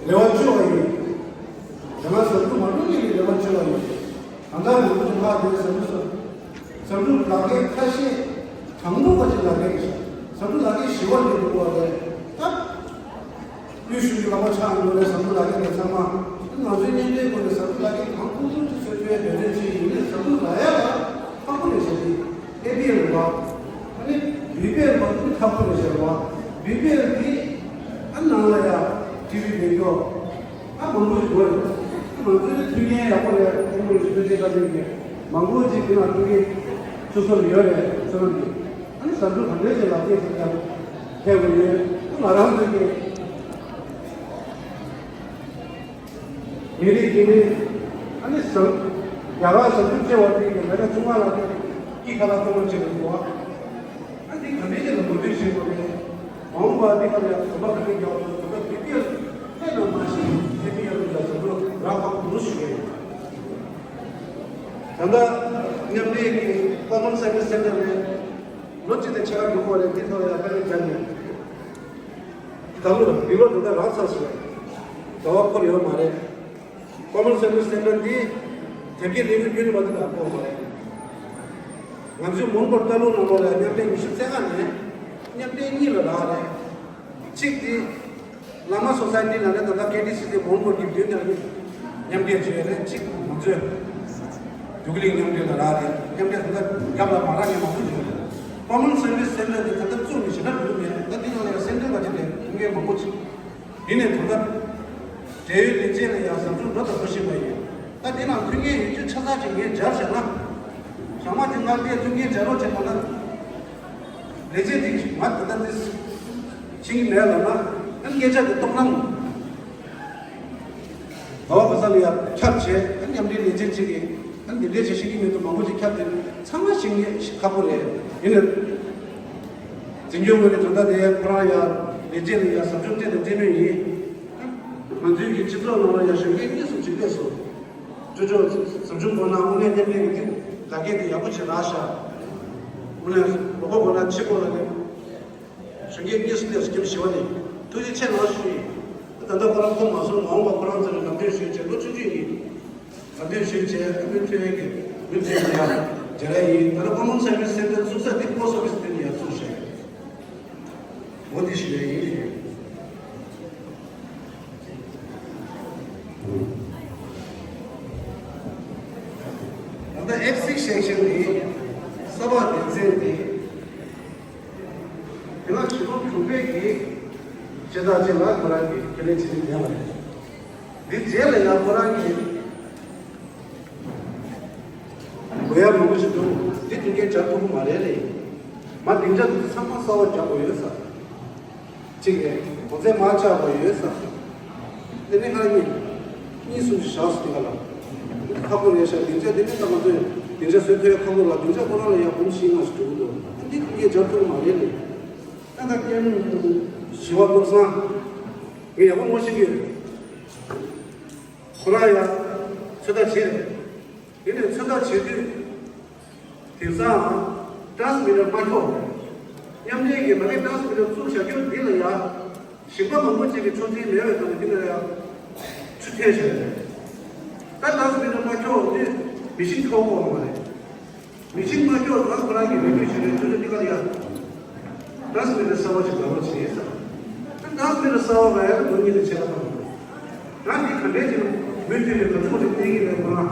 རེ་བ་བཅོལ་བ་ཡིན། རྒྱ་ནག་ཟམ་གདོང་མ་འགྲོ་གི་རེ་བ་བཅོལ་བ་ཡིན། གང་ལྟར་ང་ཚོ་ཁ་བརྡའི་ཟམ་གདོང་ཟེར། ཟམ་གདོང་ལག་ཁྱེར་ཁ་ཤས་དྲང་པོ་བ་ཅིག་ལག་ཁྱེར་གྱི་ཤག་ཟམ་གདོང་ལག་ཁྱེར་ཞི་བ་ལས་འདུག་བ་རེད། ད་དབུས་གཞུང་གི་ལག་པ་ཆག་ཡོང་རེད། ཟམ་གདོང་ལག་ཁྱེར་དེ་ཚང་མ་ང་ཚོའི་མཉམ་འབྲེལ་སྒོ་ནས་ཟམ་གདོང་ལག་ཁྱེར་གང་ཐུབ་ཐུབ་ཅིག་བཟོ་ཐུབ་ཡ་འབད་བརྩོན་བྱེད་ཡིན་ནས་ཟམ་གདོང་རག་ཡ་ལ་ཁག་པོ་རེད་ཟེར་ཏེ་ཨེ་པི་ཨེལ་བ་ཨ་ནི་བི་པི་ཨེལ་བ་ཨ་ནི་ཁག་པོ་རེད་ཟེར་བ་བི་པི་ཨེལ་དེ་ཨ་ནང་ལ་ཡ་ཊི་བི་མེད་ཀྱོག་ཨ་མང་པོ་ཞིག་དགོས་རེད། ང་ཚོའི་མཐུན་རྐྱེན་ཡག་པོ་རེད། ཁོང་ཚོའི་མཐུན་རྐྱེན་བཀའ་དྲིན་གྱིས་མང་པོ་ཅིག་དེ་ལ་མཐུན་རྐྱེན་ཅུ་སོ་ཡོད་རེད། བསོད་ནམས་ཀྱིས་ཨ་ནི་ཟམ་གདོང་ག་འདྲས་ཅིག་ལག་ཁྱེར་ཟེར་ཡང་ཐེབས་དགོས་ཡོད། ང་རང་ཚོའི་གི་མི་རིགས་ཀྱི་ནི་ཨ་ནི་ཟམ་རྒྱ་གར་ཟམ་གདོང་ཅེས་པ་དེ་གི་མེ་ད་ཆུང་མ་ལག་ཁྱེར་སྐྱིད་ཁ་ལག་གཏོང་བ་ཅིག་རེད་འདུག་ཨ་འདི་ག་འདྲས་ཅིག་ལ་གོ་སྒྲིག་བྱེད་དགོས་རེད། མ་འོངས་པར་འདི་ག་ལ་ཡང་གོམ་པ་ག་འདྲས་རྒྱག་དགོས་རེད། གོམ་པ་འདི་སྐྱེལ་ཐད་ནས་མ་ཤེས་ཨེ་པི་ཨེལ་ལ་ཟམ་གདོང་རག་ཁག་པོ་འདུག་ཞུ་གི་ཡོད། ད་ལྟ་མཉམ་འབྲེལ་གྱི་Common Service Center ནས་ལོ་གཅིག་དང་ཕྱེད་ཀ་འགྲོ་གི་ཡོད་རེད། འདི་ཐོག་ལ་ཡང་དཀའ་ལས་རྒྱབ་ནས་ད་ལོ་ལ་མི་ལོ་དེ་འདྲ་རག་ཚར་སོང་། ཟླ་བ་འཁོར་ཡོད་མ་རེད། Common Service Center འདི་དེབ་སྐྱེལ་ལས་འགུལ་བརྒྱུད་ནས་མ་ཐུབ་པ་ཁོ་མ་རེད། ང་ཚོའི་མོན་གྷོ་ལྟ་ལུགས་ནང་ལོགས་ལ་མཉམ་འབྲེལ་ཉི་ཤུ་རྩ་ལྔ་ནས་མཉམ་འབྲེལ་གཉིས་ལ་རག་རེད། གཅིག་དེ་བླ་མ་སོ་སའི་ཊི་ནང་ནས་ད་ལྟ་ཀེ་ཊི་སི་སི་མོན་གྷོ་གི་མདུན་ནས་མཉམ་འབྲེལ་བྱས་ནས་གཅིག་ང་ཚོས་འབྲུག་གླིང་མཉམ་འབྲེལ་ལ་རག་རེད། མཉམ་འབྲེལ་ད་ལྟ་རྒྱབ་ལ་མ་རག་མཁན་མང་པོ་ཡོད་རེད། Common Service Center དེ་ད་ལྟ་བཙུགས་ནས་ཞེ་དྲག་འགྲོ་གི་མེད། ད་འདི་ནང་ལ་ཡང་སེམས་ཁྲལ་བ་ཅིག་རེད། མཁན་མང་པོ་ཅིག་དེ་ནས་ད་ལྟ་འབྲེལ་ཡོད་སྡེ་ཚན་ལ་ཡང་ཟབ་སྦྱོང་འགྲོ་དང་འགྲོ་བཞིན་པ་ཡིན། ད་དེ་ནང་མཐུན་རྐྱེན་ཡོད་རྒྱུ་ཆ་ཚང་ཅིག་ངས་སྦྱར་བཞག་ན། ཞག་མ་དེ་ང་དེ་མཐུན་རྐྱེན་སྦྱར་རོགས་བྱེད་པ་ན། ལས་བྱེད་ཅིག་ང་ད་ལྟ་འདི་ཤེས་ཀྱི་མེད་ལབ་ན། ཨ་ནི་སྐད་ཆ་དེ་རྟོགས་སྣང་། ཟླ་བ་ག་ས་ལ་ཡང་ཁྱབ་བྱས། ཨ་ནི་མཉམ་འབྲེལ་ལས་བྱེད་ཅིག་གིས་ཨ་ནི་འདི་འདྲས་བྱེད་ཤེས་ཀྱི་མེད་འདུག་མང་པོ་ཅིག་ཁྱབ་བསྡད། ཚང་མ་ཤེས་མཁན་ཞིག་ཁག་པོ་རེད། ཡིན་ནའི། འཛིན་སྐྱོང་ངོས་ནས་ད་ལྟ་དེ་ཁོ་རང་ཡང་ལས་བྱེད་ལ་ཡང་ཟབ་སྦྱོང་སྤྲད་དང་སྤྲད་མུས་ཡིན། ང་ཚོའི་གི་སྤྱི་ཚོགས་ནང་ལ་ཡང་གཞོན་སྐྱེས་གཉིས་གསུམ་ཅིག་སླེབས་སོང་། ཅོ་ཅོ་ཟབ་སྦྱོང་གོ་ན་དངོས་གནས་མཉམ་འབྲེལ་གི་དེ་ལག་འཁྱེར་དེ་ཡག་པོ་བྱས་རག་ཤག་དངོས་གནས་ལོ་གོ་གོ་ན་ཕྱི་གོ་ལ་ནི་གཞོན་སྐྱེས་གཉིས་གསུམ་སླེབས་སོང་། སྐྱེ་བོ་ཞི་བ་ནི་ཐུགས་རྗེ་ཆེ་གནང་ཞུ་ཡིན། ད་ལྟ་ཁོ་རང་ཁོ་མ་སོང་། མ་འོངས་པ་ཁོ་རང་ཚོ་ནས་ལམ་སྟོན་ཞུས་བྱས་ལོ་ཆུང་ཆུང་ཡིན། ལམ་སྟོན་ཞུས་བྱས་ཨ་མི་ཐོན་ཡས་ཀྱི་མི་ཚོས་ཀྱི་ཡང་མཇལ་ཡ་ཡིན། ད་ལྟ་Common Service Center བཙུགས་ས་དེ་Post Office དེ་ནས་ཡར་བཙུགས་བྱས་འོ་དེ་ཞུ་ཡ་ཡིན་ཞུ། ད་ལྟ་F six section ནི་གསར་པ་སྡེ་ཚན་དེ། དེ་ལ་ཆུ་ལོག་གྲུབ་པའི་གི་ཤེས་ཐག་ཆོད་ལ་ཁོ་རང་གི་ཁས་ལེན་བྱེད་ཀྱི་ཡོད་པ་རེད། འདི་རྗེས་ལ་ཡང་ཁོ་རང་གིས་དགོས་ཡ་མང་པོ་ཞིག་འདུག་འདི་མཐུན་རྐྱེན་སྦྱར་ཐུབ་ཀྱི་མ་རེད་ལེ། མ་སྡིངས་ཆ་འདི་ཚང་མ་གསར་པ་རྒྱག་དགོས་ཡོད་ས། གཅིག་རེད། གོང་ཚད་མར་ཆག་པ་ཡོད་ས། དེ་ནས་ཁ་གཉིས། གཉིས་གསུམ་ཞིག་བཞག་སོང་དེ་ག་ལ། ཁག་པོ་རེད་ཤག་སྡིངས་ཆ་དེ་ནས་ད་ང་ཚོས་སྡིངས་ཆ་བཟོས་ཐུབ་ཡ་ཁག་པོ་ལ་སྡིངས་ཆ་ཁོ་རང་ལ་ཡ་འབུམ་བཞི་ལྔ་ཞིག་འགྲོ་གི་འདུག་འདི་མཐུན་རྐྱེན་སྦྱར་ཐུབ་ཀྱི་མ་རེད་ལེ། ད་ལྟ་ཀེམ་ཞི་བ་བློ་བཟང་། ངས་ཡག་པོ་ངོ་ཤེས་ཀྱི་ཡོད། ཁོ་རང་ཡང་ཚོད་ལྟ་བྱས་རེད། དེ་ནས་ཚོད་ལྟ་བྱེད་དུས། དེང་སང་transmitter མ་འཁྱོག་མཉམ་འབྲེལ་གྱི་ད་གིན་transmitter བཙུགས་བཞག་རྒྱུ་འདི་ལ་ཡང་ཞིང་པ་མང་པོ་ཅིག་གི་ཆུ་འཛིན་མེད་པའི་ཐོག་ནས་འདི་ལ་ཡང་ཆུ་ཐལ་བཞག་ཡོད་རེད། ད་transmitter མ་འཁྱོག་དུས་མི་ཤིན་འཁྱོག་དགོས་པ་མ་རེད། མི་ཤིན་མ་འཁྱོག་ཙང་ཁོ་རང་གི་རེ་སྐུལ་ཞུ་རེ་ཐུགས་རྗེ་འདི་ག་ལ་ཡ། transmitter གསར་བ་ཞིག་དགའ་བ་བྱེད་ས། transmitter གསར་བ་ལ་ཡང་ལོ་གཉིས་ལ་ཆེ་ལ་བཏང་། ང་འདི་ག་འདྲས་ཀྱི་མུ་མཐུད་ནས་ག་ཚོད་ཅིག་བསྟན་གྱི་རེད་ཁོ་རང་།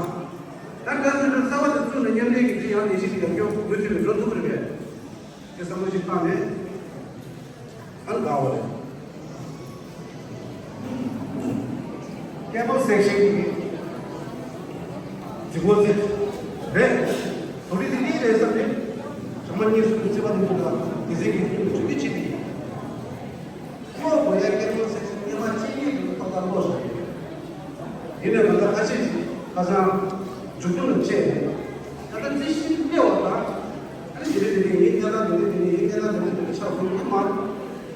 ད་transmitter གསར་བ་དེ་བཙུགས་ནས་མཉམ་འབྲེལ་གྱི་འདི་ཡང་ལས་གཞི་ཞིག་ཡང་སྐྱོང་མུ་མཐུད་ནས་འགྲོ་ཐུབ་ཀྱི་རེད་པས། དེ་བསམ་བློ་ཞིག་བཏང་ནས། ཨ་དགའ་བ་རེད། Cable section གི་ཇུས་འགོད་ཚེ་རེད། དོ་རིག་དེ་གཉིས་རེད་བསམ་ནས་ཇོ་མོ་ ཁོ་གཉིས་སུ་རྩིས་པ་དེ་ཚོ་དང་དེ་ཚོའི་གི་ཁྱོན་དུ་གྲོས་བསྡུར་བྱེད་དེ་ཡིན། ཁོ་བོ་ཡ་སྐད་ཐོག་ཚེ་ཚེ་སྙན་མ་ཅན་གཉིས་དུ་ཏག་ཏག་ཀློག་བཞག་ཡོད། ཡིན་ནའི་ང་ཚོ་ཁ་ཤས་ཤིག་ཁ་སང་མཇུག་སྡོམ་ལ་བཅད་ནས་ད་ལྟ་རྩིས་ཞིབ་སླེབས་པ་དང་། ཨ་ནི་དེ་རེད་དེ་རེད་ཡིན་གནས་སྟངས་དེ་རེད་དེ་རེད་ཡིན་གནས་སྟངས་དེ་རེད་དེ་རེད་ཆགས་སོང་ཡིན་མ།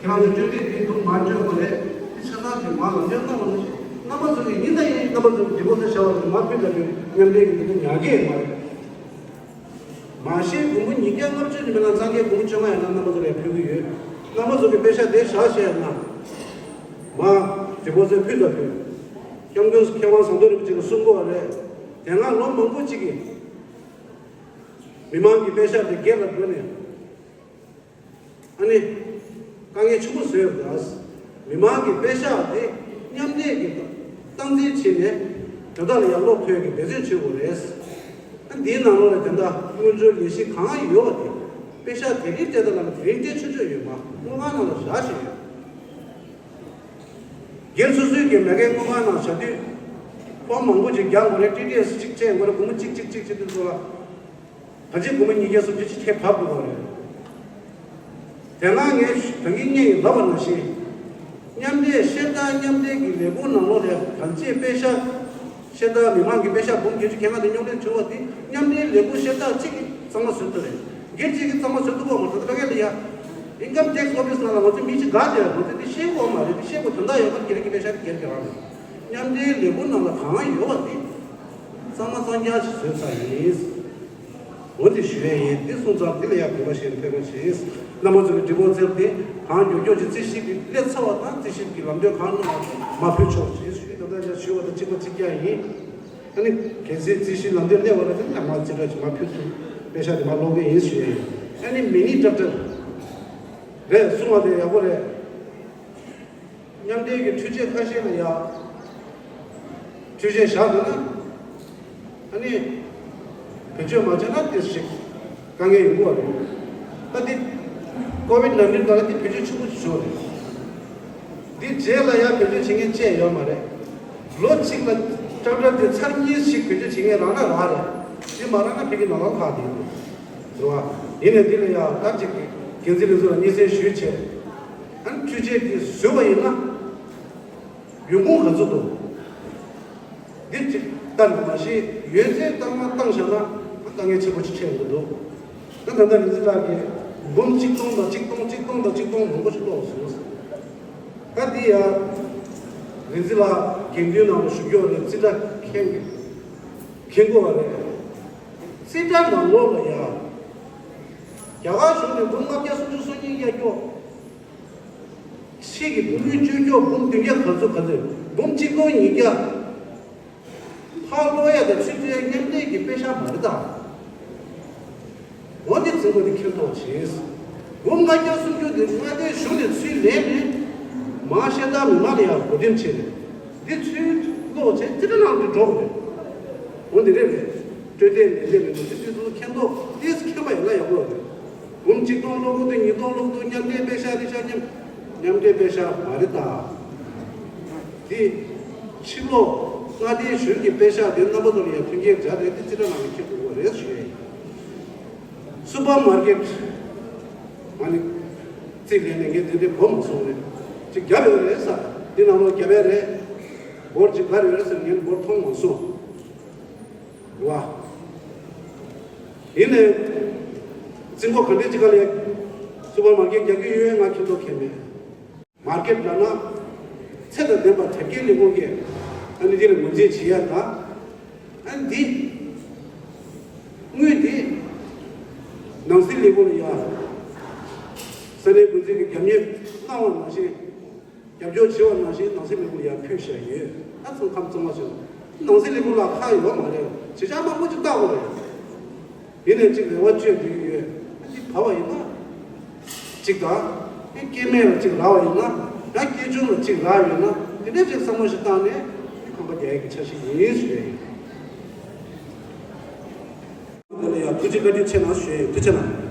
ཁྱེད་རང་ཚོ་སྐྱོན་བརྗོད་དེ་འདུག་མ་འཇོག་དགོས་རེད། དེ་ཆ་ཚང་དེ་མ་ལ་འཇོག་གནང་བ་ནི་རྣམ་པ་ཚོ་གི་ཡིན་ད་ཡིན་རྣམ་པ་ཚོ་གི་འདི་མོ་ཚོ་བྱ་བ་དེ་མ་ཕུད་ལ་དེ་མཉམ་འབྲེལ་གི་འདི་ཚོ་ཉག་གི་ཡིན་མ་རེད། མ་གཞི་དགུང་ལོ་ཉིས་བརྒྱ་ལྔ་བཅུ་ནས་མི་ལ་སངས་རྒྱས་དགུང་ལོ་བཅོ་ལྔ་ཡིན་ན་རྣམ་པ་ཚོ་ལ་ཕུལ་གི་ཡོད། རྣམ་པ་ཚོ་གི་དཔེ་ཤག་དེ་བཞག་བཤད་ན། མ། དེ་ཕོ་ཚོས་ཕུལ་དང་ཕུལ། སྐྱབས་མགོན་མཁས་དབང་ཟམ་གདོང་རིན་པོ་ཆེ་གིས་གསུང་གི་ཡོད་རེད། དེ་སྔ་ལོ་མང་པོ་ཅིག་གི་མི་མང་གི་དཔེ་ཤག་དེ་སྒེར་ལ་བགོས་ནས། ཨ་ནི། དཀའ་ངལ་ཆེན་པོ་བཟོས་ཡོད་རེད། མི་མང་གི་དཔེ་ཤག་དེ་མཉམ་འདེགས་ཀྱི་སྟངས་འཛིན་བྱས་ནས་དོན་དག་ལ་ཡར་སློག་ཐུབ་ཡག་གི་འབད་བརྩོན་བྱེད་དགོས་རེད། ཨ་འདིའི་ནང་ལོགས་ལ་དེ་འདྲ་དངུལ་འབྱོར་ལས་གཞི་གང་ཡོད་པ་དེ་དཔེ་ཤག་དེ་རིང་སྤྲད་ད་ལ་དེ་རིང་སྤྲད་ཆོག་ཆོག་ཡོད་མ་དངུལ་ཁང་ནང་ལ་བཞག་བཞིན་ཡོད། སྒེར་སོ་སོའི་གི་མ་གིའི་དངུལ་ཁང་ནང་བཞག་དུས་ཕོམ་མང་པོ་ཅིག་རྒྱག་དགོས་རེད། ཊི་ཌི་ཨེསི་གཅིག་སྤྲད་དགོས་རེད། སྒོར་མོ་གཅིག་གཅིག་གཅིག་བྱེད་དུས་ཚོ་ལ། ད་ཅི་སྒོར་མོ་ཉིས་བརྒྱ་སུམ་ཅུ་ཅིག་ཁྱད་པར་དགོས་པ་རེད། དེ་སྔ་ངས་ད་གིན་ངས་ལབ་པ་ནང་བཞིན། མཉམ་འབྲེལ་ཤེལ་དཀར་མཉམ་འབྲེལ་གྱི་ལས་ཁུངས་ནང་ལོགས་ལ་ད་ཅི་དཔེ་ཤག་ཤེལ་དཀར་མི་མང་གི་དཔེ་ཤག་འབུམ་བརྒྱད་ཅུ་གྱ་ལྔ་དེ་རྙོག་དྲ་བྱུང་བ་དེ་མཉམ་འབྲེལ་ལས་ཁུངས་ཤེལ་དཀར་གཅིག་གིས་གཙང་མ་བཟོས་ཐུབ་རེད། སྒེར་གཅིག་གིས་གཙང་མ་བཟོས་ཐུབ་པ་མ་གཏོགས་ད་ག་ལ་ཡ། Income Tax Office ནང་ལ་ང་ཚོ་མི་གཅིག་དགའ་བསྡད་ཡ་ང་ཚོ་དེ་ཤེས་དགོས་མ་རེད། དེ་ཤེས་དགོས་དོན་དག་ཡོད་པ་སྒེར་གྱི་དཔེ་ཤག་དེ་སྒེར་གྱི་རང་རེད། མཉམ་འབྲེལ་ལས་ཁུངས་ནང་ལ་གང་ཡོད་པ་དེ་གཙང་མ་གཙང་རྐྱང་ཞིག་བཟོས་ཚར་ཡིན། འོ་དེ་ཞུ་ཡས་ཡིན། དེ་སོང་ཙང་དེ་ལ་ཡང་དགོངས་པ་བཞེས་ནས་ཕེབས་རོགས་གྱིས། རྣམ་པ་ཚོ་གི་འདྲི་བོ་ཚེ་དེ་གང་མགྱོགས་མགྱོགས་ཀྱི་རྩིས་ཞིབ་ཀྱི་སླེབས་ཚར་བ་དང་རྩིས་ཞིབ་ཀྱི་ལམ་སྟོན་གང་གནང་བ་མ་ཕུལ་ཆོག་ཅེས་ཞུས། ད་ལྟ་ཡང་ཞུ་བ་དང་གཅིག་པ་གཅིག་རྐྱང་ཡིན། ཨ་ནི་གལ་སྲིད་རྩིས་ཞིབ་ལམ་སྟོན་སླེབས་པ་ལ་དེ་ནས་མ་རྩིས་སྤྲོད་ཀྱི་མ་ཕུལ་ཚུལ་དཔེ་ཤག་དེ་མ་ཀློག་གི་ཡིན་ཞུ་ཡས་ཡིན། ཨ་ནི་མི་ནི་ཌོག་ཊར་རེད་གསུང་བ་དེ་ཡག་པོ་རེད། མཉམ་འབྲེལ་གྱི་འཕྲུལ་ཆས་ཁ་ཤས་ལ་ཡ། འཕྲུལ་ཆས་བཞག་འདུག་ན། ཨ་ནི། བེད་སྤྱོད་མ་བྱས་ན་དེ་ཞིག་དཀའ་ངལ་ཡོང་གི་རེད། ད་འདི། ཀོ་བིད་ནའིན་ཊིན་སྐབས་ལ་འདི་བེད་སྤྱོད་ཆེན་པོ་ཞིག་བྱུང་རེད། འདི་རྗེས་ལ་ཡང་བེད་སྤྱོད་བྱེད་མཁན་བཅས་ཡོད་མ་རེད། ལོ་གཅིག་ལ་ཊར་ཊར་འདི་ཚར་གཉིས་ཤིག་བེད་སྤྱོད་བྱེད་མཁན་རག་ན་རག་རེད། འདི་མ་རག་ན་ཕ་གི་ནང་ལ་ལྷག་བསྡད་ཡོད་རེད། རེད་བ། ཡིན་ནའི་འདི་ལ་ཡང་ད་ཅིག་འགན་འཛིན་ལས་ཚོགས་ལ་སྙན་སེང་ཞུས་བྱས། ཨ་ནི་འཕྲུལ་ཆས་འདི་བཟོས་པ་ཡིན་ན། ཡོང་ཁུངས་ག་ཚོད་འདུག་འདི་གཅིག་ལྟ་ནས་མ་ཤེས། ཡོད་ཚད་བཏང་མ་བཏང་བཞག་ན་དཀའ་ངལ་ཆེན་པོ་ཅིག་འཕྲད་ཡོང་གི་འདུག་ད་ད་ལྟ་རིག་འཛིན་ལགས་ཀྱིས་འབུམ་གཅིག་སྟོང་དང་གཅིག་སྟོང་གཅིག་སྟོང་དང་གཅིག་སྟོང་མང་པོ་ཞིག་ཀློག་སོང་། ད་འདི་ཡང་རིག་འཛིན་ལགས་དགེ་འདུན་ནང་ལ་བཞུགས་ཡོད་རེད། རྩིས་ཁྲ་མཁན་གྱི་མཁན་གོ་བ་རེད། རྩིས་ཁྲ་ནང་ལོགས་ལ་ཡང་རྒྱ་གར་གཞུང་ནས་འབུམ་ལྔ་བརྒྱ་སུམ་ཅུ་སོ་གཉིས་བརྒྱ་སྐྱོ། ཕྱིས་ཀྱི་དངུལ་བཅོལ་སྐྱོར་འབུམ་བདུན་བརྒྱ་ག་ཚོད་ག་ཚོད། འབུམ་གཅིག་སྟོང་ཉིས་བརྒྱ། ཕར་ཀློག་ཡ་དང་ཚུར་སྤྲད་མཉམ་འབྲེལ་གྱི་དཔེ་ཤག་མ་རེད་ད། འོ་འདི་འཛིན་གྲྭ་དེ་མཁྱེན་རྟོགས་བྱས། འབུམ་ལྔ་བརྒྱ་སུམ་ཅུ་དེ་མངའ་སྡེའི་གཞུང་ནས་ཚུར་ལེན་ནས་མར་ཤེས་ལྡན་མི་མང་ལ་ཡང་བགོ་འགྲེམས་བྱས་ནས་འདི་ཚུར་ཀློག་བྱས་རྩིས་ཁྲ་ནང་དུ་འགྲོ་དགོས་རེད། འོ་འདི་རེད་རེད། སྤྲོད་བདེ་མི་བདེ་མི་འདུག་དེ་དུས་ཚོད་མཁྱེན་རྟོགས་ཏིས་མཁྱེན་པ་ཡིན་ན་ཡག་པོ་རེད། འབུམ་གཅིག་སྟོང་ཀློག་གི་འདུག་ཉིས་སྟོང་ཀློག་གི་འདུག་མཉམ་འབྲེལ་དཔེ་ཤག་རེད་ཤག་མཉམ་མཉམ་འབྲེལ་དཔེ་ཤག་མ་རེད་ད། དེ་ཕྱི་ལོགས་མངའ་སྡེའི་གཞུང་གི་དཔེ་ཤག་དེ་རྣམ་པ་ཚོ་ལ་ཡང་མཐུན་རྐྱེན་སྦྱར་རེད། དེ་རྩིས་ཁྲ་ནང་ལ་འཁྱེར་དགོས་པ་རེད་ཞུ་ཡ་ཡིན། སུ་པར་མར་ཀེཊ་ཨ་ནི་རྩིས་ལེན་ནས་ངས་དེ་འདྲའི་གོ་མ་སོང་རེད། ཅིག་བརྒྱབ་ཡོད་རེད་ཟེར། དེ་ནང་ལོགས་བརྒྱབ་ཡ་རེད། སྒོར་ཅིག་ག་རེ་ཡོད་རེད་ཟེར་ངས་སྒོར་མཐོང་མ་སོང་། རེད་བ། ཡིན་ནའི། རྩིས་འགོ་ག་འདྲས་ཅིག་ག་ལ་ཡ། སུ་པར་མར་ཀེཊ་རྒྱག་གི་ཡོད་ཡ་ང་མཁྱེན་རྟོགས་མཁན་མེད། མར་ཀེཊ་ལབ་ན། ཚད་དང་ལྡན་པ་དེབ་སྐྱེལ་ལས་ཁུངས་ཀྱིས་ཨ་ནི་འདི་ལ་ངོས་འཛིན་བྱེད་ཡ་དང་། ཨ་ནི་འདི། དངུལ་འདི། ནང་སྲིད་ལས་ཁུངས་ལ་ཡ། ས་གནས་འགོ་འཛིན་གྱི་རྒྱབ་གཉེར་གནང་བ་ནང་བཞིན། རྒྱབ་སྐྱོར་བྱེད་པ་ནང་བཞིན་ནང་སྲིད་ལས་ཁུངས་ལ་ཡར་ཕུལ་བཞག་ཡོད། ད་ཚང་ཁམས་གཙང་མ་བྱུང་། ནང་སྲིད་ལས་ཁུངས་ལ་ཁག་ཡོད་མ་རེད། བྱེད་བྱ་མང་པོ་ཅིག་བལྟ་དགོས་རེད། ཡིན་ནའི་ཅིག་རེ་བ་བཅོལ་བསྡད་ཀྱི་ཡོད། ཨ་ཅིག་བབས་པ་ཡིན་ན། ཅིག་དང་། ཨེ་སྐྱེ་དམན་ལ་ཅིག་རག་པ་ཡིན་ན། ཡང་སྐྱེ་ཆུང་ལ་ཅིག་རག་ཡོད་ན། དེ་འདྲའི་ཅིག་བསམ་བློ་ཞིག་བཏང་ནས་ཨེ་ཁང་པ་རྒྱག་ཡག་གི་འཆར་གཞི་ཡིན་ཞུ་ཡ་ཡིན། དེ་ལ་ཡང་ཐུགས་རྗེ་བཀའ་དྲིན་ཆེ་གནང་ཞུ་ཡ་ཡིན། ཐུགས་རྗེ་གནང་།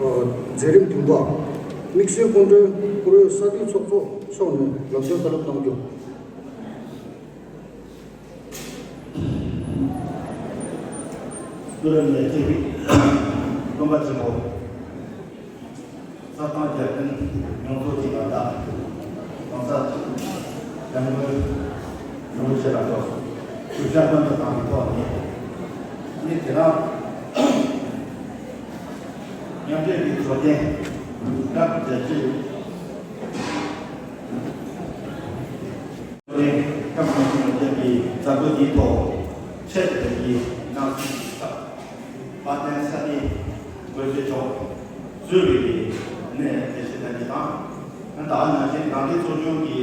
ཨོ། མཛད་རིམ་བདུན་པ། དམིགས་བསལ་སྐུ་མགྲོན་བཀུར་འོས་ས་འཐུས་ཚོགས་གཙོ་མཆོག་ནས་ལམ་སྟོན་བཀའ་སློབ་གནང་རྒྱུ། བསོད་ནམས་ལས་སྐྱེས་པའི་སྟོན་པ་ཆེན་པོ། ས་སྟེང་རྒྱལ་ཕྲན་མྱོང་ཚོར་གྱི་བར་དག་གང་ཟག་སྐྱབས་མགོན་རིན་པོ་ཆེ་ལ་ཐོག་ཞུ་བྱ་སྨོན་ལམ་དང་གི་ཐོག་ནས་ནི་དེ་རང་མཉམ་འབྲེལ་གྱི་ཚོགས་ཆེན་སྐབས་བརྒྱད་ཅུ། སྐབས་གོང་ཞུས་པ་བརྒྱད་པའི་མཛད་སྒོ་འདིའི་ཐོག་ཆེད་དུ་ཕེབས་ཀྱི་ནང་སྲིད་ཀྱི་ཚབ་དཔལ་ལྡན་ས་གནས་དགོན་སྡེ་མཆོག་གཙོས་པའི་གནས་དེ་བཞིན་གནང་རྒྱུ་དང་། ད་ནང་བཞིན་རང་རེའི་ཚོགས་ཆུང་གི་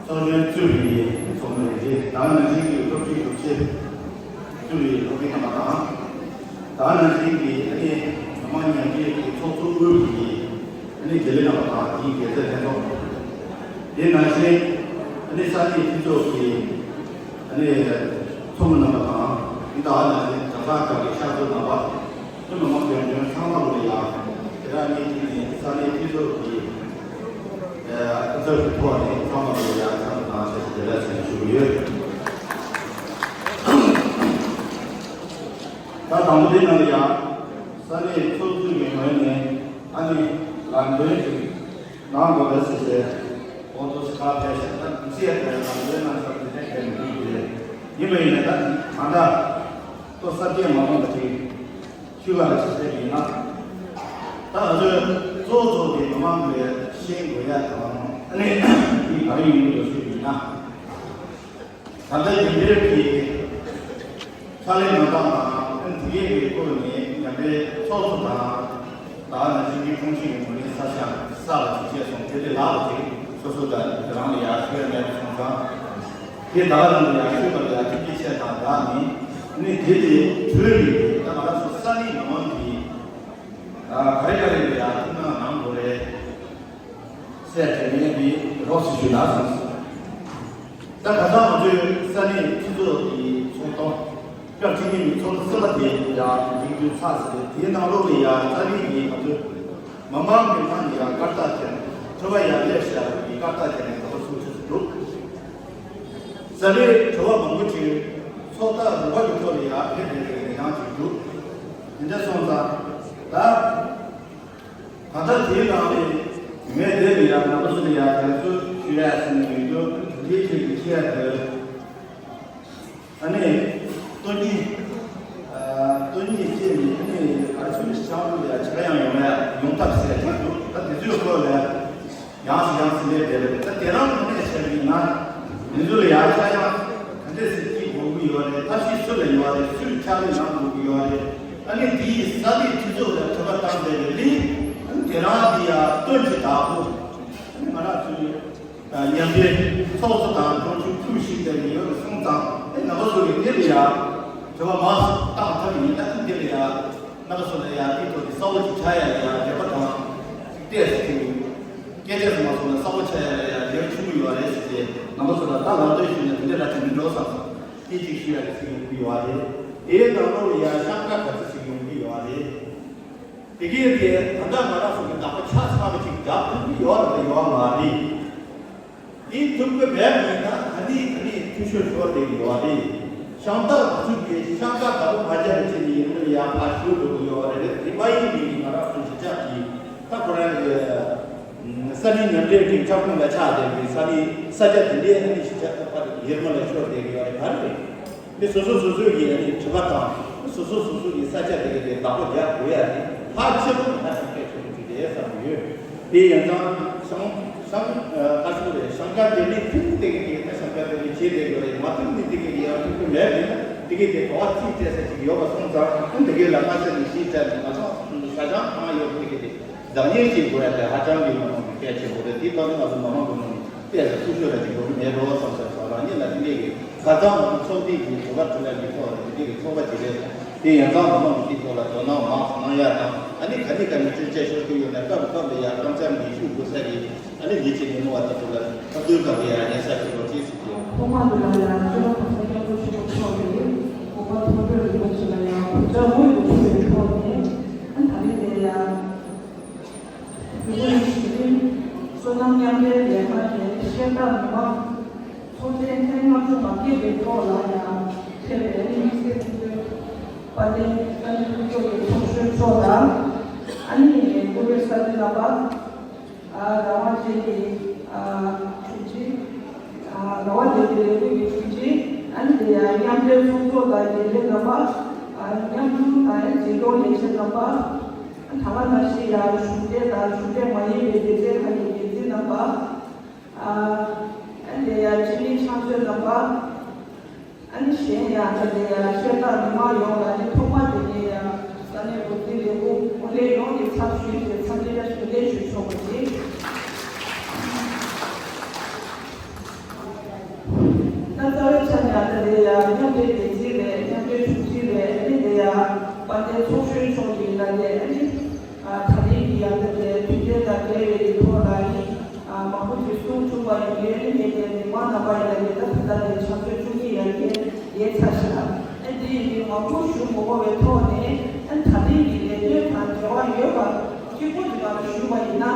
ཚོགས་གཞོན་གཙོས་པའི་ཚོགས་མི་རེ་རེ། ད་ནང་བཞིན་གྱི་སློབ་ཕྲུག་དྲུག་ཅུ་གཙོས་པའི་སློབ་དཔོན་རྣམ་པ་དང་། ད་ནང་བཞིན་གྱི་ཨ་ནི་མི་མང་མཉམ་འབྲེལ་གྱི་ཚོགས་གཙོ་དབུས་ཀྱི་ཨ་ནི་དགེ་ལས་རྣམ་པ་དང་དེའི་དགེ་རྩ་ལྷན་ཚོགས། དེ་ནང་བཞིན་ཨ་ནི་ས་གནས་འཐུས་ཚོགས་ཀྱི་ཨ་ནི་ཚོགས་མི་རྣམ་པ་དང་། དེ་དག་ནང་བཞིན་གྲྭ་ཚང་ཁག་གི་ཤག་ཚོགས་རྣམ་པ། མི་མང་སྐྱོན་བརྗོད་ཚང་མ་ལོ་ཡ། དེ་རང་ཉིད་ཀྱི་ནས་ས་གནས་འཐུས་ཚོགས་ཀྱི་སྐུ་ཚབ་ཀྱི་ཐོག་ནས་ཚང་མ་ལོ་ཡ་འཚམས་འདྲི་དང་བཅས་ཏེ་བདེ་ལེགས་ཞུ་གི་ཡོད། ད་དང་པོ་དེ་ནང་ལ་ཡ། ས་གནས་ཚོགས་གཙོ་གི་ངོས་ནས་ཨ་ནི་ལམ་སྟོན་ཞིག་གནང་དགོས་པའི་སྲིད་ཟེར། འོ་དོ་ཞིག་ཁ་ཕེ་ཞིག་ད་མི་ཚེ་ཡ་དེ་ལམ་སྟོན་གནང་ས་དེ་ནས་གལ་མི་འདུག་ཟེར། ཡིན་པ་ཡིན་ན་ད་གང་ལྟར་ཏོ་ས་སྐྱེས་མ་འོངས་པ་ཅིག་ཞུ་བ་ལ་ཅི་ཟེར་ཡིན་ན། ད་ང་ཚོས་གཙོ་བོ་གཙོ་བོ་དེ་མི་མང་གིས་ཤེས་དགོས་ཡ་དང་ཨ་ནི་དེ་ག་རེ་ཡིན་དགོས་ཞུ་ཡིན་ན། ད་ལྟ་རྒྱུན་ལྡན་གྱི་ཕྱག་ལས་གནང་སྟངས་དང་ཨ་ནི་དེ་གའི་སྐོར་ནས་མཉམ་འབྲེལ་ཚོགས་གཙོ་དང་ད་ནང་བཞིན་གྱི་ཁོངས་ཞུགས་ཀྱི་ངོས་ནས་ས་ཞང་ས་ལ་ཅིག་བྱས་སོང་དེ་ལས་ལྷག་པ་ཅིག་སོ་སོ་དང་དེ་རང་ལ་ཡར་ཞུ་ཡ་མེད་པ་སོང་ཙང་། དེ་དག་ལ་ཡང་ཤོད་པ་ལ་ཡང་ཐུགས་རྗེ་ཆེ་དང་བདག་ནི་ནི་དེ་ལས་གྲོལ་བའི་ད་ང་རང་ཚོ་ས་གནས་མི་མང་གིས་ག་རེ་ག་རེ་ལ་ཡང་ཐུགས་སྣང་གནང་དགོས་རེད་ཟེར་དྲན་ངེས་པའི་རོགས་སུ་ཞུས་ན་སོང་། ད་ག་ད་ང་ཚོའི་ས་གནས་སྤྱི་ཚོགས་ཀྱི་ཚོགས་གཏོང་སྐབས་གཅིག་ཉིན་གྱི་ཚོགས་འདུ་གསུམ་པ་དེ་ཡང་མཇུག་བསྡུ་ཚར་ཟིན་པས་དེའི་ནང་ལོགས་ལ་ཡང་རྩ་བའི་ཡིན་ང་ཚོས། མི་མང་གི་ནང་ནས་ཡང་སྐར་རྟགས་དེར་དྲི་བ་ཡང་ལས་བྱ་བའི་སྐར་རྟགས་དེ་ནས་ད་བར་སུ་ཆུ་ཚོད་དྲུག་རྩ་བའི་དྲི་བ་མང་པོ་ཅིག་ཚོགས་ཐག་རུ་བ་གི་ཐོག་ལ་ཡང་ཕེབས་པའི་ལས་ཡང་ཅིག་འདུག་དེ་འདྲ་སོང་ཙང་ད་ད་ལྟ་དེའི་ནང་ནས་ངས་དེ་ལ་ཡང་རྣམ་པ་ཚོ་ལ་ཡང་དེ་ཚོ་ཞུ་ཡ་ཟིན་ཡོད་རྒྱུ་དེའི་ཆེད་དུ་ཤེས་ཡ་དེ། ཨ་ནི། སྟོང་ཉིད། ཨ། སྟོང་ཉིད་ཅེས་ནི་ཨ་ནི་ཨ་ཆུ་ཤང་ལུ་ཡ་ཆ་ཡང་ཡོང་ཡ་ཡོང་ཐབས་ཟེར་གྱི་འདུག་ད་དེ་ཚོའི་སྐོར་ལ་ཡང་སུ་ཡང་སུ་ལས་བསྡད་པ་རེད། ད་དེ་རང་དངོས་གནས་བྱས་པ་ཡིན་ན་མི་ཚོ་ལ་ཡ་ཆ་ཡང་ག་འདྲས་སེ་སྐྱིད་དགོས་ཀྱི་ཡོད་རེད། ཐབས་ཤེས་སུ་ལ་ཡོད་རེད། སུས་ཕྱག་ལས་གནང་དགོས་ཀྱི་ཡོད་རེད། ཨ་ནི་དེའི་ས་གནས་སྤྱི་ཚོགས་ལ་ཁྲོད་པ་བཏང་བསྡད་པའི་ལི་ཨ་ནི་དེ་རང་དེ་ཡ་སྟོན་གྱི་བདག་པོ་ཨ་ནི་ང་རང་ཚོའི། མཉམ་འབྲེལ་ཚོགས་གཙོ་དང་དོན་གཅོད་ཁུལ་ཞིག་དེ་ཡོད་པ་སོང་ཙང་ཨེ་ནང་པ་ཚོ་གི་དེ་ལ་ཡ་དྲི་བ་མང་སུ་བཏང་ཐབས་ཡིན་ན་ཨེ་དེ་ལ་ཡ་ནང་པ་ཚོ་ལ་ཡ་དེའི་ཐོག་གི་གསལ་བོ་ཅིག་ཆགས་ཡ་ལ་ཡ་འབྲེལ་བ་དང་ཅིག་བལྟས་སུ་ཅིག་སྐད་ཆ་ཚང་མ་སོང་ན་གསལ་བོ་ཆགས་ཡ་ལ་ཡ་འབྲེལ་བ་ཆེན་པོ་ཡོད་རེད་ཟེར་ཏེ་ནང་པ་ཚོ་ལ་ད་ལམ་སྟོན་ཞུས་ན་དེ་འདྲ་ར་ཅིག་མི་འགྲོ་བསམ་སོང་། དེ་ཅིག་ཞུ་ཡ་ལ་ཅིག་ཡོང་གི་ཡོད་རེད། དེའི་ནང་ལོགས་ལ་ཡ་ཤང་ཀ་ག་ཚོད་ཅིག་ཡོང་གི་ཡོད་རེད། དེ་གས་དེ་ད་ལྟ་ང་རང་ཚོ་གི་བདག་པོ་ཆ་ཚང་བ་ཅིག་རྒྱག་ཐུབ་ཀྱི་ཡོད་རེད་ཡོད་མ་རེད། དེ་ཐུབ་ཀྱི་མེད་པ་ཡིན་ན་ད་ནི་ད་ནི་འཐུས་ཤོར་ཤོར་བསྡད་ཀྱི་ཡོད་རེད། ཤང་ཏ་ཚུགས་ཀྱི་ཤང་ཀ་བདག་པོ་མ་རྒྱག་པའི་ཆེད་ནས་ཡིན་ན་ཡང་ཕར་ཞུ་འགྲོ་གི་ཡོད་རེད། དེ་མ་ཡིན་པའི་ང་རང་ཚོ་གཞིས་ཆགས་ཀྱི་ད་ཁོ་རང་གི་ས་གནས་མཉམ་འབྲེལ་གྱི་ཁྱབ་ཁོངས་ལ་ཆགས་བསྡད་པའི་ས་གནས་ས་ཆ་དེ་འདྲའི་ཨ་ནི་གཞིས་ཆགས་ཁག་ཕར་ཡེར་མ་ལ་ཤོར་བསྡད་ཀྱི་ཡོད་རེད། ག་རེ་རེད། མི་སོ་སོ་སོ་སོའི་གི་ཨ་ནི་དྲི་བ་དང་། སོ་སོ་སོ་སོ་གི་ས་ཆ་དེ་ག་དེ་བདག་པོ་རྒྱག་དགོས་ཡ་དེ་ཧ་ཆེ་པོ་ཧ་ཅང་གལ་ཆེན་པོ་ཅིག་རེད་བསམ་གྱི་ཡོད། དེ་ཡིན་ཙང་ཤང་ཤང་ཨ་ཤང་ཀ་དེ་ནི་ཐུན་དེ་ག་དེ་ད་ཤང་ཀ་དེ་ནི་བྱེད་བསྡད་དགོས་རེད། མ་ཐུན་ནི་དེ་ག་དེ་ཡང་ཐུན་གྱི་མེད་པས་ན་དེ་ག་དེ་ག་བ་རྩིས་སྤྲད་ས་ཅིག་ཡོད་པ་སོང་ཙང་ཨ་དེ་ག་ལ་ཁ་ཤས་ནི་ཤེས་བྱ་ནི་ང་ཚོ་ས་ཆ་གང་ཡོད་དེ་ག་དེ་བདག་གཉེར་བྱེད་དགོས་ཡ་དེ་ཧ་ཅང་གི་ང་ཚོ་གི་གལ་ཆེན་པོ་རེད། དེ་ལྟ་ན་ང་ཚོ་མི་མང་གི་ནང་ནས་བལྟས་ཚེ་སུ་ཤོད་ལ་ཅིག་འགྲོ་གི་མེད་འགྲོ་བསམ་ས་ཚོ་རང་ཉིད་ལ་དེ་འདྲས་ཀྱི་ཁ་སང་ང་ཚོ་ཚོགས་སྡེ་གི་གོ་སྐབས་ཐོབ་ཡ་གི་ཐོག་ལ་དེ་འདྲས་ཀྱི་ཚོགས་པ་ཅིག་རེད། དེ་ཡང་ཚང་མི་མང་གི་དེ་ཐོག་ལ་དོ་སྣང་མང་ཙམ་གནང་ཡ་དང་ཨ་ནི་ག་ནི་ག་ནི་སྤྲོད་ཆས་ཤོར་གི་ཡོད་ན་སྐབས་སྐབས་ལ་ཡ་སྐམ་ཆ་མི་ཤུགས་དགོས་ས་རེད། ཨ་ནི་ལས་བྱེད་མི་མང་བ་དེ་ཚོ་ལ་ཁ་ཏོན་སྐབས་ལ་ཡ་ཉན་ས་ཞིག་རོགས་ཅེས་ཟེར་གྱི་ཡོད། ཐོག་མ་དེ་ལ་ཡང་སྤྱི་ནོར་གོང་ས་སྐྱབས་མགོན་ཆེན་པོ་མཆོག་གིས་གོ་པ་མཐོ་གྲོས་རིན་པོ་ཆེ་ལ་ཡང་གུས་ཕྱག་དངོས་སུ་ཕུལ་བའི་ཐོག་ནས་ཨ་ནི་ད་རེས་དེ་ཡང་། བསོད་ནམས་མཉམ་འབྲེལ་ལས་ཁང་གི་ཤེས་རྟག་མི་མང་ཚོགས་ཆེན་ཐེངས་ལྔ་བཅུ་ང་བརྒྱད་པའི་ཐོག་ལ་ཡང་ཕེབས་པའི་དམིགས་བསལ་སྐུ་མགྲོན་དཔལ་ལྡན་ས་གནས་དབུ་བཞུགས་ཀྱི་ཚོགས་གཞོན་མཆོག་དང་། ཨ་ནི་སྐུ་མགྲོན་ས་གནས་རྣམ་པ། ཨ་རང་དབང་ཅན་གྱི་ཨ་དྲུང་ཆེ། ཨ་རང་དབང་ལྡན་ལྡན་ལས་ཁུངས་ཀྱི་དྲུང་ཆེ། ཨ་ནི་དེ་ཡང་མཉམ་འབྲེལ་ཚོགས་གཙོ་དང་རྒྱུན་ལས་རྣམ་པ། ཨ་མཉམ་དྲུང་དང་འཛིན་སྐྱོང་ལས་བྱེད་རྣམ་པ། ད་ག་ནང་བཞིན་ཡང་གཞུང་འབྲེལ་དང་གཞུང་འབྲེལ་མ་ཡིན་པའི་སྡེ་ཚན་ཁག་གི་འགན་འཛིན་རྣམ་པ། ཨ་ཨ་ནི་དེ་ཡང་སྤྱི་མི་ཕྱག་མཛོད་རྣམ་པ། ཨ་ནི་གཞན་ཡང་ད་དེ་ཡང་ཤེས་རྟག་མི་མང་ཡོངས་ལ་ནི་ཐོག་མ་དེ་ནས་ཡང་ས་གནས་འགོ་འཛིན་ལས་ཁུངས་ཨུ་ལྷན་ཡོངས་ཀྱི་ཚབ་ཞུས་ཏེ་འཚམས་འདྲི་དང་ཞུ་ལས་ཞུ་ཆོག་པ་ཡིན། ད་རྩ་བའི་ཆ་ནས་ད་དེ་ཡང་མཉམ་འབྲེལ་སྡེ་ཚན་རེད། མཉམ་འབྲེལ་དྲུང་ཆེ་རེད། ཨ་ནི་དེ་ཡང་དཔལ་ལྡན་ཚོགས་གཞོན་མཆོག་ཡིན་ན་རེད། ཨ་ནི་ད་རིང་གི་ཡང་ད་དེ་དུས་དྲན་དང་འབྲེལ་བའི་ཐོག་ལ་ནི་མང་པོ་ཅིག་གསུང་བྱུང་བ་ཡིན་པས། ཨ་ནི་ངས་དེ་མི་མང་རྣམ་པ་ཡིན་ན་རེད། ད་ད་ལྟ་དེ་ཕྱག་ཚོད་བཅུ་གཉིས་ཡར་རྒྱས་ཡས་ཚར་ཤག་ཨ་འདི་ཡིན་དུས་མང་པོ་ཞུ་མ་དགོས་པའི་ཐོག་ནས། ཨ་ད་རིང་གི་ལས་དོན་དང་འབྲེལ་བ་ཡོད་པ་གཅིག་པོ་ཅིག་ལ་ཞུ་བ་ཡིན་ན།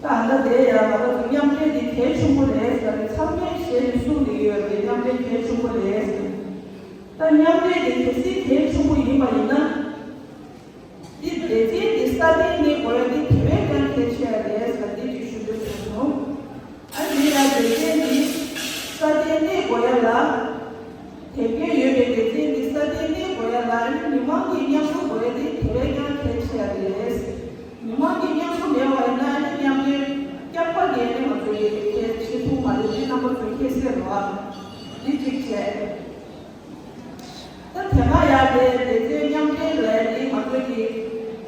ད་ལྟ་དེ་ཡང་ང་རང་ཚོ་མཉམ་འབྲེལ་འདི་གལ་ཆེན་པོ་རེད་ཟེར་ནས་ཚང་མས་བཤད་ནས་གསུངས་བསྡད་ཡོད་རེད། མཉམ་འབྲེལ་གལ་ཆེན་པོ་རེད་ཟེར། ད་མཉམ་འབྲེལ་འདི་གལ་སྲིད་གལ་ཆེན་པོ་ཡིན་པ་ཡིན་ན། འདི་སྡེ་ཚན་འདི་སྲ་བརྟན་གནས་དགོས་ཡ་འདི་དེ་བས་ཀྱང་གལ་ཆེ་བ་རེད་ཟེར་འདི་ཅིག་ཞུ་འདོད་བྱུང་སོང་། ཨ་ནི་ཡང་སྡེ་ཚན་འདི་སྲ་བརྟན་གནས་དགོས་ཡ་ལ། དེབ་སྐྱེལ་ཡོད་པའི་སྡེ་ཚན་འདི་སྲ་བརྟན་གནས་དགོས་ཡ་ལ་ནི་མི་མང་གི་མཉམ་རུབ་དགོས་ཡ་དེ་དེ་བས་ཀྱང་གལ་ཆེ་བ་རེད། མི་མང་གི་མཉམ་རུབ་མེད་པ་ཡིན་ན་ནི་མཉམ་འབྲེལ་རྒྱབ་ཁ་གིས་ནི་ང་ཚོ་ཡི་གེ་བྱེད་ཐུབ་མ་རེད། དེ་རྣམ་པ་ཚོས་ཁྱེད་གསལ་རོགས་ཨ། འདི་གཅིག་བྱས། ད་དེ་སྔ་ཡ་དེ་སྡེ་ཚན་མཉམ་འབྲེལ་ལས་དེ་ང་ཚོ་གི་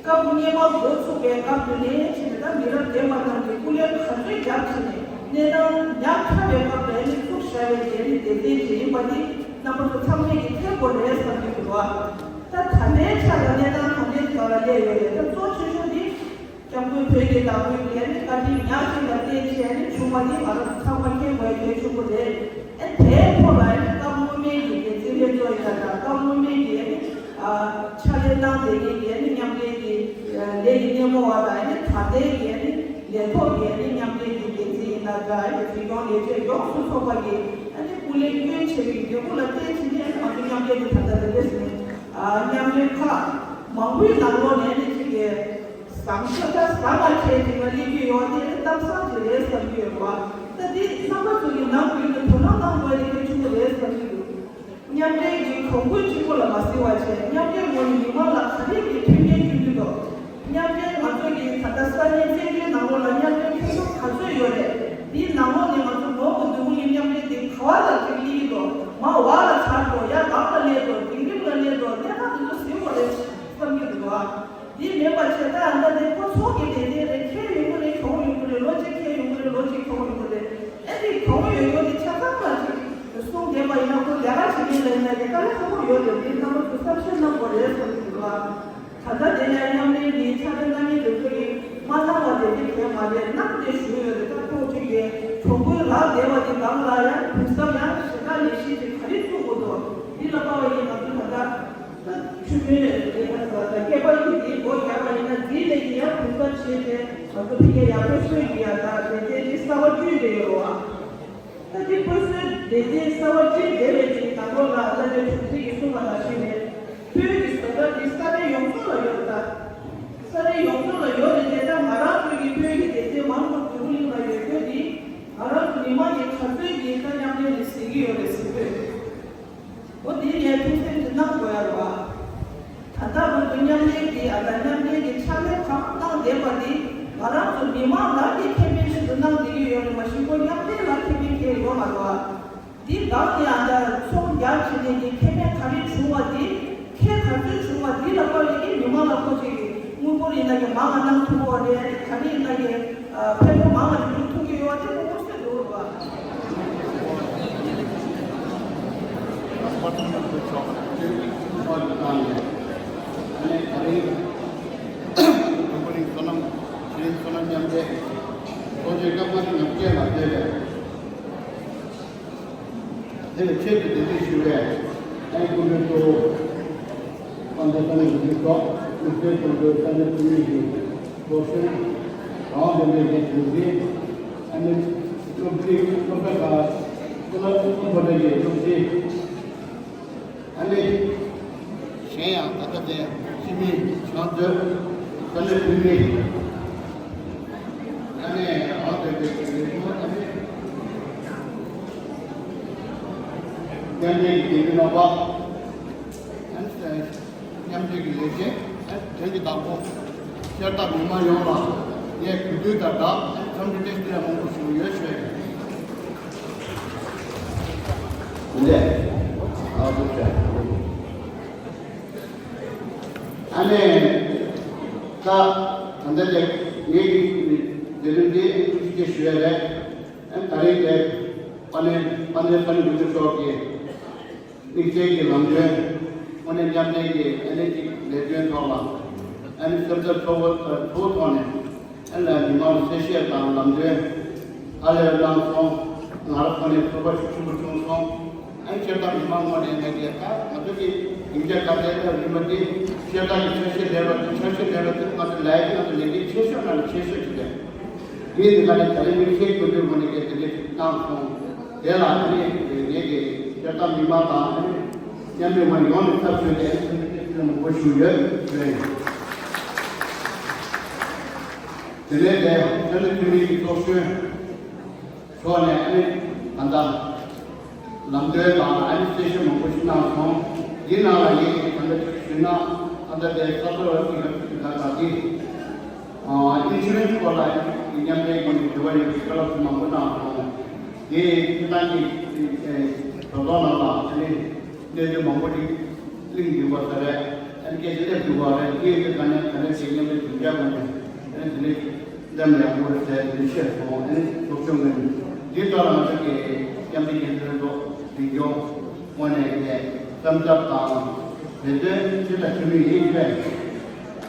སྐབས་སྔོན་མ་འགོ་ཚུགས་པའི་སྐབས་དེ་ནས་ཕྱིན་ནས་ད་མི་རབས་རྒན་པ་རྣམས་ཀྱིས་སྐུ་ལས་ག་ཚོད་རྒྱབ་ཕྱིན་ནས་གནས་སྟངས་ཉག་ཕྲ་བའི་སྐབས་ལ་ནི་བཙུགས་བཞག་པའི་ལས་རིགས་སྡེ་ཚན་ཅིག་ཡིན་པ་འདི་རྣམ་པ་ཚོ་ཚང་མས་ཀྱིས་མཁྱེན་དགོས་རེད་བསམ་གྱི་འདུག་བ། ད་ད་ལྟའི་ཆ་ལ་གནས་སྟངས་ག་འདྲའི་ཐོག་ལ་སླེབས་ཡོད་རེད། ད་གཙོ་ཆེ་ཤོས་འདི། སྐྱབས་མགོན་བོད་ཀྱི་བདག་པོའི་ལས་ནི་བཀའ་དྲིན་ཉག་གཅིག་ལ་བརྟེན་བྱས་ནི་བྱུང་བ་ནི་ང་རང་ཚོ་ཚང་མ་མཁྱེན་དགོས་གལ་ཆེན་པོ་རེད། ཨ་དེའི་ཐོག་ལ་ནི་སྐབས་སྔོན་མའི་གི་སྡེ་ཚན་ལྷན་ཚོགས་ཡིན་ན་དང་སྐབས་སྔོན་མའི་གི་ནི་ཕྱག་ལས་གནང་བསྡད་མཁན་གྱི་ནི་མཉམ་འབྲེལ་གྱི་ལས་ཀྱི་སྣེ་མོ་བ་དང་ནི་ད་ལྟའི་གི་ནི་ལས་ཐོག་གི་ནི་མཉམ་འབྲེལ་གྱི་འགན་འཛིན་ཡིན་ན་འདྲ། ཨ་ནི་འཛིན་སྐྱོང་ལས་བྱེད་ཡོངས་སུ་ཚོགས་པ་གི་ཨ་ནི་སྐུ་ལས་སྐྱོན་ཆེ་བའི་འབྲས་བུ་ལ་བརྟེན་བྱས་ནས་ང་ཚོ་མཉམ་འབྲེལ་གྱི་ད་ལྟ་ལས་ཟིན་མཉམ་འབྲེལ་ཁག་མང་པོའི་ནང་ལོགས་ནས་ནི་གཅིག་གི་བཟང་ཕྱོགས་ད་བཟང་བ་བྱས་ཅིག་ལ་སླེབས་ཀྱི་ཡོད་དེ་གཏམ་བཟང་ཅིག་རེད་བསམ་གྱི་ཡོད་པ། ད་འདི་རྣམ་པ་ཚོ་གི་ནང་ཁུལ་དུ་དོ་སྣང་གནང་དགོས་དེ་གལ་ཆེན་པོ་རེད་བསམ་གྱི་འདུག་མཉམ་འབྲེལ་གྱི་གོང་བུ་གཅིག་པོ་ལ་མ་ཟིན་པ་བྱས། མཉམ་འབྲེལ་ངོས་ནས་མི་མང་ལ་ག་རེ་གི་མཐུན་རྐྱེན་སྐྲུན་གྱི་འདུག་མཉམ་འབྲེལ་ང་ཚོ་གི་ད་ལྟ་ས་གནས་བཙན་བྱོལ་ནང་ལོགས་ལ་མཉམ་འབྲེལ་ཁྱོན་བསྡོམས་ག་ཚོད་ཡོད་རེད། འདིའི་ནང་ལོགས་ནས་ང་ཚོ་ནོར་བུ་འདོད་རྒུ་གླིང་མཉམ་འབྲེལ་འདི་ག་བ་ལ་ཅིག་སླེབས་ཀྱི་འདུག་མར་བར་ལ་ཚར་འགྲོ། ཡར་ལམ་ལ་སླེབས་འགྲོ། སྒྲིང་རིམ་ལ་སླེབས་འགྲོ། གནས་སྟངས་འདི་ཚོ་ཟིན་དགོས་རེད་བསམ་གྱི་འདུག་ཨ། འདི་མེད་པ་བྱས་ད་ཨ་ད་དེ་ཁོ་ཚོ་གི་དེ་དེ་རེད། ཁེལ་ཡོང་གི་རེད། གྱོང་ཡོང་གི་རེད། ལོ་གཅིག་ཁེལ་ཡོང་གི་རེད། ལོ་གཅིག་གྱོང་ཡོང་གི་རེད། ཨེ་དེ་གྱོང་ཡོད་ཡོད་དེ་ཆ་ཚང་ལ་ཅིག་གསུང་བསྡད་པ་ཡིན་ན་ཁོ་ལས་ཀ་བྱེད་མཁན་ལ་ཡིན་ན་དེ་དཀའ་ལས་ཁག་པོ་ཡོད་རེད། འདི་རྣམ་པ་ཚོ་བསམ་ཤེས་གནང་དགོས་རེད་བསམ་གྱི་འདུག་ཨ། ད་ལྟ་དེ་ཡང་མཉམ་ལས་ཀྱི་ཕྱག་ལས་གནང་མཁན་དེ་ཚོ་གིས་མ་གནང་བ་དེ་འདྲ་གས་མ་རེད། གནང་སྟེ་ཞུས་ཡོད་རེད། ད་ཁོ་ཅིག་གིས་གྱོང་གུན་རག་བསྡད་པ་དེ་སྒང་ལ་ཡང་དུས་མཚམས་ཡང་ཞེ་དྲག་ལས་གཞི་དེ་ག་རེ་བཙུགས་དགོས་འདུག་འདི་ལ་དཔག་པ་ཡིན་ང་ཚོ་ད་ལྟ་ད་ཆུ་མོའི་ལས་ཀ་ཟ་ད་སྐྱེས་པ་ཡིན་དེའི་སྒོ་རྒྱག་པ་ཡིན་ན་འདིའི་ལས་ཀྱི་ཡང་དུས་མཚམས་བྱས་ཏེ་ང་ཚོ་ཕ་གིར་ཡར་འཕེལ་གསོས་ཀྱི་ཡ་ད་དེ་དེ་འདི་གསར་པ་བསྐྲུན་བསྡད་ཡོད་རེད་བ། ད་འདི་ཕུན་སུམ་བདེ་ལྡན་གསར་པ་སྤྱི་བདེ་བའི་གི་ནང་ལོགས་ལ་ཨ་ལས་གྲོང་ཁྱེར་གྱིས་གསུངས་པ་ནང་བཞིན་རེད། བོད་ཀྱི་བཟོ་གྲྭ་འདི་ས་གནས་ཡོངས་རྫོགས་ལ་ཡོད་རེད་ད། ས་གནས་ཡོངས་རྫོགས་ལ་ཡོད་རེད་དེ། ད་ང་རང་ཚོའི་གི་བོད་ཀྱི་སྡེ་ཚན་མང་པོ་འདུག་གླིང་ལ་ཡོད་རྒྱུ་འདི་ང་རང་ཚོ་མི་མང་གི་ག་ཚོད་ཀྱིས་ད་མཉམ་ལས་འདི་ཟིན་གྱི་ཡོད་རེད་ཟེར་དུས། འོ་དེ་ངས་ཐུགས་སེམས་དེ་གནང་དགོས་ཡ་རེད་བ། ད་ལྟ་བར་དུ་མཉམ་ལས་ཀྱི་ཨ་ད་མཉམ་ལས་ཀྱི་ཕྱག་ལས་གང་གནང་བསྡད་པ་དེ་ང་རང་ཚོ་མི་མང་ལ་གི་ཁེ་ཕན་ཆེད་དུ་གནང་བསྡད་ཀྱི་ཡོད་རེད་མ་གཞི་ཁོ་མཉམ་ལས་ལ་ཁེ་ཕན་གང་ཡང་ཡོད་མ་རེད་བ། འདི་སྒང་ནས་ཨ་ད་ཚོང་རྒྱག་བྱེད་ནས་ཀྱི་ཁེ་ཕན་ག་རེ་བྱུང་བ་དེ་ཁེ་ག་ཚོད་བྱུང་བ་འདི་ལ་དཔག་ཡས་ཀྱི་མི་མང་ལ་ཁོ་ཅིག་དངུལ་ཕོར་ཡིན་ན་གི་མང་ང་གནང་ཐུབ་པ་རེད། ག་རེ་ཡིན་ན་གི་ཕན་ཐོགས་མང་ང་འཇོག་ཐུབ་ཀྱི་ཡོད་པ་དེ་ཁོ་མངོན་གསལ་འདུག་རེད་བ། དེ་ལ་ཆེད་དུ་གདན་འདྲེན་ཞུ་བའི་ཨ་ནི་སྐུ་མགྲོན་གཙོ་བོ་དཔལ་ལྡན་ས་གནས་འགོ་ཁྲིད་མཆོག་དམིགས་བསལ་དོན་གཙོ་ས་གནས་འཐུས་མི་གི་ ཚོགས་གཞོན། རང་དབང་ལྡན་པའི་གི་གྲོས་འཛིན། ཨ་ནི་སློབ་སྤྱི་སློབ་གྲྭ་ཁག་སློབ་སློབ་གྲྭ་གི་སློབ་སྤྱི། ཨ་ནི་གཞན་ཡང་ད་ལྟ་དེ་སྤྱི་མི་ཚོགས་གཙོས་ས་གནས་འཐུས་མི། ཨ་ནི་རང་དབང་ལྡན་པའི་གི་ལས་ཁུངས། ཨ་ནི་མཉམ་འབྲེལ་གྱི་འགན་འཛིན་རྣམ་པ། ཨ་ནི། མཉམ་འབྲེལ་གྱི་ལས་བྱེད། དོན་གྱི་བདག་པོ། བཤད་སྟངས་མི་མང་ཡོངས་ལ་ངས་གུས་འདུད་དང་སྦྲགས་འཚམས་འདྲི་བཀྲ་ཤིས་བདེ་ལེགས་མང་པོ་ཞུ་ཡོད་ཞུ་ཡ་ཡིན། ལགས། ཨ་ཐུགས་རྗེ་ཆེ། ཨ་ནི། ད་ད་ལྟ་དེ་ངའི་ལས་རིམ་འདི་ཐུགས་རྗེ་ཆེ་ཞུ་ཡ་རེད། ཨ་ནི་ད་རེས་དེ་དཔལ་ལྡན་དཔལ་ལྡན་ས་གནས་འགོ་ཁྲིད་མཆོག་གིས། དམིགས་བསལ་གྱི་ལམ་སྟོན། དངོས་གནས་མཉམ་འབྲེལ་གྱི་ཨ་ནི་ཅིག་ལས་དོན་ཐོག་ལ། ཨ་ནི་སེམས་འཚབ་ཚ་བོ་ཚ་བོ་ཐོག་ནས། ཨ་ནི་མི་མང་གསལ་བཤད་དང་ལམ་སྟོན། ཧ་ལས་གནང་སོང་། ང་རང་ཁོ་ནས་ཚོར་བ་ཤུགས་ཆེན་པོ་བྱུང་སོང་། ཨ་ནི་སྤྱིར་བཏང་མི་མང་ངོས་ནས་ངས་ཀྱི་ད་ང་ཚོ་གི་སྡིངས་ཆ་ཁ་གསལ་ལྟར་ཡིན་པ་དེ་སྤྱིར་བཏང་གི་འཆར་གཞི་ལས་པ་དེ་འཆར་གཞི་ལས་པ་དེ་ང་ཚོ་ལས་ཀྱི་ང་ཚོ་ལས་ཀའི་ཆེ་ཤོས་ནང་ནས་ཆེ་ཤོས་ཅིག་རེད། ངས་འདི་ག་ནས་ད་རེས་དམིགས་བསལ་དགོས་འདོད་ངོས་ནས་ཀྱི་དེ་འདྲ་ཞིག་བཏང་སོང་། དེ་ལ་ཨ་ནི་ངེད་ཀྱི་སྤྱིར་བཏང་མི་མང་དང་ཨ་ནི་མཉམ་འབྲེལ་ངོས་ཡོངས་ནས་ཚབ་ཞུས་ཏེ་ཨ་ནི་སེམས་ཁྲལ་མང་པོ་ཞུ་ཡོད་ཞུ་ཡ་ཡིན། དེ་ནས་དེ་ཨ་ནི་འཐུས་མི་གི་ཚོགས་གཞོན་མཆོག་ནས་ཨ་ནི་ད་ལྟ་ལམ་སྟོན་དང་ཨ་ནི་གསལ་བཤད་མང་པོ་ཞིག་གནང་སོང་། འདི་ནང་ལ་ངེད་ཀྱི་ད་ལྟ་ཞུས་ན་ད་ལྟ་དེ་ས་ཐོག་ལ་ཅིག་ལ་ཅིག་ད་ལྟ་དེ། ཨིན་ཤུ་རན་སི་སྐོར་ལ་མཉམ་འབྲེལ་ངོས་ནས་དྲི་བ་ཡོད་པའི་བཀའ་སློབ་ཚོ་མང་པོ་གནང་སོང་། དེའི་སྤྱི་བཏང་གི་དོ་ཐོག་ནང་ལ་ཨ་ནི་གནད་དོན་མང་པོ་ཞིག་གླེང་འདུག་པ་ས་རེད། ཨ་ནི་སྐད་ཆ་སླེབས་འདུག་པ་རེད། དེའི་དེ་ག་ནས་ག་ནས་ཞིག་མཉམ་འབྲེལ་དྲི་བ་ངོས་ནས་ཨ་ནི་དེ་ནས་འདེམས་ཡག་པོ་རེད་ཟེར་དེ་བཤད་སོང་། ཨ་ནི་ཚོགས་ཆུང་ངོས་ནས་འདི་ལྟར་ང་ཚོ་གི་མཉམ་འབྲེལ་འགན་འཛིན་ཚོ་འཛིན་སྐྱོང་དངོས་གནས་ཀྱི་བསམ་འཆར་དང་ལས་དོན་ཅི་ལྟར་ཞུ་མུས་ཡིན་ཞུས།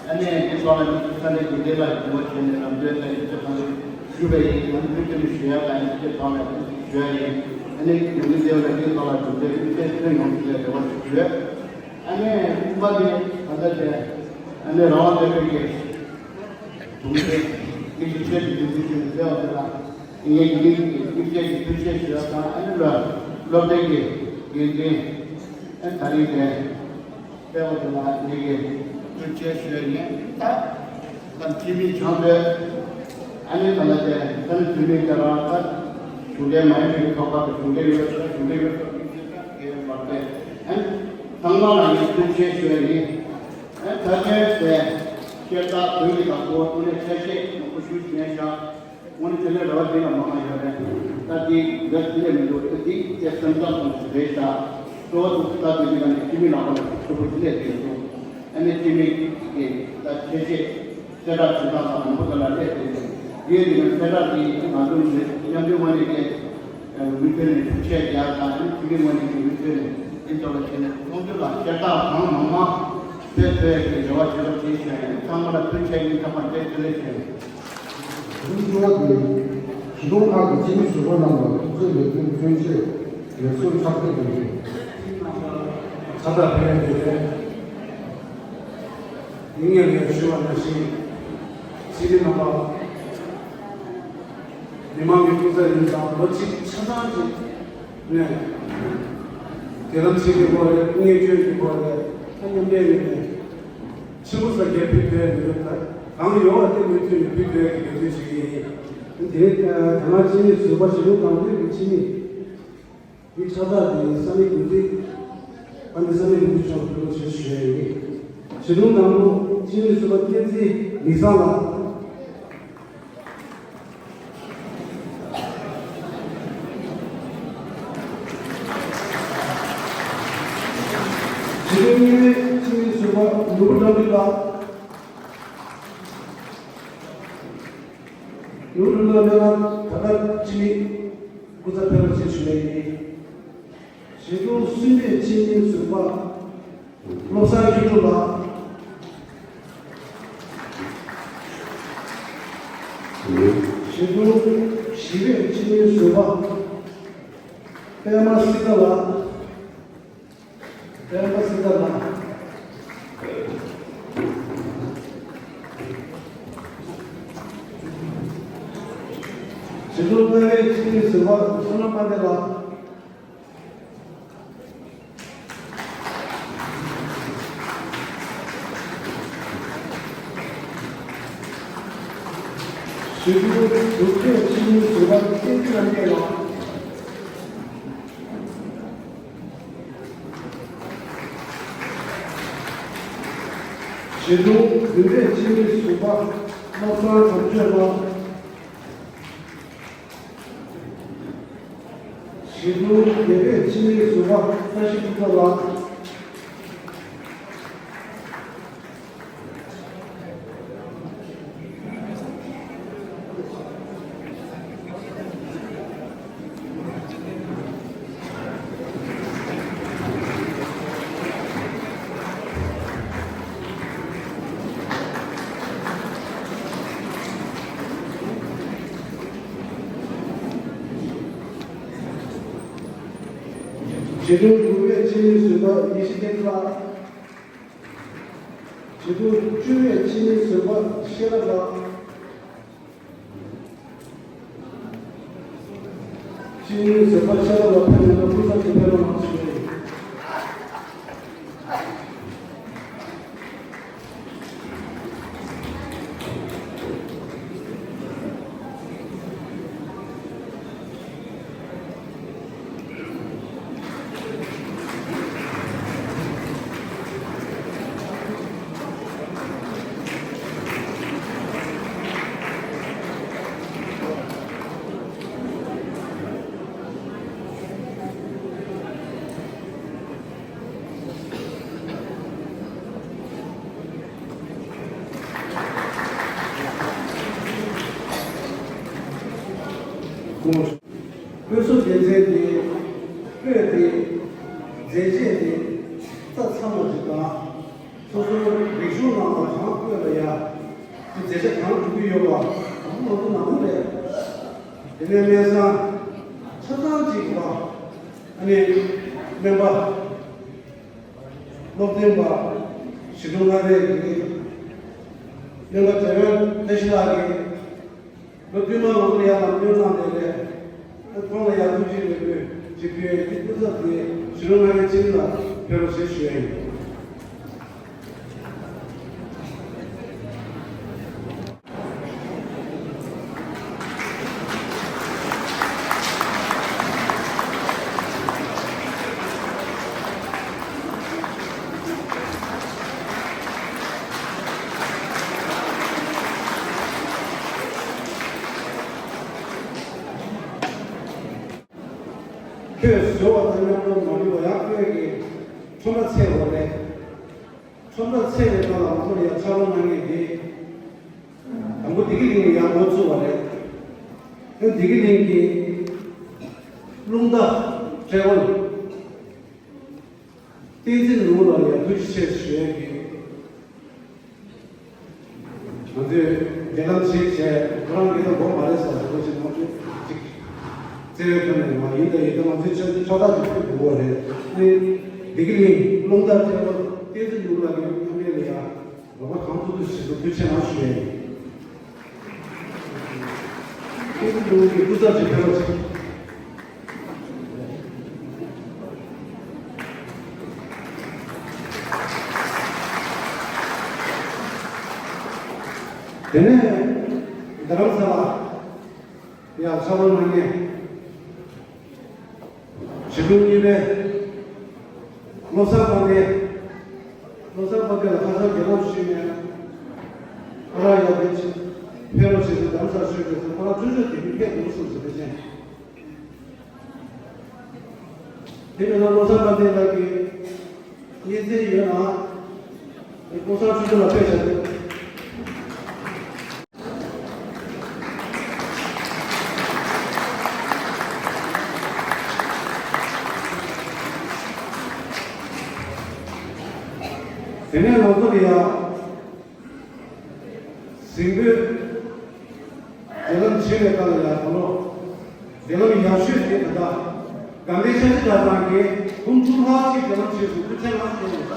ཨ་ནི་འདི་ཐོག་ལ་ནི་ས་གནས་འགོ་འདྲེན་ལ་འབྲེལ་བ་བྱས་ནས་ལམ་སྟོན་དང་ཡིག་ཆ་གང་ཞུ་བའི་ཡིན་ང་ཚོ་མུ་མཐུད་ནས་ཞུ་ཡ་དང་ཡིག་ཆ་ཐོག་ལ་ཞུ་ཡ་ཡིན། ཨ་ནི་ཡོང་གི་ཟེར་བ་ལ་འདི་ཐོག་ལ་གྲུབ་འབྲས་ཀུན་གསལ་ཐོན་ཡོང་ཞུ་ཡ་རེ་བ་ཞུ་ཞུས། ཨ་ནི་གསུམ་པ་ནི་ད་ལྟ་དེ་ཨ་ནི་རང་དབང་ལྡན་པའི་གི་གྲུབ་འབྲས་ཀྱི་ཞིབ་ཕྲའི་འདུ་འཛིན་ཞུས་ནས་ཟེར་བ་དེ་ལ། ངས་ཀྱི་མིང་གི་ཐུགས་རྗེ་ཆེ་ཞུ་ཡ་དང་ཨ་ནི་ལ་སློབ་གྲྭའི་གི་འགན་འཛིན་ཨ་ད་རིང་དེ་སྤེལ་བ་དེ་ལ་ངས་ཀྱི་ཐུགས་རྗེ་ཆེ་ཞུ་ཡ་ཡིན། ད་ད་འཐུས་མི་བྱང་བའི་ཨ་ནི་ད་ལ་དེ་ད་ནི་འཐུས་མི་དེ་རང་ད་གཞུང་འབྲེལ་མ་ཡིན་པའི་ཚོགས་པ་དང་གཞུང་འབྲེལ་ཡོད་ས་གཞུང་འབྲེལ་ཡོད་ས་མི་སེར་དང་དེ་མ་སྤེལ་ཨ་ནི་ཚང་མ་ལ་ངས་ཐུགས་རྗེ་ཆེ་ཞུ་ཡ་ཡིན། ཨ་ད་ལྟའི་དེ་སྐད་བཏགས་དོན་གྱི་བདག་པོ་དངོས་གནས་འཆར་གཞི་མང་པོ་ཞུ་བྱས་ཤག་དངོས་གནས་དེ་ལས་རེ་བ་དེ་ལ་མང་བ་ཡོད་རེད། ད་དེ་འདི་དེ་ལས་མི་འདུག་ད་དེ་དེ་སེམས་ཐག་སོང་ཞིག་རེད་ཤག་གཙོ་བོ་དུ་ད་དེ་འདི་ག་ནས་སྤྱི་མི་ལག་པ་ལ་ཞུ་བོ་དེ་ལས་དེ་འདུག་ཨ་ནི་སྤྱི་མི་གི་ད་ཁྱེད་ཆེ་གསལ་བསྒྲགས་བྱེད་སྟངས་དང་མང་པོ་དེ་ལ་སླེབས་དེ་རེད། དེ་འདི་ག་གསལ་བསྒྲགས་དེ་ང་ཚོ་མི་མཉམ་འབྲེལ་དབང་ནས་ཀྱི་མུ་མཐུད་ནས་ཐུགས་ཆེ་རྒྱག་དང་ཨ་ནི་སྤྱི་མི་དབང་ནས་ཀྱི་མུ་མཐུད་ནས་འདི་ལྟ་བུ་བྱས་ནས་ཚོགས་འདུ་ལ་ཤེས་རྟགས་གང་མང་མང་སྤེལ་ཐུབ་ཡ་གི་རེ་བ་བྱེད་རོགས་བྱེད་ཞུ་ཡ་ཡིན། ཚང་མ་ལ་ཐུགས་ཆེ་ཡིན། ཚང་མ་བཀྲ་ཤིས་བདེ་ལེགས་ཞུ་ཡ་ཡིན། དེ་རིང་ཞུ་བ་དེ་གཞིས་གྲོང་ཁག་གི་སྤྱི་མི་ཟུར་པ་རྣམས་ལ་ཐུགས་རྗེ་ལེགས་འབུལ་མཚོན་ཆེད་ལེགས་གསོལ་ཕྱག་དེབ་ཡིན། ཁྱབ་བསྒྲགས་ཕེབས་ཡོད་པས། ཡིན་ངེས་ངས་ཞུ་བ་ནང་བཞིན་སྤྱི་མི་རྣམ་པ། མི་མང་གི་སྐུ་ཚབ་ཡིན་ཙང་ལོ་གཅིག་ཆ་ཚང་གཅིག་ནས་དེ་རིང་ཆེད་ཀྱི་སྐོར་རེད། བརྙས་བཅོས་ཀྱི་སྐོར་རེད། ད་མཉམ་འབྲེལ་ཡོད་ནས་ཆེན་པོ་ས་རྒྱལ་ཕུལ་ཕེབས་མི་འདུག་ད་གང་ཡོད་པ་དེ་མུ་མཐུད་ནས་ཕུལ་ཕེབས་ཀྱི་འདུག་ཞུ་གི་ཡིན། དེ་རིང་དེ་སྔ་སྤྱི་མི་ཟུར་པ་གཞིས་གྲོང་དང་པོའི་སྤྱི་མི་འདི་ཕྱག་རྟགས་དེ་ས་གནས་འགོ་ཁྲིད་ཨ་ནི་ས་གནས་འགོ་ཁྲིད་མཆོག་ལ་ཕུལ་རོགས་ཞེས་ཞུ་ཡ་ཡིན། གཞིས་གྲོང་དང་པོ་སྤྱི་མི་ཟུར་པ་བསྟན་འཛིན་མིག་བཟང་ལགས། གཞིས་གྲོང་གཉིས་པའི་སྤྱི་མི་ཟུར་པ་ནོར་བུ་དགྲ་འདུལ་ལགས། ནོར་བུ་དགྲ་འདུལ་ལགས་སྨན་ཁང་ད་ལྟ་སྤྱི་མི་སྐུ་ཚབ་ཕེབས་རོགས་ཞེས་ཞུ་ཡ་ཡིན། གཞིས་གྲོང་གསུམ་པའི་སྤྱི་མི་ཟུར་པ་བློ་བཟང་ཆོས་སྒྲོན་ལགས། གཞིས་གྲོང་བཞི་པའི་སྤྱི་མི་ཟུར་པ་པད་མ་སྲིད་ཟླ་ལགས། པད་མ་སྲིད་ཟླ་ལགས། གཞིས་གྲོང་ལྔ་པའི་སྤྱི་མི་ཟུར་པ་བསོད་ནམས་དཔལ་ལྡན་ལགས། གཞིས་གྲོང་དྲུག་པའི་སྤྱི་མི་ཟུར་པ་བསྟན་འཛིན་རྣམ་རྒྱལ་ལགས། གཞིས་གྲོང་བདུན་པའི་སྤྱི་མི་ཟུར་པ་བློ་བཟང་དམ་ཆོས་ལགས། གཞིས་གྲོང་བརྒྱད་པའི་སྤྱི་མི་ཟུར་པ་བཀྲ་ཤིས་ཕུན་ཚོགས་ལགས། གཞིས་གྲོང་དྲུག་པའི་སྤྱི་མི་ཟུར་པ་ཡེ་ཤེས་བསྟན་འཛིན་ལགས། གཞིས་གྲོང་བཅུ་པའི་སྤྱི་མི་ཟུར་པ་ཤེས་རབ་ལགས། སྤྱི་མི་ཟུར་པ་ཤེས་རབ་ལགས་ཕེབས་མེད་ན་སྐུ་ཚབ་ཀྱིས་ཕེབས་རོགས་གནང་ཞུ་གི་ཡིན། དངོས་སུ་སྡེ་ཚན་དེ་སྤོས་ཏེ་མཛད་རྗེས་དེ་རྩ་ཚང་བ་ཞིག་དང་། སོ་སོའི་རིག་གཞུང་ནང་ལ་གང་སྤོས་ལ་ཡ་དེ་མཛད་བྱ་གང་སྒྲུབ་ཀྱི་ཡོད་པ་མང་པོ་མང་པོ་མང་པོ་རེད། དེ་ནས་སྨན་བཟང་ཆ་ཚང་གཅིག་པ་ཨ་ནི་སྨན་པ། སློབ་སྟོན་པ་གཞིས་གྲོང་ལྔ་པའི་དགེ་རྒན། སྨན་པ་བྱ་བའི་བཀྲ་ཤིས་ལགས་ཀྱིས་ལོ་བསྟུད་མར་ང་ཚོ་ལ་ཡར་ལམ་སྟོན་གནང་བའི་རེད། ཁོང་ལ་ཡར་ཐུགས་རྗེ་ལེགས་འབུལ་ཅིག་ཕུལ་ཡས་ཀྱི་སྐུ་ཚབ་དེ་གཞིས་གྲོང་ལྔ་པའི་སྤྱི་མི་ལ་ཕེབས་རོགས་ཞེས་ཞུ་ཡས་ཡིན། ཁྱོད་བཟོ་བ་དང་མཉམ་དུ་མ་ལུས་པ་ཡང་ཁྱོད་ཀྱི་ཁྲོམ་ར་ཚད་པ་རེད། ཁྲོམ་ར་ཚད་པའི་སྒང་ལ་ང་ཚོ་ལ་ཡང་ཕྱག་རོགས་གནང་མཁན་དེ། དང་པོ་བདེ་སྐྱིད་གླིང་ཡང་འགོ་བཙུགས་པ་རེད། ཨེ་བདེ་སྐྱིད་གླིང་གི་རླུང་རྟ་ཊེ་བལ་བསྟན་འཛིན་ལུང་ལ་ཡང་ཐུགས་རྗེ་ཆེ་ཞུ་ཡས་ཀྱི། ང་ཚོས་འབྲེལ་ལམ་བྱེད་བྱས་ཁོ་རང་གིས་ད་དགོས་མ་རེད་ཟེར་བ་ཞིག་ང་ཚོས་ཅིག་བརྩེ་བའི་ཐོག་ནས་མ་ཡིན་ད་ཡིན་ད་ང་ཚོས་ཕྱག་ཕྱག་རྟགས་ཅིག་ཕུལ་དགོས་པ་རེད། ཨེ་བདེ་སྐྱིད་གླིང་རླུང་རྟ་ཊེ་བལ་བསྟན་འཛིན་ལུང་ལ་གི་མཉམ་འབྲེལ་ལ་ཡང་། རོགས་པ་གང་ཐུབ་ཐུབ་བྱེད་དགོས་ཐུགས་རྗེ་ཆེ་གནང་ཞུ་ཡས་ཡིན། སྐྱེས་བུ་ལུང་གི་སྐུ་ཚབ་ཅིག་ཕེབས་རོགས་གྱིས། དེ་ནས་རྡ་རམ་ས་ལ་ཡང་ཕྱག་རོགས་གནང་མཁན། གཞིས་གྲོང་གཉིས་པའི་བློ་བཟང་དཔལ་ལྡན། བློ་བཟང་དཔལ་ལྡན་ལ་ཁ་སང་རྒྱལ་ལམ་ཞུས་ནས་ཁོ་རང་ཡང་དེ་ཕེབས་རོགས་བྱེད་ཟེར་རྡ་རམ་ས་ལ་ཞུས་པས་ཟེར། ཁོ་རང་ཚུན་ཆད་དེ་མི་ཕེབས་འདུག་གསུངས་ཟེར་བས་ཅན། དེ་མིན་ན་བློ་བཟང་དཔལ་ལྡན་ལགས་ཀྱིས་སྙན་སེང་ཡོད་ན་བློ་བཟང་ཆོས་སྒྲོན་ལ་ཕེབས་བྱ་དགོས། དེ་ནས་ང་ཚོ་ལ་ཡང་གཟིགས་འབུལ་འབྲེལ་ལམ་བྱེད་པའི་སྐབས་ལ་ཡང་ད་ལོ་འབྲེལ་ལམ་ཡག་ཤོས་དེ་ད་ལྟ་དགའ་ལྡན་ཤར་རྩེ་གྲྭ་ཚང་གིས་འབུམ་དྲུག་ལྷག་ཅིག་འབྲེལ་ལམ་བྱས་སོང་། ཐུགས་རྗེ་གནང་ཞུ་ཡས་ཡིན།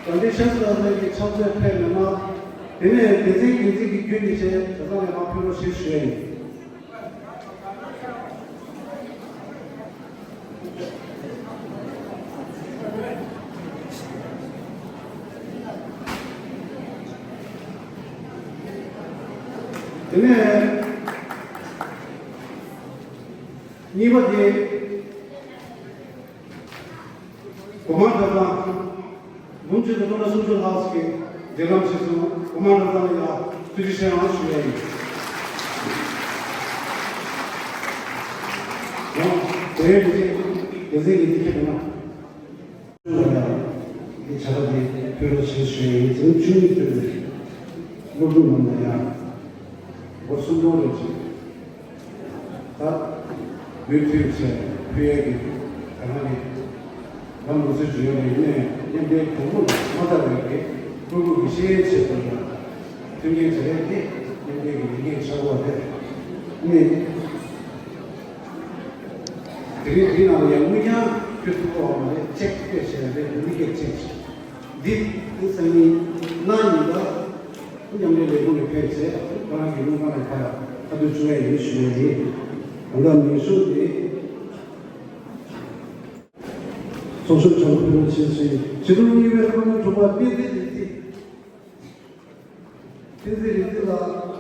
དགའ་ལྡན་ཤར་རྩེ་གྲྭ་ཚང་གི་ཕྱག་མཛོད་ཕེབས་མེད་ན། དེ་ནས་སྡེ་ཚན་འགན་འཛིན་གྱིས་ཁྱོན་ནས་བྱས་བྱ་ཚང་ལས་ཁང་ཕུལ་རོགས་ཞེས་ཞུ་ཡ་ཡིན། དེ་ནས་གཉིས་པ་དེ། གོང་མ་ཁྲ་ཚང་། འབུམ་གཅིག་དང་སྟོང་ཕྲག་སུམ་ཅུ་ལྷག་ཅིག་གིས་འབྲེལ་ལམ་བྱས་སོང་། གོང་མ་ཁྲ་ཚང་ལ་ཐུགས་རྗེ་ཆེ་གནང་ཞུ་ཡ་ཡིན། ཡང་དེ་རིང་དེ་རྗེས་སྡེ་ཚན་གྱི་འདི་ཁྱེད་དང་ལ་ཡང་འདི་བྱ་དགའ་འདི་ཕུལ་རོགས་བྱེད་ཞུ་ཡ་ཡིན། འཛིན་གྲྭ་བཅུ་གཉིས་ཐོན་པའི་སློབ་ཕྲུག་རྣམས་ལ་ཡང་སྒོར་སུམ་སྟོང་རེ་བྱས། ད་མུ་མཐུད་བྱས་ཕུལ་ཡས་ཀྱི་ད་ག་ནས་ལམ་ལུགས་སྲོལ་ཞིག་ཡོད་པ་ཡིན་ནའི་མཉམ་འབྲེལ་གོང་བུ་ལ་མ་བཏང་བའི་གི་ཕྲུ་གུ་གི་ཤེས་ཡོན་ཆེད་དུ་ཡང་མཐུན་རྐྱེན་བྱ་ཡས་དེ་མཉམ་འབྲེལ་གྱི་ལས་འགན་ཆགས་ཡོད་རེད། ནི་དེ་རིང་འདི་ནང་ལ་ཡང་དངུལ་རྐྱང་ཕུལ་ཐུབ་ཀྱི་ཡོད་མ་རེད། ཅེག་སྤྲད་བྱས་རེད། དངུལ་རྐྱང་ཅེག་འདི་ཨ་ནི་སང་ཉིན་གནངས་ཉིན་ད། མཉམ་ལས་ལས་ཁུངས་ནས་ཕེབས་རྗེས་ཁོ་རང་གི་ལུང་པ་ནས་ཕར་ཁ་ཐུག་བཅུག་ཡས་ཡིན་ཞུ་ཡས་ཡིན། ད་ལྟ་ནུས་ཤུགས་དེ་ཚོགས་ཞུགས་བྱ་བ་ཕུལ་བ་བྱེད་ཚུལ་ཡིན། བྱེད་ཐུབ་གཉིས་པའི་ཁ་ནང་གྲུབ་པ་བསྟན་འཛིན་བདེ་སྐྱིད། བསྟན་འཛིན་བདེ་སྐྱིད་ལགས།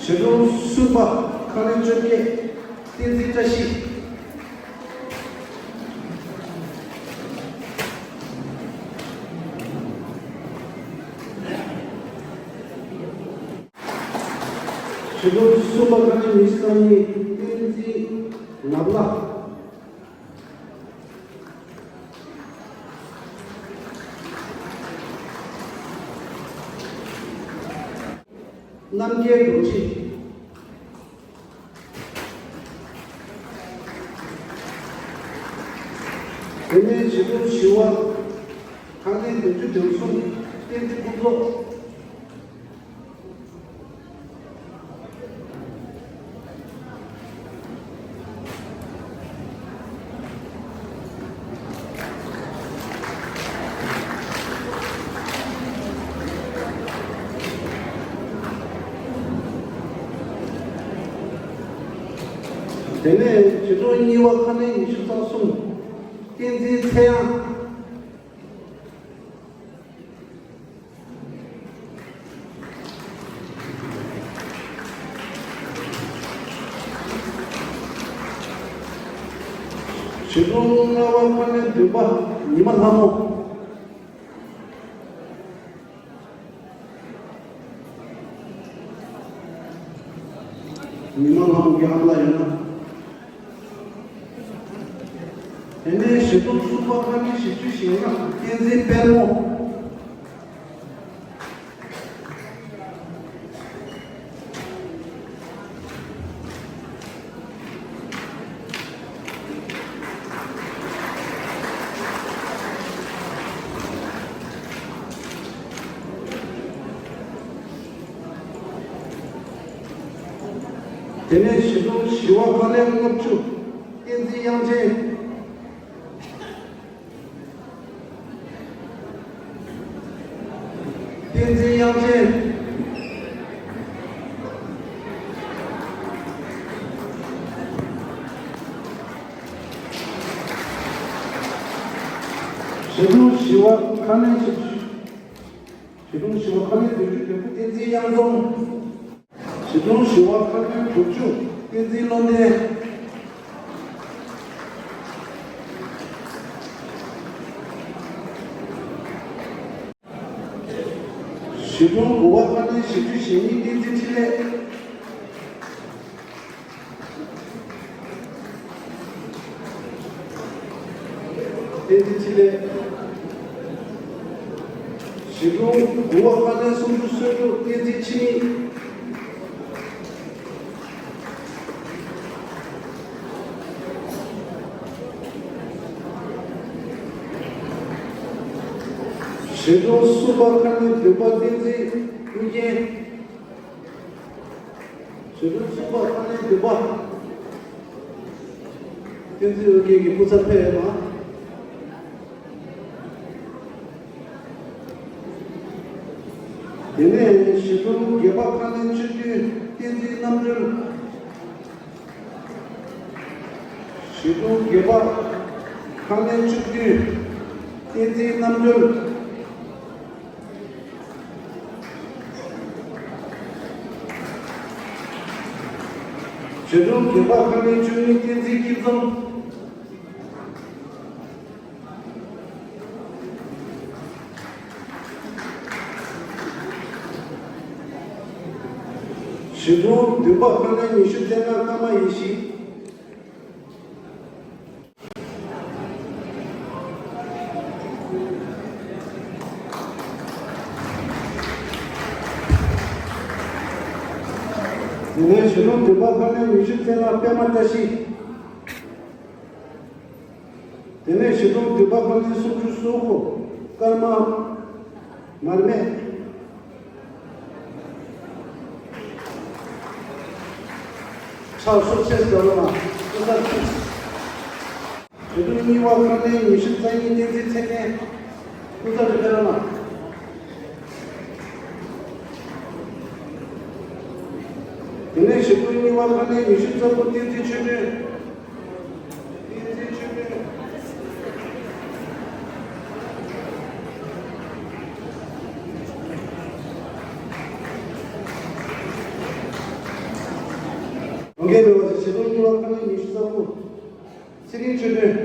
བྱེད་ཐུབ་གསུམ་པ་ཁ་ནས་བཅོ་བརྒྱད། བསྟན་འཛིན་བཀྲ་ཤིས། བྱེད་ཐུབ་གསུམ་པ་ཁ་ནས་ཉི་ཤུ་རྩ་གཉིས། བསྟན་འཛིན་ནབ་ལ། རྣམ་རྒྱལ་རྡོ་རྗེ། དེ་ནས་བྱེད་ཐུབ་བཞི་པ་ཁ་ནས་བདུན་ཅུ་དོན་གསུམ། བསྟན་འཛིན་ཕུན་ཚོགས། དེ་ནས་བྱེད་ཐུབ་གཉིས་པ་ཁ་ནས་ཉི་ཤུ་རྩ་གསུམ། བསྟན་འཛིན་ཚེ་དབྱངས། བྱེད་ཐུབ་ལྔ་པ་ཁ་ནས་བདུན་པ་ཉི་མ་ལྷ་མོ། ཉི་མ་ལྷ་མོ་གི་ཨ་མ་ལགས་ཡིན་ན། དེ་ནས་བྱེད་ཐུབ་གསུམ་པ་ཁ་ནས་བཞི་བཅུ་ཞེ་ལྔ། བསྟན་འཛིན་དཔལ་མོ། དེ་ནས་བྱེད་ཐུབ་བཞི་པ་ཁ་ནས་ལྔ་བཅུ། བསྟན་འཛིན་དབྱངས་ཅན། བསྟན་འཛིན་དབྱངས་ཅན། བྱེད་ཐུབ་བཞི་པ་ཁ་ནས་བཞི་བཅུ། བྱེད་ཐུབ་བཞི་པ་ཁ་ནས་བདུན་ཅུ་དོན་དགུ། བསྟན་འཛིན་དབྱངས་འཛོམས། བྱེད་ཐུབ་བཞི་པ་ཁ་ནས་དྲུག་ཅུ། བསྟན་འཛིན་བློ་ལྡན། བྱེད་ཐུབ་དགུ་པ་ཁ་ནས་བཞི་བཅུ་ཞེ་གཉིས། བསྟན་འཛིན་འཕྲིན་ལས། བསྟན་འཛིན་འཕྲིན་ལས། བྱེད་ཐུབ་དགུ་པ་ཁ་ནས་སུམ་ཅུ་སོ་དྲུག། བསྟན་འཛིན་འཆི་མེད། བྱེད་ཐུབ་གསུམ་པ་ཁ་ནས་བདུན་པ། བསྟན་འཛིན་ཀུན་མཁྱེན། ཞི་ལྷུན་གསུམ་པ་ཁ་ལན་བདུན་པ། བསྟན་འཛིན་ཨོ་རྒྱན་གྱི་སྐུ་ཚབ་ཕེབས་ཡོད་ན། དེ་ནས་ཞི་ལྷུན་བརྒྱད་པ་ཁ་ལན་བཅུ་བདུན་བསྟན་འཛིན་རྣམ་གྲོལ། ཞི་ལྷུན་བརྒྱད་པ་ཁ་ལན་བཅུ་བདུན་བསྟན་འཛིན་རྣམ་གྲོལ། ཞི་ལྷུན་བདུན་པ་ཁ་ལན་བཅུ་གཉིས་བསྟན་འཛིན་སྐྱིད་འཛོམས། ཞི་ལྷུན་བདུན་པ་ཁ་ལན་ཉི་ཤུ་རྩ་ལྔ་ཀརྨ་ཡེ་ཤེས། དེ་ནས་ཞི་ལྷུན་བདུན་པ་ཁ་ལན་ཉི་ཤུ་རྩ་ལྔ་པདྨ་བཀྲ་ཤིས། དེ་ནས་ཞི་ལྷུན་བདུན་པ་ཁ་ལན་སུམ་ཅུ་སོ་དགུ་ཀརྨ་མར་མེ། ཕྱག་སོར་ཆེན་ཟེར་བ་ན་སྐུ་ཚབ་ཕེབས། ཞི་ལྷུན་གཉིས་པ་ཁ་ལན་ཉི་ཤུ་རྩ་གཉིས་བསྟན་འཛིན་ཚེ་བརྟན། སྐུ་ཚབ་རེ་ཕེབས་རོགས་གནང་། དེ་ནས་ཞི་ལྷུན་གཉིས་པ་ཁ་ལན་ཉི་ཤུ་རྩ་དགུ་བསྟན་འཛིན་ཆོས་སྒྲོན། བསྟན་འཛིན་ཆོས་སྒྲོན། ལོ་འགའི་ལོ་བ་ཞི་ལྷུན་གཉིས་པ་ཁ་ལན་ཉི་ཤུ་རྩ་དགུ། ཚེ་རིང་ཆོས་སྒྲོན།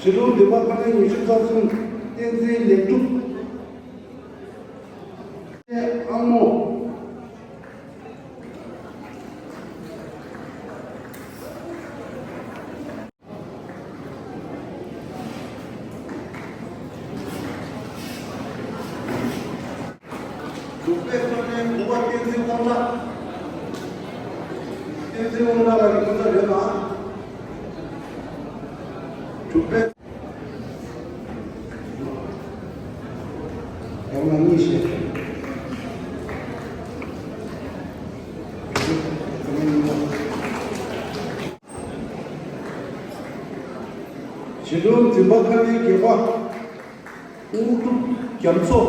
ཞི་ལྷུན་བདུན་པ་ཁ་ལན་ཉི་ཤུ་རྩ་གསུམ་བསྟན་འཛིན་ལེགས་གྲུབ། ཨ་མོ། དྲུག་པའི་ཁ་ལན་དགུ་པ་བསྟན་འཛིན་དབང་གྲགས། བསྟན་འཛིན་དབང་གྲགས་ལགས་ཀྱི་སྐུ་ཚབ་རེད་ལ། དྲུག་པའི། ཡང་ན་གཉིས་བཤད། ཞི་ལྷུན་འཛིན་པ་ཁ་ལན་བརྒྱད་པ། དངོས་གྲུབ་རྒྱ་མཚོ།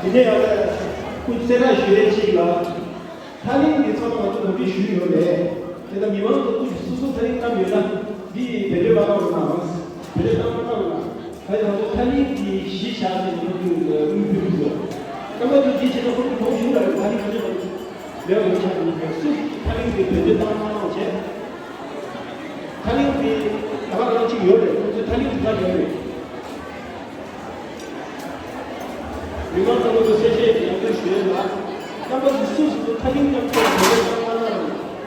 དེ་ནས་ཡང་སྐུ་གསལ་བསྒྲགས་ཞུ་ཡས་གཅིག་ལ། ཐ་ལིང་འདི་ཚང་མ་ང་ཚོ་གོ་སྒྲིག་ཞུས་ཡོད་རེད། དེ་ལྟར་མི་མང་ཚོ་སྐུ་སོ་སོ་ཐ་ལིང་བཏང་ཡོད་ན་འདི་བེད་སྤྱོད་མ་བཏང་རོགས་གནང་། བེད་སྤྱོད་བཏང་མ་བཏང་རོགས་གནང་། ད་ང་ཚོ་ཐ་ལིང་འདི་གཞི་བཞག་ནས་ང་ཚོ་དངུལ་ཕུལ་གྱི་ཡོད། སྐབས་ཐོག་འདི་བྱས་ན་ཁོ་ཚོ་གོང་ཞུ་ར་ཐ་ལིང་ང་ཚོ་ལས་ཀ་ཆགས་འདུག་སུ་ཐ་ལིང་འདི་བེད་སྤྱོད་བཏང་མ་བཏང་བྱས། ཐ་ལིང་འདི་ད་ག་རང་གཅིག་ཡོད་རེད། ཁོ་ཚོ་ཐ་ལིང་འདི་ག་ཡོད་རེད། མི་མང་ཚང་མ་ཚོ་གསལ་བཤད་ཡང་བསྐྱར་ཞུ་ཡས་ལ། རྣམ་པ་ཚོ་སུ་སུ་ཚོ་ཐ་སྙད་རྐྱང་ཐོག་ནས་བེད་སྤྱོད་བཏང་གནང་རོགས།